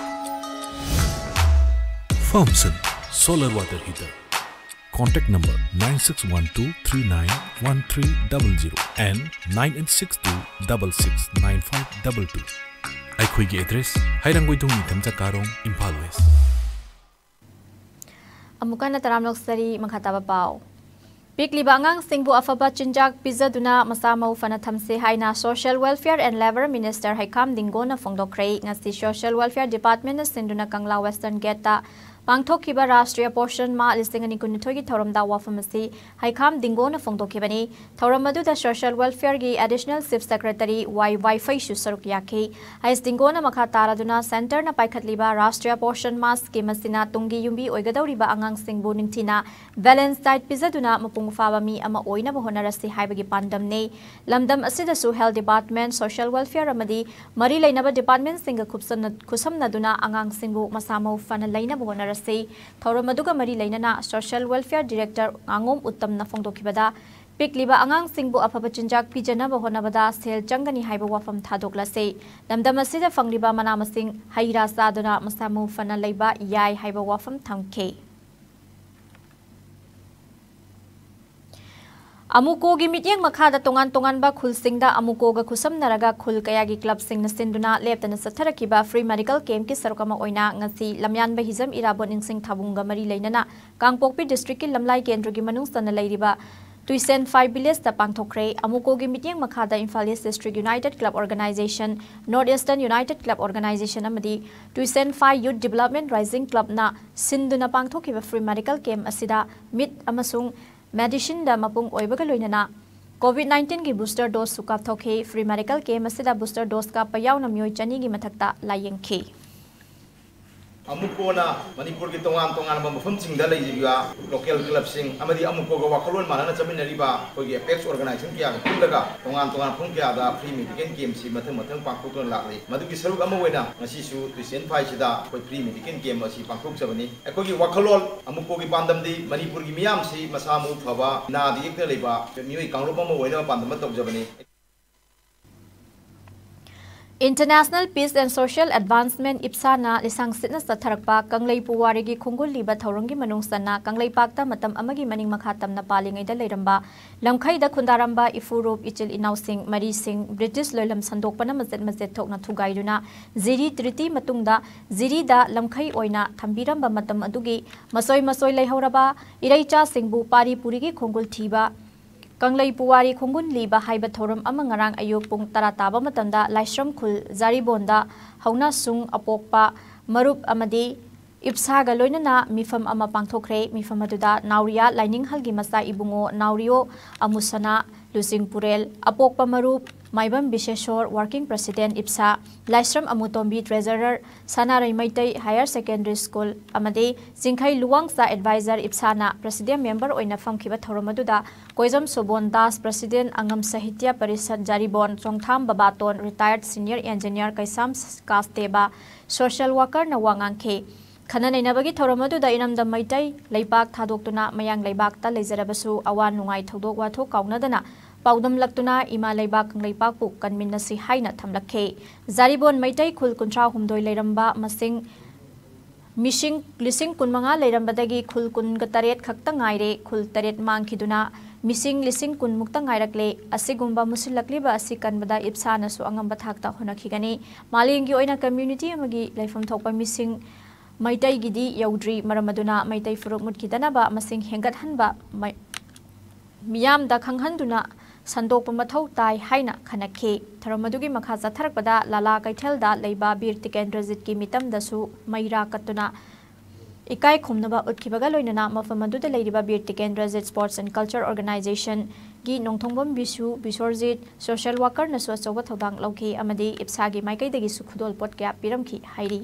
Firmson solar water heater. Contact number nine six one two three nine one three double zero and nine eight six two double six nine five double two. ꯑꯩꯈꯣꯏꯒꯤ address, ꯍꯩꯔꯥꯡꯒꯣꯏꯊꯣꯡ ꯅꯤꯡꯊꯝ ꯆꯀꯥꯔꯣꯡ, ꯏꯝꯐꯥꯜ ꯋꯦꯁ꯫ ꯑꯃꯨꯛꯀ ꯍꯟꯅ ꯇꯔꯥꯝꯅ ꯑꯣꯛꯆꯔꯤ, ꯃꯈꯥ ꯇꯥꯕ ꯄꯥꯎ꯫ ꯄꯤꯛꯂꯤꯕ ꯑꯉꯥꯡꯁꯤꯡꯕꯨ ꯑꯐꯕ ꯆꯤꯟꯖꯥꯛ ꯄꯤꯖꯗꯨꯅ ꯃꯁꯥ ꯃꯎ ꯐꯅ ꯊꯝꯁꯤ ꯍꯥꯏꯅ Social Welfare and Labour Minister ꯍꯩꯈꯥꯝ ꯗꯤꯡꯒꯣꯅ ꯐꯣꯡꯗꯣꯛꯈ꯭ꯔꯦ꯫ ꯉꯁꯤ Social Welfare Department ꯅ ꯁꯤꯟꯗꯨꯅ ꯀꯪꯂꯥ Western Gate ꯇ ꯄꯥꯡꯊꯣꯛꯈꯤꯕ ꯔꯥꯁꯇ꯭ꯔꯤꯌ ꯄꯣꯁꯟ ꯃꯥ ꯂꯤꯁꯤꯡ ꯑꯅꯤ ꯀꯨꯟꯅꯤꯊꯣꯏꯒꯤ ꯊꯧꯔꯝꯗ ꯋꯥꯐꯝ ꯑꯁꯤ ꯍꯩꯈꯥꯝ ꯗꯤꯡꯒꯣꯅ ꯐꯣꯡꯗꯣꯛꯈꯤꯕꯅꯤ꯫ ꯊꯧꯔꯝ ꯑꯗꯨꯗ Social Welfare ꯒꯤ Additional Chief Secretary ꯋꯥꯏ ꯋꯥꯏꯐꯩꯁꯨ ꯁꯔꯨꯛ ꯌꯥꯈꯤ꯫ ꯍꯩꯁ ꯗꯤꯡꯒꯣꯅ ꯃꯈꯥ ꯇꯥꯔꯗꯨꯅ centre ꯅ ꯄꯥꯏꯈꯠꯂꯤꯕ ꯔꯥꯁꯇ꯭ꯔꯤꯌ ꯄꯣꯁꯟ ꯃꯥ scheme ꯑꯁꯤꯅ ꯇꯨꯡꯒꯤ ꯌꯨꯝꯕꯤ ꯑꯣꯏꯒꯗꯧꯔꯤꯕ ꯑꯉꯥꯡꯁꯤꯡꯕꯨ ꯅꯤꯡꯊꯤꯅ balanced diet ꯄꯤꯖꯗꯨꯅ ꯃꯄꯨꯡ ꯐꯥꯕ ꯃꯤ ꯑꯃ ꯑꯣꯏꯅꯕ ꯍꯣꯠꯅꯔꯁꯤ ꯍꯥꯏꯕꯒꯤ ꯄꯥꯟꯗꯝꯅꯤ꯫ ꯂꯝꯗꯝ ꯑꯁꯤꯗꯁꯨ Health Department, Social Welfare ꯑꯃꯗꯤ ꯃꯔꯤ ꯂꯩꯅꯕ department ꯁꯤꯡꯒ ꯈꯨꯞꯁꯝꯅ-, ꯈꯨꯠꯁꯝꯅꯗꯨꯅ ꯑꯉꯥꯡꯁꯤꯡꯕꯨ ꯃꯁꯥ ꯃꯎ ꯐꯅ ꯂꯩꯅꯕ ꯍꯣꯠꯅꯔꯁꯤ꯫ ꯊꯧꯔꯝ ꯑꯗꯨꯒ ꯃꯔꯤ ꯂꯩꯅꯅ Social Welfare Director ꯉꯥꯉꯣꯝ ꯎꯠꯇꯝꯅ ꯐꯣꯡꯗꯣꯛꯈꯤꯕꯗ, ꯄꯤꯛꯂꯤꯕ ꯑꯉꯥꯡꯁꯤꯡꯕꯨ ꯑꯐꯕ ꯆꯤꯟꯖꯥꯛ ꯄꯤꯖꯅꯕ ꯍꯣꯠꯅꯕꯗ ꯁꯦꯜ ꯆꯪꯒꯅꯤ ꯍꯥꯏꯕ ꯋꯥꯐꯝ ꯊꯥꯗꯣꯛꯂꯁꯤ꯫ ꯂꯝꯗꯝ ꯑꯁꯤꯗ ꯐꯪꯂꯤꯕ ꯃꯅꯥ ꯃꯁꯤꯡ, ꯍꯩ ꯔꯥ ꯆꯥꯗꯨꯅ ꯃꯁꯥ ꯃꯎ ꯐꯅ ꯂꯩꯕ ꯌꯥꯏ ꯍꯥꯏꯕ ꯋꯥꯐꯝ ꯊꯝꯈꯤ꯫ ꯑꯃꯨꯀꯣꯒꯤ ꯃꯤꯠꯌꯦꯡ ꯃꯈꯥꯗ ꯇꯣꯉꯥꯟ ꯇꯣꯉꯥꯟꯕ ꯈꯨꯜꯁꯤꯡꯗ ꯑꯃꯨꯀꯣꯒ ꯈꯨꯠꯁꯝꯅꯔꯒ ꯈꯨꯜ ꯀꯌꯥꯒꯤ club ꯁꯤꯡꯅ ꯁꯤꯟꯗꯨꯅ ꯂꯦꯞꯇꯅ ꯆꯠꯊꯔꯛꯈꯤꯕ free medical camp ꯀꯤ ꯁꯔꯨꯛ ꯑꯃ ꯑꯣꯏꯅ ꯉꯁꯤ ꯂꯝꯌꯥꯟꯕ ꯍꯤꯖꯝ ꯏꯔꯥꯕꯣꯠ ꯅꯤꯡꯁꯤꯡ ꯊꯥꯕꯨꯡꯒ ꯃꯔꯤ ꯂꯩꯅꯅ ꯀꯥꯡꯄꯣꯛꯄꯤ district ꯀꯤ ꯂꯝꯂꯥꯏ ꯀꯦꯟꯗ꯭ꯔꯒꯤ ꯃꯅꯨꯡ ꯆꯟꯅ ꯂꯩꯔꯤꯕ ꯇꯨꯏꯁꯦꯟꯐꯥꯏ village ꯇ ꯄꯥꯡꯊꯣꯛꯈ꯭ꯔꯦ꯫ ꯑꯃꯨꯀꯣꯒꯤ ꯃꯤꯠꯌꯦꯡ ꯃꯈꯥꯗ Imphal East District United Club Organization, North Eastern United Club Organization ꯑꯃꯗꯤ ꯇꯨꯏꯁꯦꯟꯐꯥꯏ Youth Development Rising Club ꯅ ꯁꯤꯟꯗꯨꯅ ꯄꯥꯡꯊꯣꯛꯈꯤꯕ free medical camp ꯑꯁꯤꯗ ꯃꯤꯠ ꯑꯃꯁꯨꯡ medicine ꯗ ꯃꯄꯨꯡ ꯑꯣꯏꯕꯒ ꯂꯣꯏꯅꯅ COVID nineteen ꯒꯤ booster dose ꯁꯨ ꯀꯥꯞꯊꯣꯛꯈꯤ꯫ Free medical camp ꯑꯁꯤꯗ booster dose ꯀꯥꯞꯄ ꯌꯥꯎꯅ ꯃꯤꯑꯣꯏ ꯆꯅꯤꯒꯤ ꯃꯊꯛꯇ ꯂꯥꯌꯦꯡꯈꯤ꯫ ꯑꯃꯨꯀꯣꯅ ꯃꯅꯤꯄꯨꯔꯒꯤ ꯇꯣꯉꯥꯟ ꯇꯣꯉꯥꯟꯕ ꯃꯐꯝꯁꯤꯡꯗ ꯂꯩꯔꯤꯕ local club ꯁꯤꯡ ꯑꯃꯗꯤ ꯑꯃꯨꯀꯣꯒ ꯋꯥꯈꯜꯂꯣꯟ ꯃꯥꯟꯅꯅ ꯆꯠꯃꯤꯟꯅꯔꯤꯕ ꯑꯩꯈꯣꯏꯒꯤ apex organization ꯀꯌꯥꯒ ꯄꯨꯜꯂꯒ ꯇꯣꯉꯥꯟ ꯇꯣꯉꯥꯟ ꯃꯐꯝ ꯀꯌꯥꯗ free medical camp ꯁꯤ ꯃꯊꯪ ꯃꯊꯪ ꯄꯥꯡꯊꯣꯛꯇꯨꯅ ꯂꯥꯛꯂꯤ꯫ ꯃꯗꯨꯒꯤ ꯁꯔꯨꯛ ꯑꯃ ꯑꯣꯏꯅ ꯉꯁꯤꯁꯨ ꯇꯨꯏꯁꯦꯟꯐꯥꯏꯁꯤꯗ ꯑꯩꯈꯣꯏ free medical camp ꯑꯁꯤ ꯄꯥꯡꯊꯣꯛꯆꯕꯅꯤ꯫ ꯑꯩꯈꯣꯏꯒꯤ ꯋꯥꯈꯜꯂꯣꯟ ꯑꯃꯨꯀꯣꯒꯤ ꯄꯥꯟꯗꯝꯗꯤ ꯃꯅꯤꯄꯨꯔꯒꯤ ꯃꯤꯌꯥꯝꯁꯤ ꯃꯁꯥ ꯃꯎ ꯐꯕ, ꯅꯥꯗ ꯌꯦꯛꯇ ꯂꯩꯕ ꯃꯤꯑꯣꯏ ꯀꯥꯡꯂꯨꯞ ꯑꯃ ꯑꯣꯏꯅꯕ ꯄꯥꯟꯗꯝ ꯇꯧꯖꯕꯅꯤ꯫ International Peace and Social Advancement, ꯏꯞꯁꯥꯅ ꯂꯤꯁꯥꯡ ꯁꯤꯠꯅ ꯆꯠꯊꯔꯛꯄ ꯀꯪꯂꯩ ꯄꯨꯋꯥꯔꯤꯒꯤ ꯈꯣꯡꯒꯨꯜ ꯂꯤꯕ ꯊꯧꯔꯝꯒꯤ ꯃꯅꯨꯡ ꯆꯟꯅ ꯀꯪꯂꯩꯄꯥꯛꯇ ꯃꯇꯝ ꯑꯃꯒꯤ ꯃꯅꯤꯡ ꯃꯈꯥ ꯇꯝꯅ ꯄꯥꯜꯂꯤꯉꯩꯗ ꯂꯩꯔꯝꯕ ꯂꯝꯈꯩꯗ ꯈꯨꯟꯗꯥꯔꯝꯕ ꯏꯐꯨꯔꯨꯞ ꯏꯆꯤꯜ ꯏꯅꯥꯎꯁꯤꯡ ꯃꯔꯤꯁꯤꯡ ꯕ꯭ꯔꯤꯇꯤꯁ ꯂꯣꯏꯂꯝ ꯁꯟꯗꯣꯛꯄꯅ ꯃꯆꯦꯠ ꯃꯆꯦꯠ ꯊꯣꯛꯅ ꯊꯨꯒꯥꯏꯗꯨꯅ ꯖꯤꯔꯤ ꯇ꯭ꯔꯤꯇꯤ ꯃꯇꯨꯡꯗ ꯖꯤꯔꯤꯗ ꯂꯝꯈꯩ ꯑꯣꯏꯅ ꯊꯝꯕꯤꯔꯝꯕ ꯃꯇꯝ ꯑꯗꯨꯒꯤ ꯃꯁꯣꯏ ꯃꯁꯣꯏ ꯂꯩꯍꯧꯔꯕ ꯏꯔꯩꯆꯥꯁꯤꯡꯕꯨ ꯄꯥꯔꯤ ꯄꯨꯔꯤꯒꯤ ꯈꯣꯡꯒꯨꯜ ꯊꯤꯕ ꯀꯪꯂꯩ ꯄꯨꯋꯥꯔꯤ ꯈꯣꯡꯒꯨꯜ ꯂꯤꯕ ꯍꯥꯏꯕ ꯊꯧꯔꯝ ꯑꯃ ꯉꯔꯥꯡ ꯑꯌꯨꯛ ꯄꯨꯡ ꯇꯔꯥ ꯇꯥꯕ ꯃꯇꯝꯗ ꯂꯥꯏꯁ꯭ꯔꯝ ꯈꯨꯜ ꯖꯥꯔꯤꯕꯣꯟꯗ ꯍꯧꯅ ꯁꯨꯡ ꯑꯄꯣꯛꯄ ꯃꯔꯨꯞ ꯑꯃꯗꯤ ꯏꯞꯁꯥꯒ ꯂꯣꯏꯅꯅ ꯃꯤꯐꯝ ꯑꯃ ꯄꯥꯡꯊꯣꯛꯈ꯭ꯔꯦ꯫ ꯃꯤꯐꯝ ꯑꯗꯨꯗ ꯅꯥꯎꯔꯤꯌꯥ ꯂꯥꯏꯅꯤꯡꯍꯜꯒꯤ ꯃꯆꯥ ꯏꯕꯨꯡꯉꯣ ꯅꯥꯎꯔꯤꯌꯣ ꯑꯃꯨꯁꯅꯥ, ꯂꯨꯆꯤꯡ ꯄꯨꯔꯦꯜ, ꯑꯄꯣꯛꯄ ꯃꯔꯨꯞ ꯃꯥꯏꯕꯝ ꯕꯤꯁꯦꯁꯣꯔ, working president ꯏꯞꯁꯥ, ꯂꯥꯏꯁ꯭ꯔꯝ ꯑꯃꯨꯇꯣꯝꯕꯤ, treasurer ꯁꯅꯥꯔꯩ Meitei higher secondary school, ꯑꯃꯗꯤ ꯆꯤꯡꯈꯩ ꯂꯨꯋꯥꯡꯆꯥ, advisor ꯏꯞꯁꯥꯅ president member ꯑꯣꯏꯅ ꯐꯝꯈꯤꯕ ꯊꯧꯔꯝ ꯑꯗꯨꯗ ꯀꯣꯏꯖꯝ ꯁꯣꯕꯣꯟ ꯗꯥꯁ, president ꯑꯉꯝ ꯁꯥꯍꯤꯇ꯭ꯌ ꯄꯔꯤꯁꯠ ꯖꯥꯔꯤꯕꯣꯟ, ꯆꯣꯡꯊꯥꯝ ꯕꯕꯥꯇꯣꯟ, retired senior engineer ꯀꯩꯁꯥꯝ ꯀꯥꯁꯇꯦꯕ, social workerꯅ ꯋꯥ ꯉꯥꯡꯈꯤ꯫ ꯈꯟꯅ ꯅꯩꯅꯕꯒꯤ ꯊꯧꯔꯝ ꯑꯗꯨꯗ ꯏꯔꯝꯗꯝ ꯃꯩꯇꯩ ꯂꯩꯄꯥꯛ ꯊꯥꯗꯣꯛꯇꯨꯅ ꯃꯌꯥꯡ ꯂꯩꯕꯥꯛꯇ ꯂꯩꯖꯔꯕꯁꯨ, ꯑꯋꯥ ꯅꯨꯡꯉꯥꯏ ꯊꯧꯗꯣꯛ ꯋꯥꯊꯣꯛ ꯀꯥꯎꯅꯗꯅ ꯄꯥꯎꯗꯝꯂꯛꯇꯨꯅ ꯏꯃꯥ ꯂꯩꯕꯥꯛ ꯀꯪꯂꯩꯄꯥꯛꯄꯨ ꯀꯟꯃꯤꯟꯅꯁꯤ ꯍꯥꯏꯅ ꯊꯝꯂꯛꯈꯤ꯫ ꯖꯥꯔꯤꯕꯣꯟ ꯃꯩꯇꯩ ꯈꯨꯜ ꯀꯨꯟꯊ꯭ꯔꯥ ꯍꯨꯝꯗꯣꯏ ꯂꯩꯔꯝꯕ ꯃꯁꯤꯡ ꯃꯤꯁꯤꯡ ꯂꯤꯁꯤꯡ ꯀꯨꯟꯃꯉꯥ ꯂꯩꯔꯝꯕꯗꯒꯤ ꯈꯨꯜ ꯀꯨꯟꯒ ꯇꯔꯦꯠ ꯈꯛꯇ ꯉꯥꯏꯔꯦ꯫ ꯈꯨꯜ ꯇꯔꯦꯠ ꯃꯥꯡꯈꯤꯗꯨꯅ ꯃꯤꯁꯤꯡ ꯂꯤꯁꯤꯡ ꯀꯨꯟ ꯃꯨꯛꯇ ꯉꯥꯏꯔꯛꯂꯦ꯫ ꯑꯁꯤꯒꯨꯝꯕ ꯃꯨꯁꯤꯜꯂꯛꯂꯤꯕ ꯑꯁꯤ ꯀꯟꯕꯗ ꯏꯞꯁꯥꯅꯁꯨ ꯑꯉꯝꯕ ꯊꯥꯛꯇ ꯍꯣꯠꯅꯈꯤꯒꯅꯤ꯫ ꯃꯥꯂꯦꯝꯒꯤ ꯑꯣꯏꯅ community ꯑꯃꯒꯤ ꯂꯩꯐꯝ ꯊꯣꯛꯄ ꯃꯤꯁꯤꯡ ꯃꯩꯇꯩꯒꯤꯗꯤ ꯌꯧꯗ꯭ꯔꯤ꯫ ꯃꯔꯝ ꯑꯗꯨꯅ ꯃꯩꯇꯩ ꯐꯨꯔꯨꯞ ꯃꯨꯠꯈꯤꯗꯅꯕ ꯃꯁꯤꯡ ꯍꯦꯟꯒꯠꯍꯟꯕ ꯃꯩ-, ꯃꯤꯌꯥꯝꯗ ꯈꯪꯍꯟꯗꯨꯅ ꯁꯟꯗꯣꯛꯄ ꯃꯊꯧ ꯇꯥꯏ ꯍꯥꯏꯅ ꯈꯟꯅꯈꯤ꯫ ꯊꯧꯔꯝ ꯑꯗꯨꯒꯤ ꯃꯈꯥ ꯆꯠꯊꯔꯛꯄꯗ ꯂꯥꯂꯥ ꯀꯩꯊꯦꯜꯗ ꯂꯩꯕ ꯕꯤꯔ ꯇꯤꯀꯦꯟꯗ꯭ꯔꯖꯤꯠꯀꯤ ꯃꯤꯇꯝꯗꯁꯨ ꯃꯩꯔꯥ ꯀꯠꯇꯨꯅ ꯏꯀꯥꯏ ꯈꯨꯝꯅꯕ ꯎꯠꯈꯤꯕꯒ ꯂꯣꯏꯅꯅ ꯃꯐꯝ ꯑꯗꯨꯗ ꯂꯩꯔꯤꯕ Bir Tikendrajit Sports and Culture Organizationꯒꯤ Nongthongbam ꯕꯤꯁꯨ, Bisorjit, social workerꯅꯁꯨ ꯑꯆꯧꯕ ꯊꯧꯗꯥꯡ ꯂꯧꯈꯤ ꯑꯃꯗꯤ ꯏꯞꯁꯥꯒꯤ ꯃꯥꯏꯀꯩꯗꯒꯤꯁꯨ ꯈꯨꯗꯣꯜꯄꯣꯠ ꯀꯌꯥ ꯄꯤꯔꯝꯈꯤ ꯍꯥꯏꯔꯤ꯫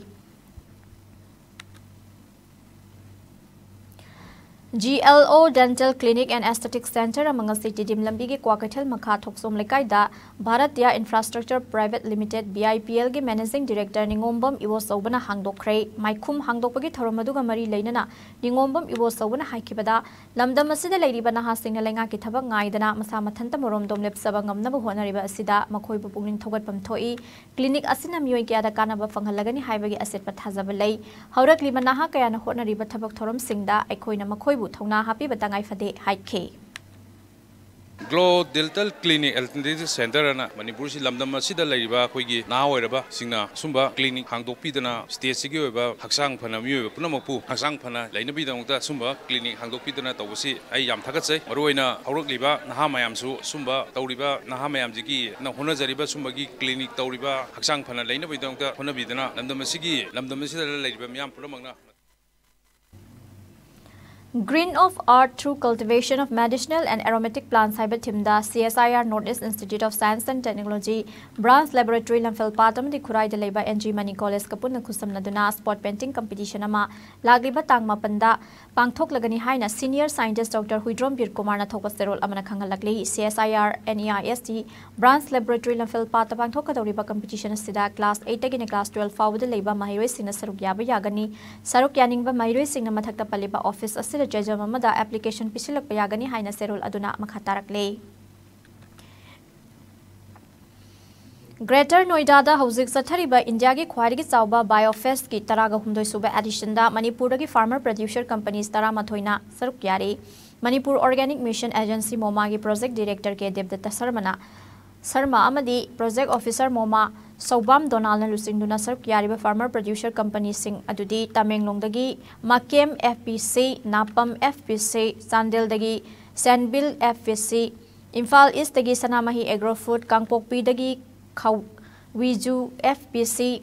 ꯖꯤ ꯑꯦꯜ ꯑꯣ Dental Clinic and Aesthetic Center ꯑꯃ ꯉꯁꯤ ꯇꯤꯗꯤꯝ ꯂꯝꯕꯤꯒꯤ ꯀ꯭ꯋꯥꯀꯩꯊꯦꯜ ꯃꯈꯥ ꯊꯣꯛꯆꯣꯝ ꯂꯩꯀꯥꯏꯗ Bharatiya Infrastructure Private Limited, B I P L, ꯒꯤ managing director ꯅꯤꯉꯣꯝꯕꯝ ꯏꯕꯣꯆꯧꯕꯅ ꯍꯥꯡꯗꯣꯛꯈ꯭ꯔꯦ꯫ ꯃꯥꯏꯈꯨꯝ ꯍꯥꯡꯗꯣꯛꯄꯒꯤ ꯊꯧꯔꯝ ꯑꯗꯨꯒ ꯃꯔꯤ ꯂꯩꯅꯅ ꯅꯤꯉꯣꯝꯕꯝ ꯏꯕꯣꯆꯧꯕꯅ ꯍꯥꯏꯈꯤꯕꯗ, ꯂꯝꯗꯝ ꯑꯁꯤꯗ ꯂꯩꯔꯤꯕ ꯅꯍꯥꯁꯤꯡꯅ ꯂꯩꯉꯥꯛꯀꯤ ꯊꯕꯛ ꯉꯥꯏꯗꯅ ꯃꯁꯥ ꯃꯊꯟꯇ ꯃꯔꯣꯝꯗꯣꯝ ꯂꯦꯞꯆꯕ ꯉꯝꯅꯕ ꯍꯣꯠꯅꯔꯤꯕ ꯑꯁꯤꯗ ꯃꯈꯣꯏꯕꯨ ꯄꯨꯛꯅꯤꯡ ꯊꯧꯒꯠꯐꯝ ꯊꯣꯛꯏ꯫ Clinic ꯑꯁꯤꯅ ꯃꯤꯑꯣꯏ ꯀꯌꯥꯗ ꯀꯥꯟꯅꯕ ꯐꯪꯍꯜꯂꯒꯅꯤ ꯍꯥꯏꯕꯒꯤ ꯑꯆꯦꯠꯄ ꯊꯥꯖꯕ ꯂꯩ꯫ ꯍꯧꯔꯛꯂꯤꯕ ꯅꯍꯥ ꯀꯌꯥꯅ ꯍꯣꯠꯅꯔꯤꯕ ꯊꯕꯛ ꯊꯧꯔꯝꯁꯤꯡꯗ ꯑꯩꯈꯣꯏꯅ ꯃꯈꯣꯏꯕꯨ ꯊꯧꯅꯥ ꯍꯥꯞꯄꯤꯕ ꯇꯉꯥꯏ ꯐꯗꯦ ꯍꯥꯏꯈꯤ꯫ Glow Dental Clinic Alternative Center ꯑꯅ ꯃꯅꯤꯄꯨꯔꯁꯤ ꯂꯝꯗꯝ ꯑꯁꯤꯗ ꯂꯩꯔꯤꯕ ꯑꯩꯈꯣꯏꯒꯤ ꯅꯍꯥ ꯑꯣꯏꯔꯕꯁꯤꯡꯅ ꯑꯁꯨꯝꯕ clinic ꯍꯥꯡꯗꯣꯛꯄꯤꯗꯅ state ꯁꯤꯒꯤ ꯑꯣꯏꯕ ꯍꯛꯆꯥꯡ ꯐꯅ ꯃꯤꯑꯣꯏꯕ ꯄꯨꯝꯅꯃꯛꯄꯨ ꯍꯛꯆꯥꯡ ꯐꯅ ꯂꯩꯅꯕꯒꯤꯗꯃꯛꯇ ꯑꯁꯨꯝꯕ clinic ꯍꯥꯡꯗꯣꯛꯄꯤꯗꯅ ꯇꯧꯕꯁꯤ ꯑꯩ ꯌꯥꯝ ꯊꯥꯒꯠꯆꯩ꯫ ꯃꯔꯨꯑꯣꯏꯅ ꯍꯧꯔꯛꯂꯤꯕ ꯅꯍꯥ ꯃꯌꯥꯝꯁꯨ ꯑꯁꯨꯝꯕ ꯇꯧꯔꯤꯕ ꯅꯍꯥ ꯃꯌꯥꯝꯁꯤꯒꯤ ꯅ ꯍꯣꯠꯅꯖꯔꯤꯕ ꯁꯨꯝꯕꯒꯤ clinic ꯇꯧꯔꯤꯕ ꯍꯛꯆꯥꯡ ꯐꯅ ꯂꯩꯅꯕꯒꯤꯗꯃꯛꯇ ꯍꯣꯠꯅꯕꯤꯗꯅ ꯂꯝꯗꯝ ꯑꯁꯤꯒꯤ, ꯂꯝꯗꯝ ꯑꯁꯤꯗ ꯂꯩꯔꯤꯕ ꯃꯤꯌꯥꯝ ꯄꯨꯝꯅꯃꯛꯅ Green of Earth through Cultivation of Medicinal and Aromatic Plants ꯍꯥꯏꯕ theme the C S I R North East Institute of Science and Technology Branch Laboratory ꯂꯝꯐꯦꯜꯄꯥꯠ ꯑꯃꯗꯤ ꯈꯨꯔꯥꯏꯗ ꯂꯩꯕ N G Mani College ꯀ ꯄꯨꯟꯅ ꯈꯨꯠꯁꯝꯅꯗꯨꯅ spot painting competition ꯑꯃ ꯂꯥꯛꯂꯤꯕ ꯇꯥꯡ ꯃꯥꯄꯟꯗ ꯄꯥꯡꯊꯣꯛꯂꯒꯅꯤ ꯍꯥꯏꯅ Senior Scientist Doctor ꯍꯨꯏꯗ꯭ꯔꯣꯝ ꯕꯤꯔ ꯀꯨꯃꯥꯔꯅ ꯊꯣꯛꯄ ꯆꯦꯔꯣꯜ ꯑꯃꯅ ꯈꯪꯍꯜꯂꯛꯂꯤ꯫ C S I R N E I S T Branch Laboratory ꯂꯝꯐꯦꯜꯄꯥꯠꯇ ꯄꯥꯡꯊꯣꯛꯀꯗꯧꯔꯤꯕ competition ꯑꯁꯤꯗ class eight ꯇꯒꯤꯅ class twelve ꯐꯥꯎꯕꯗ ꯂꯩꯕ ꯃꯍꯩꯔꯣꯏꯁꯤꯡꯅ ꯁꯔꯨꯛ ꯌꯥꯕ ꯌꯥꯒꯅꯤ꯫ ꯁꯔꯨꯛ ꯌꯥꯅꯤꯡꯕ ꯃꯍꯩꯔꯣꯏꯁꯤꯡꯅ ꯃꯊꯛꯇ ꯄꯜꯂꯤꯕ office ꯑꯁꯤꯗ ꯆꯦꯖꯝ ꯑꯃꯗ application ꯄꯤꯁꯤꯜꯂꯛꯄ ꯌꯥꯒꯅꯤ ꯍꯥꯏꯅ ꯆꯦꯔꯣꯜ ꯑꯗꯨꯅ ꯃꯈꯥ ꯇꯥꯔꯛꯂꯤ꯫ Greater Noida ꯗ ꯍꯧꯖꯤꯛ ꯆꯠꯊꯔꯤꯕ ꯏꯟꯗꯤꯌꯥꯒꯤ ꯈ꯭ꯋꯥꯏꯗꯒꯤ ꯆꯥꯎꯕ BIOFEST ꯀꯤ ꯇꯔꯥꯒ ꯍꯨꯝꯗꯣꯏ ꯁꯨꯕ edition ꯗ ꯃꯅꯤꯄꯨꯔꯗꯒꯤ farmer producer companies ꯇꯔꯥꯃꯥꯊꯣꯏꯅ ꯁꯔꯨꯛ ꯌꯥꯔꯤ꯫ Manipur Organic Mission Agency MOMA ꯒꯤ project director ꯀꯦ ꯗꯦꯕꯗꯠꯇ ꯁꯔꯃꯅ, ꯁꯔꯃ ꯑꯃꯗꯤ project officer MOMA ꯁꯧꯕꯥꯝ ꯗꯣꯅꯥꯜꯅ ꯂꯨꯆꯤꯡꯗꯨꯅ ꯁꯔꯨꯛ ꯌꯥꯔꯤꯕ farmer producer company ꯁꯤꯡ ꯑꯗꯨꯗꯤ ꯇꯃꯦꯡꯂꯣꯡꯗꯒꯤ ꯃꯥꯀꯦꯝ F P C, ꯅꯥꯄꯝ F P C, ꯆꯥꯟꯗꯦꯜꯗꯒꯤ ꯁꯦꯟꯕꯤꯜ F P C, Imphal East ꯇꯒꯤ ꯁꯅꯥꯃꯍꯤ Agro Food, ꯀꯥꯡꯄꯣꯛꯄꯤꯗꯒꯤ ꯈꯧ-, ꯋꯤꯖꯨ F P C,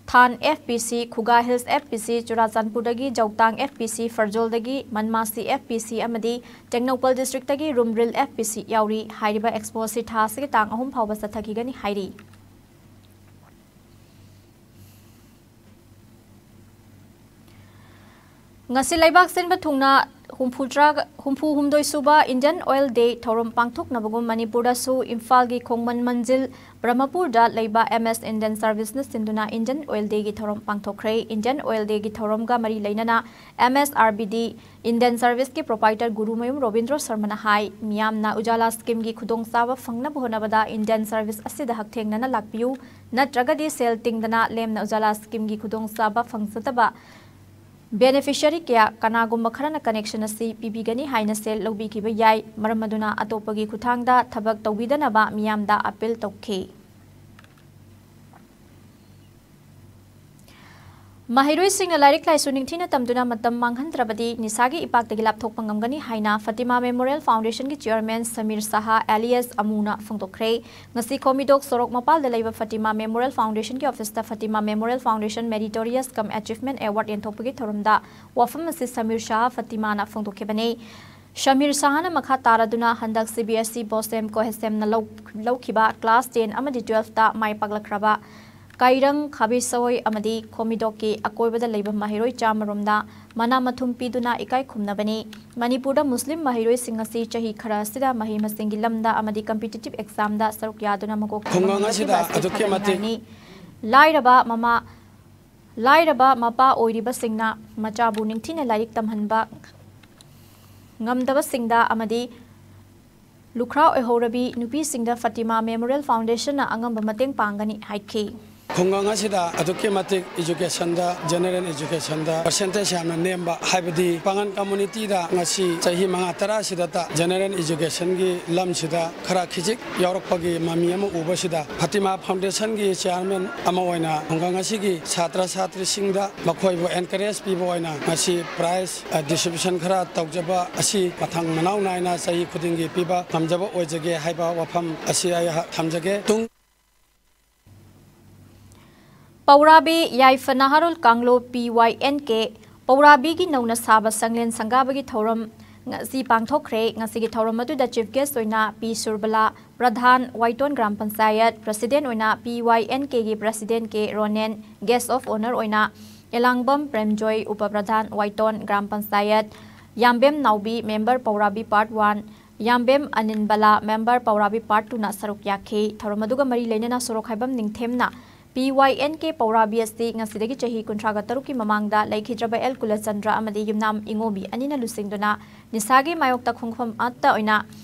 ꯊꯥꯟ F P C, ꯈꯨꯒꯥ Hills F P C, ꯆꯨꯔꯥꯆꯥꯟꯄꯨꯔꯗꯒꯤ ꯖꯧꯇꯥꯡ F P C, ꯐꯔꯖꯣꯜꯗꯒꯤ ꯃꯟꯃꯥꯁꯤ F P C ꯑꯃꯗꯤ Tengnoupal district ꯇꯒꯤ ꯔꯨꯝꯔꯤꯜ F P C ꯌꯥꯎꯔꯤ꯫ ꯍꯥꯏꯔꯤꯕ expo ꯑꯁꯤ ꯊꯥ ꯑꯁꯤꯒꯤ ꯇꯥꯡ ꯑꯍꯨꯝ ꯐꯥꯎꯕ ꯆꯠꯊꯈꯤꯒꯅꯤ ꯍꯥꯏꯔꯤ꯫ ꯉꯁꯤ ꯂꯩꯕꯥꯛ ꯁꯤꯟꯕ ꯊꯨꯡꯅ ꯍꯨꯝꯐꯨꯇꯔꯥ, ꯍꯨꯝꯐꯨ ꯍꯨꯝꯗꯣꯏ ꯁꯨꯕ Indian Oil Day ꯊꯧꯔꯝ ꯄꯥꯡꯊꯣꯛꯅꯕꯒꯨꯝ ꯃꯅꯤꯄꯨꯔꯗꯁꯨ ꯏꯝꯐꯥꯜꯒꯤ ꯈꯣꯡꯃꯟ ꯃꯟꯖꯤꯜ ꯕ꯭ꯔꯍꯃꯄꯨꯔꯗ ꯂꯩꯕ M S Indian Service ꯅ ꯁꯤꯟꯗꯨꯅ Indian Oil Day ꯒꯤ ꯊꯧꯔꯝ ꯄꯥꯡꯊꯣꯛꯈ꯭ꯔꯦ꯫ Indian Oil Day ꯒꯤ ꯊꯧꯔꯝꯒ ꯃꯔꯤ ꯂꯩꯅꯅ M S R B D Indian Service ꯀꯤ proprietor ꯒꯨꯔꯨꯃꯌꯨꯝ ꯔꯣꯕꯤꯟꯗ꯭ꯔꯣ ꯁꯔꯃꯅ ꯍꯥꯏ, ꯃꯤꯌꯥꯝꯅ ꯎꯖꯥꯂꯥ scheme ꯒꯤ ꯈꯨꯗꯣꯡꯆꯥꯕ ꯐꯪꯅꯕ ꯍꯣꯠꯅꯕꯗ Indian Service ꯑꯁꯤꯗ ꯍꯛꯊꯦꯡꯅꯅ ꯂꯥꯛꯄꯤꯌꯨ, ꯅꯠꯇ꯭ꯔꯒꯗꯤ ꯁꯦꯜ ꯇꯤꯡꯗꯅ ꯂꯦꯝꯅ ꯎꯖꯥꯂꯥ scheme ꯒꯤ ꯈꯨꯗꯣꯡꯆꯥꯕ ꯐꯪꯖꯗꯕ beneficiary ꯀꯌꯥ ꯀꯅꯥꯒꯨꯝꯕ ꯈꯔꯅ connection ꯑꯁꯤ ꯄꯤꯕꯤꯒꯅꯤ ꯍꯥꯏꯅ ꯁꯦꯜ ꯂꯧꯕꯤꯈꯤꯕ ꯌꯥꯏ꯫ ꯃꯔꯝ ꯑꯗꯨꯅ ꯑꯇꯣꯞꯄꯒꯤ ꯈꯨꯠꯊꯥꯡꯗ ꯊꯕꯛ ꯇꯧꯕꯤꯗꯅꯕ ꯃꯤꯌꯥꯝꯗ appeal ꯇꯧꯈꯤ꯫ ꯃꯍꯩꯔꯣꯏꯁꯤꯡꯅ ꯂꯥꯏꯔꯤꯛ ꯂꯥꯏꯁꯨ ꯅꯤꯡꯊꯤꯅ ꯇꯝꯗꯨꯅ ꯃꯇꯝ ꯃꯥꯡꯍꯟꯗ꯭ꯔꯕꯗꯤ ꯅꯤꯁꯥꯒꯤ ꯏꯄꯥꯛꯇꯒꯤ ꯂꯥꯞꯊꯣꯛꯄ ꯉꯝꯒꯅꯤ ꯍꯥꯏꯅ ꯐꯇꯤꯃꯥ ꯃꯦꯃꯣꯔꯤꯌꯦꯜ ꯐꯥꯎꯟꯗꯦꯁꯟꯒꯤ ꯆꯤꯌꯔꯃꯦꯟ ꯁꯃꯤꯔ ꯁꯍꯥ ꯑꯦꯂꯤꯌꯥꯁ ꯑꯃꯨꯅ ꯐꯣꯡꯗꯣꯛꯈ꯭ꯔꯦ꯫ ꯉꯁꯤ ꯈꯣꯃꯤꯗꯣꯛ ꯁꯣꯔꯣꯛ ꯃꯄꯥꯜꯗ ꯂꯩꯕ ꯐꯇꯤꯃꯥ ꯃꯦꯃꯣꯔꯤꯌꯦꯜ ꯐꯥꯎꯟꯗꯦꯁꯟꯒꯤ ꯑꯣꯐꯤꯁꯇ ꯐꯇꯤꯃꯥ ꯃꯦꯃꯣꯔꯤꯌꯦꯜ ꯐꯥꯎꯟꯗꯦꯁꯟ ꯃꯦꯔꯤꯇꯣꯔꯤꯌꯁ ꯀꯝ ꯑꯦꯆꯤꯚꯃꯦꯟ ꯑꯦꯋꯥꯔꯗ ꯌꯦꯟꯊꯣꯛꯄꯒꯤ ꯊꯧꯔꯝꯗ ꯋꯥꯐꯝ ꯑꯁꯤ ꯁꯃꯤꯔ ꯁꯍꯥ ꯐꯇꯤꯃꯥꯅ ꯐꯣꯡꯗꯣꯛꯈꯤꯕꯅꯤ꯫ ꯁꯃꯤꯔ ꯁꯍꯥꯅ ꯃꯈꯥ ꯇꯥꯔꯗꯨꯅ ꯍꯟꯗꯛ ꯁꯤ ꯕꯤ ꯑꯦꯁ ꯏ ꯕꯣꯁꯦꯝ ꯀꯣꯍꯦꯁꯦꯝꯅ ꯂꯧ-, ꯂꯧꯈꯤꯕ ꯀ꯭ꯂꯥꯁ ꯇꯦꯟ ꯑꯃꯗꯤ ꯇꯨꯋꯦꯜꯐꯇ ꯃꯥꯏ ꯄꯥꯛꯂꯛꯈ꯭ꯔꯕ ꯀꯥꯏꯔꯪ, ꯈꯥꯕꯤꯁꯣꯏ ꯑꯃꯗꯤ ꯈꯣꯃꯤꯗꯣꯛꯀꯤ ꯑꯀꯣꯏꯕꯗ ꯂꯩꯕ ꯃꯍꯩꯔꯣꯏ ꯆꯥꯃꯔꯣꯝꯗ ꯃꯅꯥ ꯃꯊꯨꯝ ꯄꯤꯗꯨꯅ ꯏꯀꯥꯏ ꯈꯨꯝꯅꯕꯅꯤ꯫ ꯃꯅꯤꯄꯨꯔꯗ ꯃꯨꯁꯂꯤꯝ ꯃꯍꯩꯔꯣꯏꯁꯤꯡ ꯑꯁꯤ ꯆꯍꯤ ꯈꯔ ꯑꯁꯤꯗ ꯃꯍꯩ ꯃꯁꯤꯡꯒꯤ ꯂꯝꯗ ꯑꯃꯗꯤ ꯀꯝꯄꯤꯇꯤꯇꯤꯚ ꯑꯦꯛꯖꯥꯝꯗ ꯁꯔꯨꯛ ꯌꯥꯗꯨꯅ ꯃꯀꯣꯛ ꯈꯨꯡꯒꯪ ꯊꯣꯡꯕ ꯑꯁꯤꯗ ꯉꯝꯍꯟꯕ ꯑꯁꯤ ꯑꯗꯨꯛꯀꯤ ꯃꯇꯤꯛ ꯊꯥꯒꯠꯅꯤꯡꯉꯥꯏꯅꯤ꯫ ꯂꯥꯏꯔꯕ ꯃꯃꯥ, ꯂꯥꯏꯔꯕ ꯃꯄꯥ ꯑꯣꯏꯔꯤꯕꯁꯤꯡꯅ ꯃꯆꯥꯕꯨ ꯅꯤꯡꯊꯤꯅ ꯂꯥꯏꯔꯤꯛ ꯇꯝꯍꯟꯕ ꯉꯝꯗꯕꯁꯤꯡꯗ ꯑꯃꯗꯤ ꯂꯨꯈ꯭ꯔꯥ ꯑꯣꯏꯍꯧꯔꯕꯤ ꯅꯨꯄꯤꯁꯤꯡꯗ ꯐꯇꯤꯃꯥ ꯃꯦꯃꯣꯔꯤꯌꯦꯜ ꯐꯥꯎꯟꯗꯦꯁꯟꯅ ꯑꯉꯝꯕ ꯃꯇꯦꯡ ꯄꯥꯡꯒꯅꯤ ꯍꯥꯏꯈꯤ꯫ ꯈꯨꯡꯒꯪ ꯑꯁꯤꯗ ꯑꯗꯨꯛꯀꯤ ꯃꯇꯤꯛ ꯏꯖꯨꯀꯦꯁꯟꯗ, ꯖꯦꯅꯔꯦꯜ ꯏꯖꯨꯀꯦꯁꯟꯗ ꯄꯔꯁꯦꯟꯇꯦꯖ ꯌꯥꯝꯅ ꯅꯦꯝꯕ, ꯍꯥꯏꯕꯗꯤ ꯄꯥꯉꯜ ꯀꯝꯃꯨꯅꯤꯇꯤꯗ ꯉꯁꯤ ꯆꯍꯤ ꯃꯉꯥ ꯇꯔꯥ ꯑꯁꯤꯗꯇ ꯖꯦꯅꯔꯦꯜ ꯏꯖꯨꯀꯦꯁꯟꯒꯤ ꯂꯝꯁꯤꯗ ꯈꯔ ꯈꯤꯖꯤꯛ ꯌꯥꯎꯔꯛꯄꯒꯤ ꯃꯃꯤ ꯑꯃ ꯎꯕꯁꯤꯗ ꯐꯇꯤꯃꯥ ꯐꯥꯎꯟꯗꯦꯁꯟꯒꯤ ꯆꯤꯌꯥꯔꯃꯦꯟ ꯑꯃ ꯑꯣꯏꯅ ꯈꯨꯡꯒꯪ ꯑꯁꯤꯒꯤ ꯁꯥꯇ꯭ꯔ ꯁꯥꯇ꯭ꯔꯤꯁꯤꯡꯗ ꯃꯈꯣꯏꯕꯨ ꯑꯦꯟꯀꯔꯦꯖ ꯄꯤꯕ ꯑꯣꯏꯅ ꯉꯁꯤ ꯄ꯭ꯔꯥꯏꯖ, ꯑ, ꯗꯤꯁꯇ꯭ꯔꯤꯕ꯭ꯌꯨꯁꯟ ꯈꯔ ꯇꯧꯖꯕ ꯑꯁꯤ ꯃꯊꯪ ꯃꯅꯥꯎ ꯅꯥꯏꯅ ꯆꯍꯤ ꯈꯨꯗꯤꯡꯒꯤ ꯄꯤꯕ ꯉꯝꯖꯕ ꯑꯣꯏꯖꯒꯦ ꯍꯥꯏꯕ ꯋꯥꯐꯝ ꯑꯁꯤ ꯑꯩꯍꯥꯛ ꯊꯝꯖꯒꯦ꯫ ꯇꯨꯡ ꯄꯧꯔꯥꯕꯤ ꯌꯥꯏꯐ ꯅꯍꯥꯔꯣꯜ ꯀꯥꯡꯂꯨꯞ ꯄꯤ ꯋꯥꯏ ꯑꯦꯟ ꯀꯦ ꯄꯧꯔꯥꯕꯤꯒꯤ ꯅꯧꯅ ꯁꯥꯕ ꯁꯪꯂꯦꯟ ꯁꯪꯒꯥꯕꯒꯤ ꯊꯧꯔꯝ ꯉꯁꯤ ꯄꯥꯡꯊꯣꯛꯈ꯭ꯔꯦ꯫ ꯉꯁꯤꯒꯤ ꯊꯧꯔꯝ ꯑꯗꯨꯗ ꯆꯤꯐ ꯒꯦꯁ ꯑꯣꯏꯅ ꯄꯤ ꯁꯨꯔꯕꯂꯥ ꯄ꯭ꯔꯙꯥꯟ, ꯋꯥꯏꯇꯣꯟ ꯒ꯭ꯔꯥꯝ ꯄꯟꯆꯥꯌꯠ ꯄ꯭ꯔꯁꯤꯗꯦꯟ ꯑꯣꯏꯅ ꯄꯤ ꯋꯥꯏ ꯑꯦꯟ ꯀꯦꯒꯤ president K Ronen, guest of honour ꯑꯣꯏꯅ ꯑꯦꯂꯥꯡꯕꯝ ꯄ꯭ꯔꯦꯝꯖꯣꯏ, ꯎꯄ ꯄ꯭ꯔꯙꯥꯟ, ꯋꯥꯏꯇꯣꯟ ꯒ꯭ꯔꯥꯝ ꯄꯟꯆꯥꯌꯠ, ꯌꯥꯝꯕꯦꯝ ꯅꯥꯎꯕꯤ, ꯃꯦꯝꯕꯔ ꯄꯧꯔꯥꯕꯤ part one, Yambem Aninbala, member ꯄꯧꯔꯥꯕꯤ ꯄꯥꯔꯠ ꯇꯨꯅ ꯁꯔꯨꯛ ꯌꯥꯈꯤ꯫ ꯊꯧꯔꯝ ꯑꯗꯨꯒ ꯃꯔꯤ ꯂꯩꯅꯅ ꯁꯣꯔꯣꯛ ꯍꯥꯏꯕꯝ ꯅꯤꯡꯊꯦꯝꯅ ꯄꯤ ꯋꯥꯏ ꯑꯦꯟ ꯀꯦ ꯄꯧꯔꯥꯕꯤ ꯑꯁꯤ ꯉꯁꯤꯗꯒꯤ ꯆꯍꯤ ꯀꯨꯟꯊ꯭ꯔꯥꯒ ꯇꯔꯨꯛꯀꯤ ꯃꯃꯥꯡꯗ ꯂꯩꯈꯤꯗ꯭ꯔꯕ ꯑꯦꯜ ꯀꯨꯂꯆꯟꯗ꯭ꯔ ꯑꯃꯗꯤ ꯌꯨꯝꯅꯥꯝ ꯏꯉꯣꯕꯤ ꯑꯅꯤꯅ ꯂꯨꯆꯤꯡꯗꯨꯅ ꯅꯤꯁꯥꯒꯤ ꯃꯥꯌꯣꯛꯇ ꯈꯣꯡꯐꯝ ꯑꯃꯠꯇ ꯑꯣꯏꯅ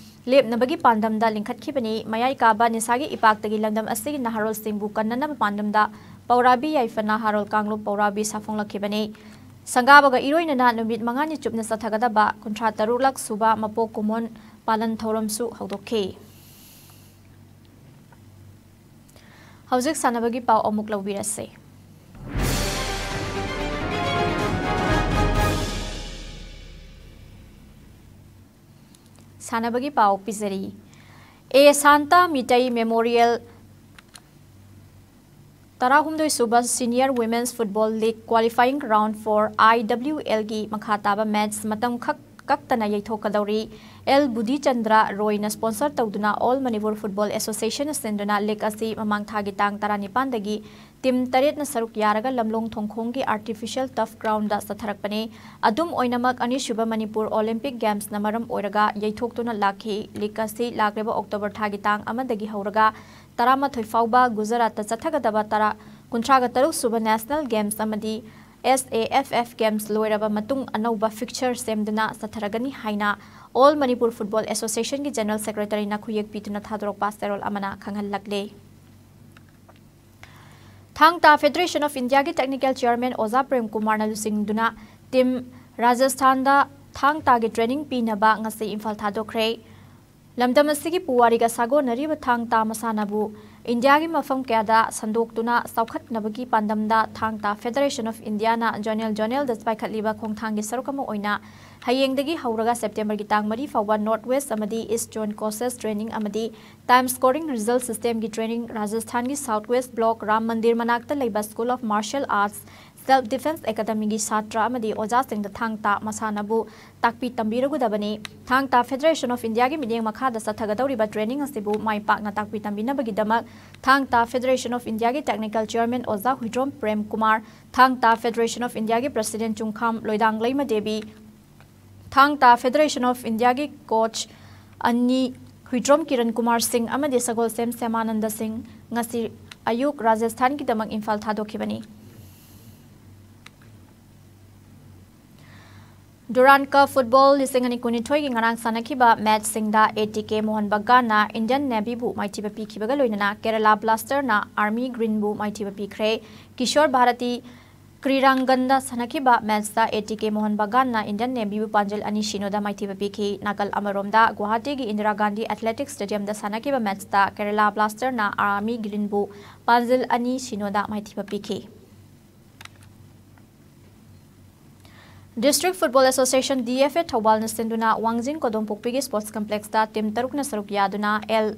ꯂꯦꯞꯅꯕꯒꯤ ꯄꯥꯟꯗꯝꯗ ꯂꯤꯡꯈꯠꯈꯤꯕꯅꯤ꯫ ꯃꯌꯥꯏ ꯀꯥꯕ ꯅꯤꯁꯥꯒꯤ ꯏꯄꯥꯛꯇꯒꯤ ꯂꯝꯗꯝ ꯑꯁꯤꯒꯤ ꯅꯍꯥꯔꯣꯜꯁꯤꯡꯕꯨ ꯀꯟꯅꯅꯕ ꯄꯥꯟꯗꯝꯗ ꯄꯧꯔꯥꯕꯤ ꯌꯥꯏꯐ ꯅꯍꯥꯔꯣꯜ ꯀꯥꯡꯂꯨꯞ ꯄꯧꯔꯥꯕꯤ ꯁꯥꯐꯣꯡꯂꯛꯈꯤꯕꯅꯤ꯫ ꯁꯪꯒꯥꯕꯒ ꯏꯔꯣꯏꯅꯅ ꯅꯨꯃꯤꯠ ꯃꯉꯥꯅꯤ ꯆꯨꯞꯅ ꯆꯠꯊꯒꯗꯕ ꯀꯨꯟꯊ꯭ꯔꯥ ꯇꯔꯨꯛꯂꯛ ꯁꯨꯕ ꯃꯄꯣꯛ ꯀꯨꯝꯑꯣꯟ ꯄꯥꯂꯟ ꯊꯧꯔꯝꯁꯨ ꯍꯧꯗꯣꯛꯈꯤ꯫ ꯍꯧꯖꯤꯛ ꯁꯥꯟꯅꯕꯒꯤ ꯄꯥꯎ ꯑꯃꯨꯛ ꯂꯧꯕꯤꯔꯁꯤ꯫ ꯁꯥꯟꯅꯕꯒꯤ ꯄꯥꯎ ꯄꯤꯖꯔꯤ꯫ ꯑꯦ ꯁꯥꯟꯇ ꯃꯤꯇꯩ ꯃꯦꯃꯣꯔꯤꯌꯦꯜ ꯇꯔꯥꯍꯨꯝꯗꯣꯏ ꯁꯨꯕ Senior Women's Football League Qualifying Round for I W L ꯒꯤ ꯃꯈꯥ ꯇꯥꯕ ꯃꯦꯠꯆ ꯃꯇꯝ ꯈꯛ ꯀꯛꯇꯅ ꯌꯩꯊꯣꯛꯀꯗꯧꯔꯤ꯫ ꯑꯦꯜ ꯕꯨꯙꯤꯆꯟꯗ꯭ꯔ ꯔꯣꯏꯅ ꯁ꯭ꯄꯣꯟꯁꯔ ꯇꯧꯗꯨꯅ All Manipur Football Association ꯁꯤꯟꯗꯨꯅ ꯂꯤꯒ ꯑꯁꯤ ꯃꯃꯥꯡ ꯊꯥꯒꯤ ꯇꯥꯡ ꯇꯔꯥꯅꯤꯄꯥꯟꯗꯒꯤ ꯇꯤꯝ ꯇꯔꯦꯠꯅ ꯁꯔꯨꯛ ꯌꯥꯔꯒ ꯂꯝꯂꯣꯡ ꯊꯣꯡꯈꯣꯡꯒꯤ ꯑꯥꯔꯇꯤꯐꯤꯁꯤꯌꯦꯜ ꯇꯔꯐ ꯒ꯭ꯔꯥꯎꯟꯗ ꯆꯠꯊꯔꯛꯄꯅꯤ꯫ ꯑꯗꯨꯝ ꯑꯣꯏꯅꯃꯛ, ꯑꯅꯤꯁꯨꯕ ꯃꯅꯤꯄꯨꯔ ꯑꯣꯂꯤꯝꯄꯤꯛ ꯒꯦꯝꯁꯅ ꯃꯔꯝ ꯑꯣꯏꯔꯒ ꯌꯩꯊꯣꯛꯇꯨꯅ ꯂꯥꯛꯈꯤ꯫ ꯂꯤꯒ ꯑꯁꯤ ꯂꯥꯛꯂꯤꯕ ꯑꯣꯛꯇꯣꯕꯔ ꯊꯥꯒꯤ ꯇꯥꯡ ꯑꯃꯗꯒꯤ ꯍꯧꯔꯒ ꯇꯔꯥꯃꯥꯊꯣꯏ ꯐꯥꯎꯕ ꯒꯨꯖꯔꯥꯠꯇ ꯆꯠꯊꯒꯗꯕ ꯇꯔꯥ, ꯀꯨꯟꯊ꯭ꯔꯥꯒ ꯇꯔꯨꯛ ꯁꯨꯕ ꯅꯦꯁꯅꯦꯜ ꯒꯦꯝꯁ ꯑꯃꯗꯤ ꯑꯦꯁ ꯑꯦ ꯑꯦꯐ ꯑꯦꯐ ꯒꯦꯝꯁ ꯂꯣꯏꯔꯕ ꯃꯇꯨꯡ ꯑꯅꯧꯕ ꯐꯤꯛꯆꯔ ꯁꯦꯝꯗꯨꯅ ꯆꯠꯊꯔꯒꯅꯤ ꯍꯥꯏꯅ All Manipur Football Association ꯒꯤ ꯖꯦꯅꯔꯦꯜ ꯁꯦꯀ꯭ꯔꯦꯇꯔꯤꯅ ꯈꯨꯌꯦꯛ ꯄꯤꯗꯨꯅ ꯊꯥꯗꯣꯔꯛꯄ ꯆꯦꯔꯣꯜ ꯑꯃꯅ ꯈꯪꯍꯜꯂꯛꯂꯦ꯫ ꯊꯥꯡ ꯇꯥ Federation of India ꯒꯤ ꯇꯦꯛꯅꯤꯀꯦꯜ ꯆꯤꯌꯔꯃꯦꯟ ꯑꯣꯖꯥ ꯄ꯭ꯔꯦꯝ ꯀꯨꯃꯥꯔꯅ ꯂꯨꯆꯤꯡꯗꯨꯅ ꯇꯤꯝ ꯔꯥꯖꯁꯊꯥꯟꯗ ꯊꯥꯡ ꯇꯥꯒꯤ ꯇ꯭ꯔꯦꯅꯤꯡ ꯄꯤꯅꯕ ꯉꯁꯤ ꯏꯝꯐꯥꯜ ꯊꯥꯗꯣꯛꯈ꯭ꯔꯦ꯫ ꯂꯝꯗꯝ ꯑꯁꯤꯒꯤ ꯄꯨꯋꯥꯔꯤꯒ ꯁꯥꯒꯣꯟꯅꯔꯤꯕ ꯊꯥꯡ ꯇꯥ ꯃꯁꯥꯟꯅꯕꯨ ꯏꯟꯗꯤꯌꯥꯒꯤ ꯃꯐꯝ ꯀꯌꯥꯗ ꯁꯟꯗꯣꯛꯇꯨꯅ ꯆꯥꯎꯈꯠꯅꯕꯒꯤ ꯄꯥꯟꯗꯝꯗ ꯊꯥꯡ ꯇꯥ Federation of India ꯅ ꯖꯣꯅꯦꯜ ꯖꯣꯅꯦꯜꯗ ꯄꯥꯏꯈꯠꯂꯤꯕ ꯈꯣꯡꯊꯥꯡꯒꯤ ꯁꯔꯨꯛ ꯑꯃ ꯑꯣꯏꯅ ꯍꯌꯦꯡꯗꯒꯤ ꯍꯧꯔꯒ ꯁꯦꯞꯇꯦꯝꯕꯔꯒꯤ ꯇꯥꯡ ꯃꯔꯤ ꯐꯥꯎꯕ North West ꯑꯃꯗꯤ East Zone Coaches Training ꯑꯃꯗꯤ Time Scoring Result System ꯒꯤ ꯇ꯭ꯔꯦꯅꯤꯡ ꯔꯥꯖꯁꯊꯥꯟꯒꯤ South West Block ꯔꯥꯝ ꯃꯟꯗꯤꯔ ꯃꯅꯥꯛꯇ ꯂꯩꯕ School of Martial Arts Self Defence Academy ꯒꯤ ꯁꯥꯇ꯭ꯔ ꯑꯃꯗꯤ ꯑꯣꯖꯥꯁꯤꯡꯗ ꯊꯥꯡ ꯇꯥ ꯃꯁꯥꯟꯅꯕꯨ ꯇꯥꯛꯄꯤ ꯇꯝꯕꯤꯔꯒꯗꯕꯅꯤ꯫ ꯊꯥꯡ ꯇꯥ Federation of India ꯒꯤ ꯃꯤꯠꯌꯦꯡ ꯃꯈꯥꯗ ꯆꯠꯊꯒꯗꯧꯔꯤꯕ ꯇ꯭ꯔꯦꯅꯤꯡ ꯑꯁꯤꯕꯨ ꯃꯥꯏ ꯄꯥꯛꯅ ꯇꯥꯛꯄꯤ ꯇꯝꯕꯤꯅꯕꯒꯤꯗꯃꯛ ꯊꯥꯡ ꯇꯥ Federation of India ꯒꯤ ꯇꯦꯛꯅꯤꯀꯦꯜ ꯆꯤꯌꯔꯃꯦꯟ ꯑꯣꯖꯥ ꯍꯨꯏꯗ꯭ꯔꯣꯝ ꯄ꯭ꯔꯦꯝ ꯀꯨꯃꯥꯔ, ꯊꯥꯡ ꯇꯥ Federation of India ꯒꯤ ꯄ꯭ꯔꯁꯤꯗꯦꯟ ꯆꯨꯡꯈꯥꯝ ꯂꯣꯏꯗꯥꯡ ꯂꯩꯃ ꯗꯦꯕꯤ, ꯊꯥꯡ ꯇꯥ Federation of India ꯒꯤ ꯀꯣꯆ ꯑꯅꯤ ꯍꯨꯏꯗ꯭ꯔꯣꯝ ꯀꯤꯔꯟ ꯀꯨꯃꯥꯔ ꯁꯤꯡ ꯑꯃꯗꯤ ꯁꯒꯣꯜꯁꯦꯝ ꯁ꯭ꯌꯥꯃꯥꯅꯟꯗ ꯁꯤꯡ ꯉꯁꯤ ꯑꯌꯨꯛ ꯔꯥꯖꯁꯊꯥꯟꯒꯤꯗꯃꯛ ꯏꯝꯐꯥꯜ ꯊꯥꯗꯣꯛꯈꯤꯕꯅꯤ꯫ ꯗꯨꯔꯥꯟ ꯀꯞ ꯐꯨꯠꯕꯣꯜ ꯂꯤꯁꯤꯡ ꯑꯅꯤ ꯀꯨꯟꯅꯤꯊꯣꯏꯒꯤ ꯉꯔꯥꯡ ꯁꯥꯟꯅꯈꯤꯕ ꯃꯦꯠꯆꯁꯤꯡꯗ ꯑꯦ ꯇꯤ ꯀꯦ ꯃꯣꯍꯟ ꯕꯒꯥꯟꯅ ꯏꯟꯗꯤꯌꯟ ꯅꯦꯚꯤꯕꯨ ꯃꯥꯏꯊꯤꯕ ꯄꯤꯈꯤꯕꯒ ꯂꯣꯏꯅꯅ ꯀꯦꯔꯂꯥ ꯕ꯭ꯂꯥꯁꯇꯔꯅ ꯑꯥꯔꯃꯤ ꯒ꯭ꯔꯤꯟꯕꯨ ꯃꯥꯏꯊꯤꯕ ꯄꯤꯈ꯭ꯔꯦ꯫ ꯀꯤꯁꯣꯔ ꯚꯥꯔꯇꯤ ꯀ꯭ꯔꯤꯔꯥꯡꯒꯟꯗ ꯁꯥꯟꯅꯈꯤꯕ ꯃꯦꯠꯆꯇ ꯑꯦ ꯇꯤ ꯀꯦ ꯃꯣꯍꯟ ꯕꯒꯥꯟꯅ ꯏꯟꯗꯤꯌꯟ ꯅꯦꯚꯤꯕꯨ ꯄꯥꯟꯖꯤꯜ ꯑꯅꯤ ꯁꯤꯅꯣꯗ ꯃꯥꯏꯊꯤꯕ ꯄꯤꯈꯤ꯫ ꯅꯥꯀꯜ ꯑꯃꯔꯣꯝꯗ ꯒꯨꯋꯥꯍꯥꯇꯤꯒꯤ ꯏꯟꯗꯤꯔꯥ ꯒꯥꯟꯙꯤ ꯑꯦꯊꯂꯦꯇꯤꯛꯁ ꯁ꯭ꯇꯦꯗꯤꯌꯝꯗ ꯁꯥꯟꯅꯈꯤꯕ ꯃꯦꯠꯆꯇ ꯀꯦꯔꯂꯥ ꯕ꯭ꯂꯥꯁꯇꯔꯅ ꯑꯥꯔꯃꯤ ꯒ꯭ꯔꯤꯟꯕꯨ ꯄꯥꯟꯖꯤꯜ ꯑꯅꯤ ꯁꯤꯅꯣꯗ ꯃꯥꯏꯊꯤꯕ ꯄꯤꯈꯤ꯫ District Football Association, D F A, ꯊꯧꯕꯥꯜꯅ ꯁꯤꯟꯗꯨꯅ ꯋꯥꯡꯖꯤꯡ ꯀꯣꯗꯣꯝꯄꯣꯛꯄꯤꯒꯤ sports complexꯇ team ꯇꯔꯨꯛꯅ ꯁꯔꯨꯛ ꯌꯥꯗꯨꯅ L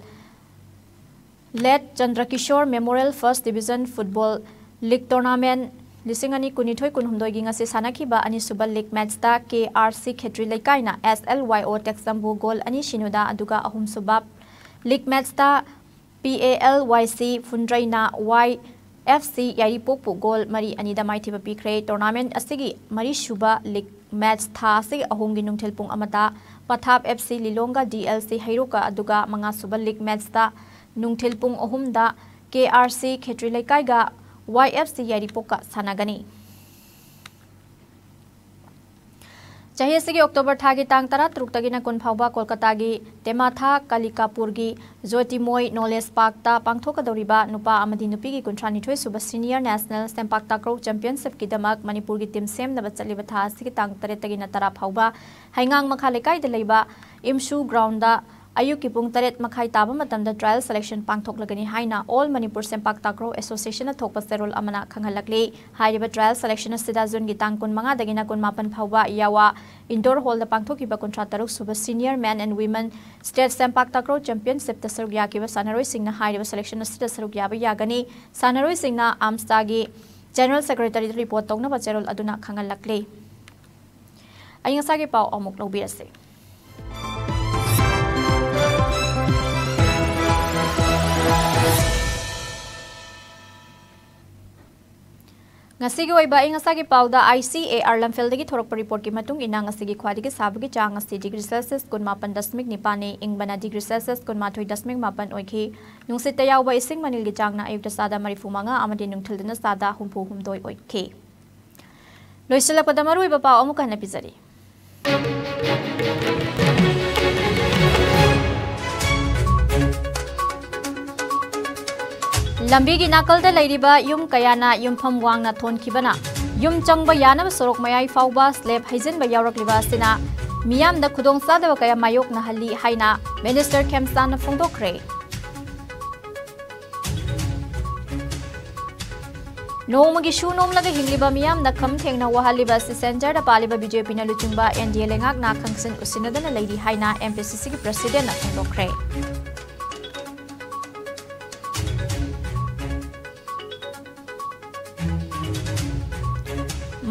Late Chandrakishore Memorial First Division Football League Tournament ꯂꯤꯁꯤꯡ ꯑꯅꯤ ꯀꯨꯟꯅꯤꯊꯣꯏ ꯀꯨꯟꯍꯨꯝꯗꯣꯏꯒꯤ ꯉꯁꯤ ꯁꯥꯟꯅꯈꯤꯕ ꯑꯅꯤꯁꯨꯕ league matchꯇ K R C ꯈꯦꯇ꯭ꯔꯤ ꯂꯩꯀꯥꯏꯅ S L Y O ꯇꯦꯛꯆꯝꯕꯨ goal ꯑꯅꯤ ꯁꯤꯅꯣꯗ ꯑꯗꯨꯒ ꯑꯍꯨꯝꯁꯨꯕ league matchꯇ P A L Y C ꯐꯨꯟꯗ꯭ꯔꯩꯅ Y F C ꯌꯥꯏꯔꯤꯄꯣꯛꯄꯨ goal ꯃꯔꯤ ꯑꯅꯤꯗ ꯃꯥꯏꯊꯤꯕ ꯄꯤꯈ꯭ꯔꯦ꯫ Tournament ꯑꯁꯤꯒꯤ ꯃꯔꯤꯁꯨꯕ league match ꯊꯥ ꯑꯁꯤꯒꯤ ꯑꯍꯨꯝꯒꯤ ꯅꯨꯡꯊꯤꯜ ꯄꯨꯡ ꯑꯃꯗ ꯄꯊꯥꯞ F C ꯂꯤꯂꯣꯡꯒ D L C ꯍꯩꯔꯣꯛꯀ, ꯑꯗꯨꯒ ꯃꯉꯥꯁꯨꯕ league matchꯇ ꯅꯨꯡꯊꯤꯜ ꯄꯨꯡ ꯑꯍꯨꯝꯗ K R C ꯈꯦꯇ꯭ꯔꯤ ꯂꯩꯀꯥꯏꯒ Y F C ꯌꯥꯏꯔꯤꯄꯣꯛꯀ ꯁꯥꯟꯅꯒꯅꯤ꯫ ꯆꯍꯤ ꯑꯁꯤꯒꯤ October ꯊꯥꯒꯤ ꯇꯥꯡ ꯇꯔꯥꯇꯔꯨꯛꯇꯒꯤꯅ ꯀꯨꯟ ꯐꯥꯎꯕ ꯀꯣꯜꯀꯇꯥꯒꯤ ꯇꯦꯃꯥꯊꯥ ꯀꯥꯂꯤꯀꯥꯄꯨꯔꯒꯤ ꯖꯣꯇꯤꯃꯣꯏ Knowledge Parkꯇ ꯄꯥꯡꯊꯣꯛꯀꯗꯧꯔꯤꯕ ꯅꯨꯄꯥ ꯑꯃꯗꯤ ꯅꯨꯄꯤꯒꯤ ꯀꯨꯟꯊ꯭ꯔꯥ ꯅꯤꯊꯣꯏ ꯁꯨꯕ Senior National ꯁꯦꯝꯄꯥꯛ ꯇꯥꯀ꯭ꯔꯧ Championshipꯀꯤꯗꯃꯛ ꯃꯅꯤꯄꯨꯔꯒꯤ team ꯁꯦꯝꯅꯕ ꯆꯠꯂꯤꯕ ꯊꯥ ꯑꯁꯤꯒꯤ ꯇꯥꯡ ꯇꯔꯦꯠꯇꯒꯤꯅ ꯇꯔꯥ ꯐꯥꯎꯕ ꯍꯩꯉꯥꯡ ꯃꯈꯥ ꯂꯩꯀꯥꯏꯗ ꯂꯩꯕ ꯏꯝꯁꯨ groundꯗ ꯑꯌꯨꯛꯀꯤ ꯄꯨꯡ ꯇꯔꯦꯠ ꯃꯈꯥꯏ ꯇꯥꯕ ꯃꯇꯝꯗ trial selection ꯄꯥꯡꯊꯣꯛꯂꯒꯅꯤ ꯍꯥꯏꯅ All Manipur ꯁꯦꯝꯄꯥꯛ ꯇꯥꯀ꯭ꯔꯧ Associationꯅ ꯊꯣꯛꯄ ꯆꯦꯔꯣꯜ ꯑꯃꯅ ꯈꯪꯍꯜꯂꯛꯂꯤ꯫ ꯍꯥꯏꯔꯤꯕ trial selectionꯁꯤꯗ Juneꯒꯤ ꯇꯥꯡ ꯀꯨꯟꯃꯉꯥꯗꯒꯤꯅ ꯀꯨꯟꯃꯥꯄꯟ ꯐꯥꯎꯕ ꯌꯥꯋꯥ indoor hallꯗ ꯄꯥꯡꯊꯣꯛꯈꯤꯕ ꯀꯨꯟꯊ꯭ꯔꯥ ꯇꯔꯨꯛ ꯁꯨꯕ Senior Men and Women State ꯁꯦꯝꯄꯥꯛ ꯇꯥꯀ꯭ꯔꯧ Championshipꯇ ꯁꯔꯨꯛ ꯌꯥꯈꯤꯕ ꯁꯥꯟꯅꯔꯣꯏꯁꯤꯡꯅ ꯍꯥꯏꯔꯤꯕ selection ꯑꯁꯤꯗ ꯁꯔꯨꯛ ꯌꯥꯕ ꯌꯥꯒꯅꯤ꯫ ꯁꯥꯟꯅꯔꯣꯏꯁꯤꯡꯅ AMSTAꯒꯤ General Secretaryꯗ report ꯇꯧꯅꯕ ꯆꯦꯔꯣꯜ ꯑꯗꯨꯅ ꯈꯪꯍꯜꯂꯛꯂꯤ꯫ ꯑꯏꯪ ꯑꯁꯥꯒꯤ ꯄꯥꯎ ꯑꯃꯨꯛ ꯂꯧꯕꯤꯔꯁꯤ꯫ ꯉꯁꯤꯒꯤ ꯑꯣꯏꯕ ꯑꯏꯪ ꯑꯁꯥꯒꯤ ꯄꯥꯎꯗ I C A R ꯂꯝꯐꯦꯜꯗꯒꯤ ꯊꯣꯔꯛꯄ reportꯀꯤ ꯃꯇꯨꯡ ꯏꯟꯅ, ꯉꯁꯤꯒꯤ ꯈ꯭ꯋꯥꯏꯗꯒꯤ ꯁꯥꯕꯒꯤ ꯆꯥꯡ ꯑꯁꯤ degree Celsius ꯀꯨꯟꯃꯥꯄꯟ ꯗꯁꯃꯤꯛ ꯅꯤꯄꯥꯟꯅꯤ, ꯏꯪꯕꯅ degree Celsius ꯀꯨꯟꯃꯥꯊꯣꯏ ꯗꯁꯃꯤꯛ ꯃꯥꯄꯟ ꯑꯣꯏꯈꯤ꯫ ꯅꯨꯡꯁꯤꯠꯇ ꯌꯥꯎꯕ ꯏꯁꯤꯡ ꯃꯅꯤꯜꯒꯤ ꯆꯥꯡꯅ ꯑꯌꯨꯛꯇ ꯆꯥꯗ ꯃꯔꯤꯐꯨ ꯃꯉꯥ ꯑꯃꯗꯤ ꯅꯨꯡꯊꯤꯜꯗꯅ ꯆꯥꯗ ꯍꯨꯝꯐꯨ ꯍꯨꯝꯗꯣꯏ ꯑꯣꯏꯈꯤ꯫ ꯂꯣꯏꯁꯤꯜꯂꯛꯄꯗ ꯃꯔꯨꯑꯣꯏꯕ ꯄꯥꯎ ꯑꯃꯨꯛ ꯍꯟꯅ ꯄꯤꯖꯔꯤ꯫ ꯂꯝꯕꯤꯒꯤ ꯅꯥꯀꯜꯗ ꯂꯩꯔꯤꯕ ꯌꯨꯝ ꯀꯌꯥꯅ ꯌꯨꯝꯐꯝ ꯋꯥꯡꯅ ꯊꯣꯟꯈꯤꯕꯅ ꯌꯨꯝ ꯆꯪꯕ ꯌꯥꯅꯕ ꯁꯣꯔꯣꯛ ꯃꯌꯥꯏ ꯐꯥꯎꯕ slab ꯍꯩꯖꯤꯟꯕ ꯌꯥꯎꯔꯛꯂꯤꯕ ꯑꯁꯤꯅ ꯃꯤꯌꯥꯝꯗ ꯈꯨꯗꯣꯡꯆꯥꯗꯕ ꯀꯌꯥ ꯃꯥꯌꯣꯛꯅꯍꯜꯂꯤ ꯍꯥꯏꯅ Minister ꯈꯦꯝꯆꯥꯟꯅ ꯐꯣꯡꯗꯣꯛꯈ꯭ꯔꯦ꯫ ꯅꯣꯡꯃꯒꯤ ꯁꯨ ꯅꯣꯝꯂꯒ ꯍꯤꯡꯂꯤꯕ ꯃꯤꯌꯥꯝꯅ ꯈꯝ ꯊꯦꯡꯅ ꯋꯥꯍꯜꯂꯤꯕ ꯑꯁꯤ ꯁꯦꯟꯇꯔꯗ ꯄꯥꯜꯂꯤꯕ ꯕꯤ ꯖꯦ ꯄꯤꯅ ꯂꯨꯆꯤꯡꯕ ꯑꯦꯟ ꯗꯤ ꯑꯦ ꯂꯩꯉꯥꯛꯅ ꯈꯪꯁꯤꯟ ꯎꯁꯤꯟꯅꯗꯅ ꯂꯩꯔꯤ ꯍꯥꯏꯅ ꯑꯦꯝ ꯄꯤ ꯁꯤ ꯁꯤꯒꯤ ꯄ꯭ꯔꯁꯤꯗꯦꯟꯠꯅ ꯐꯣꯡꯗꯣꯛꯈ꯭ꯔꯦ꯫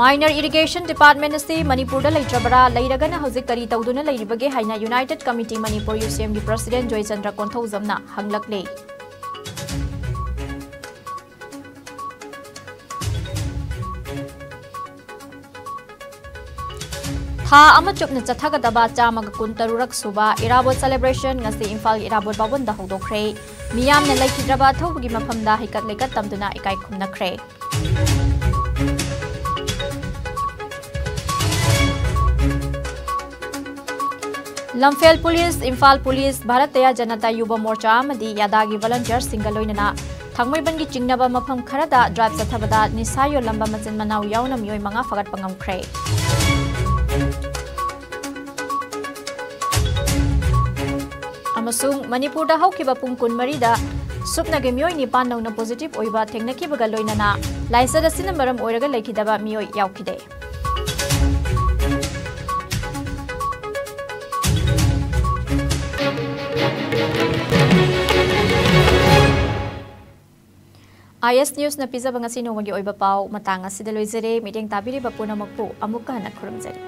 Minor Irrigation Department ꯑꯁꯤ ꯃꯅꯤꯄꯨꯔꯗ ꯂꯩꯇ꯭ꯔꯕꯔꯥ? ꯂꯩꯔꯒꯅ ꯍꯧꯖꯤꯛ ꯀꯔꯤ ꯇꯧꯗꯨꯅ ꯂꯩꯔꯤꯕꯒꯦ ꯍꯥꯏꯅ United Committee Manipur, ꯌꯨ ꯁꯤ ꯑꯦꯝꯒꯤ ꯄ꯭ꯔꯁꯤꯗꯦꯟꯠ ꯖꯣꯏꯆꯟꯗ꯭ꯔ ꯀꯣꯟꯊꯧꯖꯝꯅ ꯍꯪꯂꯛꯂꯦ꯫ ꯊꯥ ꯑꯃ ꯆꯨꯞꯅ ꯆꯠꯊꯒꯗꯕ ꯆꯥꯝꯃꯒ ꯀꯨꯟꯇꯔꯨꯛ ꯁꯨꯕ ꯏꯔꯥꯕꯣꯠ celebration ꯉꯁꯤ ꯏꯝꯐꯥꯜꯒꯤ ꯏꯔꯥꯕꯣꯠ ꯚꯕꯟꯗ ꯍꯧꯗꯣꯛꯈ꯭ꯔꯦ꯫ ꯃꯤꯌꯥꯝꯅ ꯂꯩꯈꯤꯗ꯭ꯔꯕ ꯑꯊꯧꯕꯒꯤ ꯃꯐꯝꯗ ꯍꯩꯀꯠ ꯂꯩꯀꯠ ꯇꯝꯗꯨꯅ ꯏꯀꯥꯏ ꯈꯨꯝꯅꯈ꯭ꯔꯦ꯫ ꯂꯝꯐꯦꯜ ꯄꯨꯂꯤꯁ, ꯏꯝꯐꯥꯜ ꯄꯨꯂꯤꯁ, ꯚꯥꯔꯇꯤꯌ ꯖꯅꯇꯥ ꯌꯨꯕ ꯃꯣꯔꯆꯥ ꯑꯃꯗꯤ ꯌꯥꯗꯥꯒꯤ volunteerꯁꯤꯡꯒ ꯂꯣꯏꯅꯅ ꯊꯥꯡꯃꯩꯕꯟꯒꯤ ꯆꯤꯡꯅꯕ ꯃꯐꯝ ꯈꯔꯗ drive ꯆꯠꯊꯕꯗ ꯅꯤꯁꯥ ꯌꯣꯜꯂꯝꯕ ꯃꯆꯤꯟ ꯃꯅꯥꯎ ꯌꯥꯎꯅ ꯃꯤꯑꯣꯏ ꯃꯉꯥ ꯐꯥꯒꯠꯄ ꯉꯝꯈ꯭ꯔꯦ꯫ ꯑꯃꯁꯨꯡ ꯃꯅꯤꯄꯨꯔꯗ ꯍꯧꯈꯤꯕ ꯄꯨꯡ ꯀꯨꯟꯃꯔꯤꯗ ꯁꯨꯞꯅꯒꯤ ꯃꯤꯑꯣꯏ ꯅꯤꯄꯥꯟ ꯅꯧꯅ positive ꯑꯣꯏꯕ ꯊꯦꯡꯅꯈꯤꯕꯒ ꯂꯣꯏꯅꯅ ꯂꯥꯏꯆꯠ ꯑꯁꯤꯅ ꯃꯔꯝ ꯑꯣꯏꯔꯒ ꯂꯩꯈꯤꯗꯕ ꯃꯤꯑꯣꯏ ꯌꯥꯎꯈꯤꯗꯦ꯫ I S Newsꯅ ꯄꯤꯖꯕ ꯉꯁꯤ ꯅꯣꯡꯃꯒꯤ ꯑꯣꯏꯕ ꯄꯥꯎ ꯃꯇꯥꯡ ꯑꯁꯤꯗ ꯂꯣꯏꯖꯔꯦ꯫ ꯃꯤꯠꯌꯦꯡ ꯇꯥꯕꯤꯔꯤꯕ ꯄꯨꯝꯅꯃꯛꯄꯨ ꯑꯃꯨꯛꯀ ꯍꯟꯅ ꯈꯨꯔꯨꯝꯖꯔꯤ꯫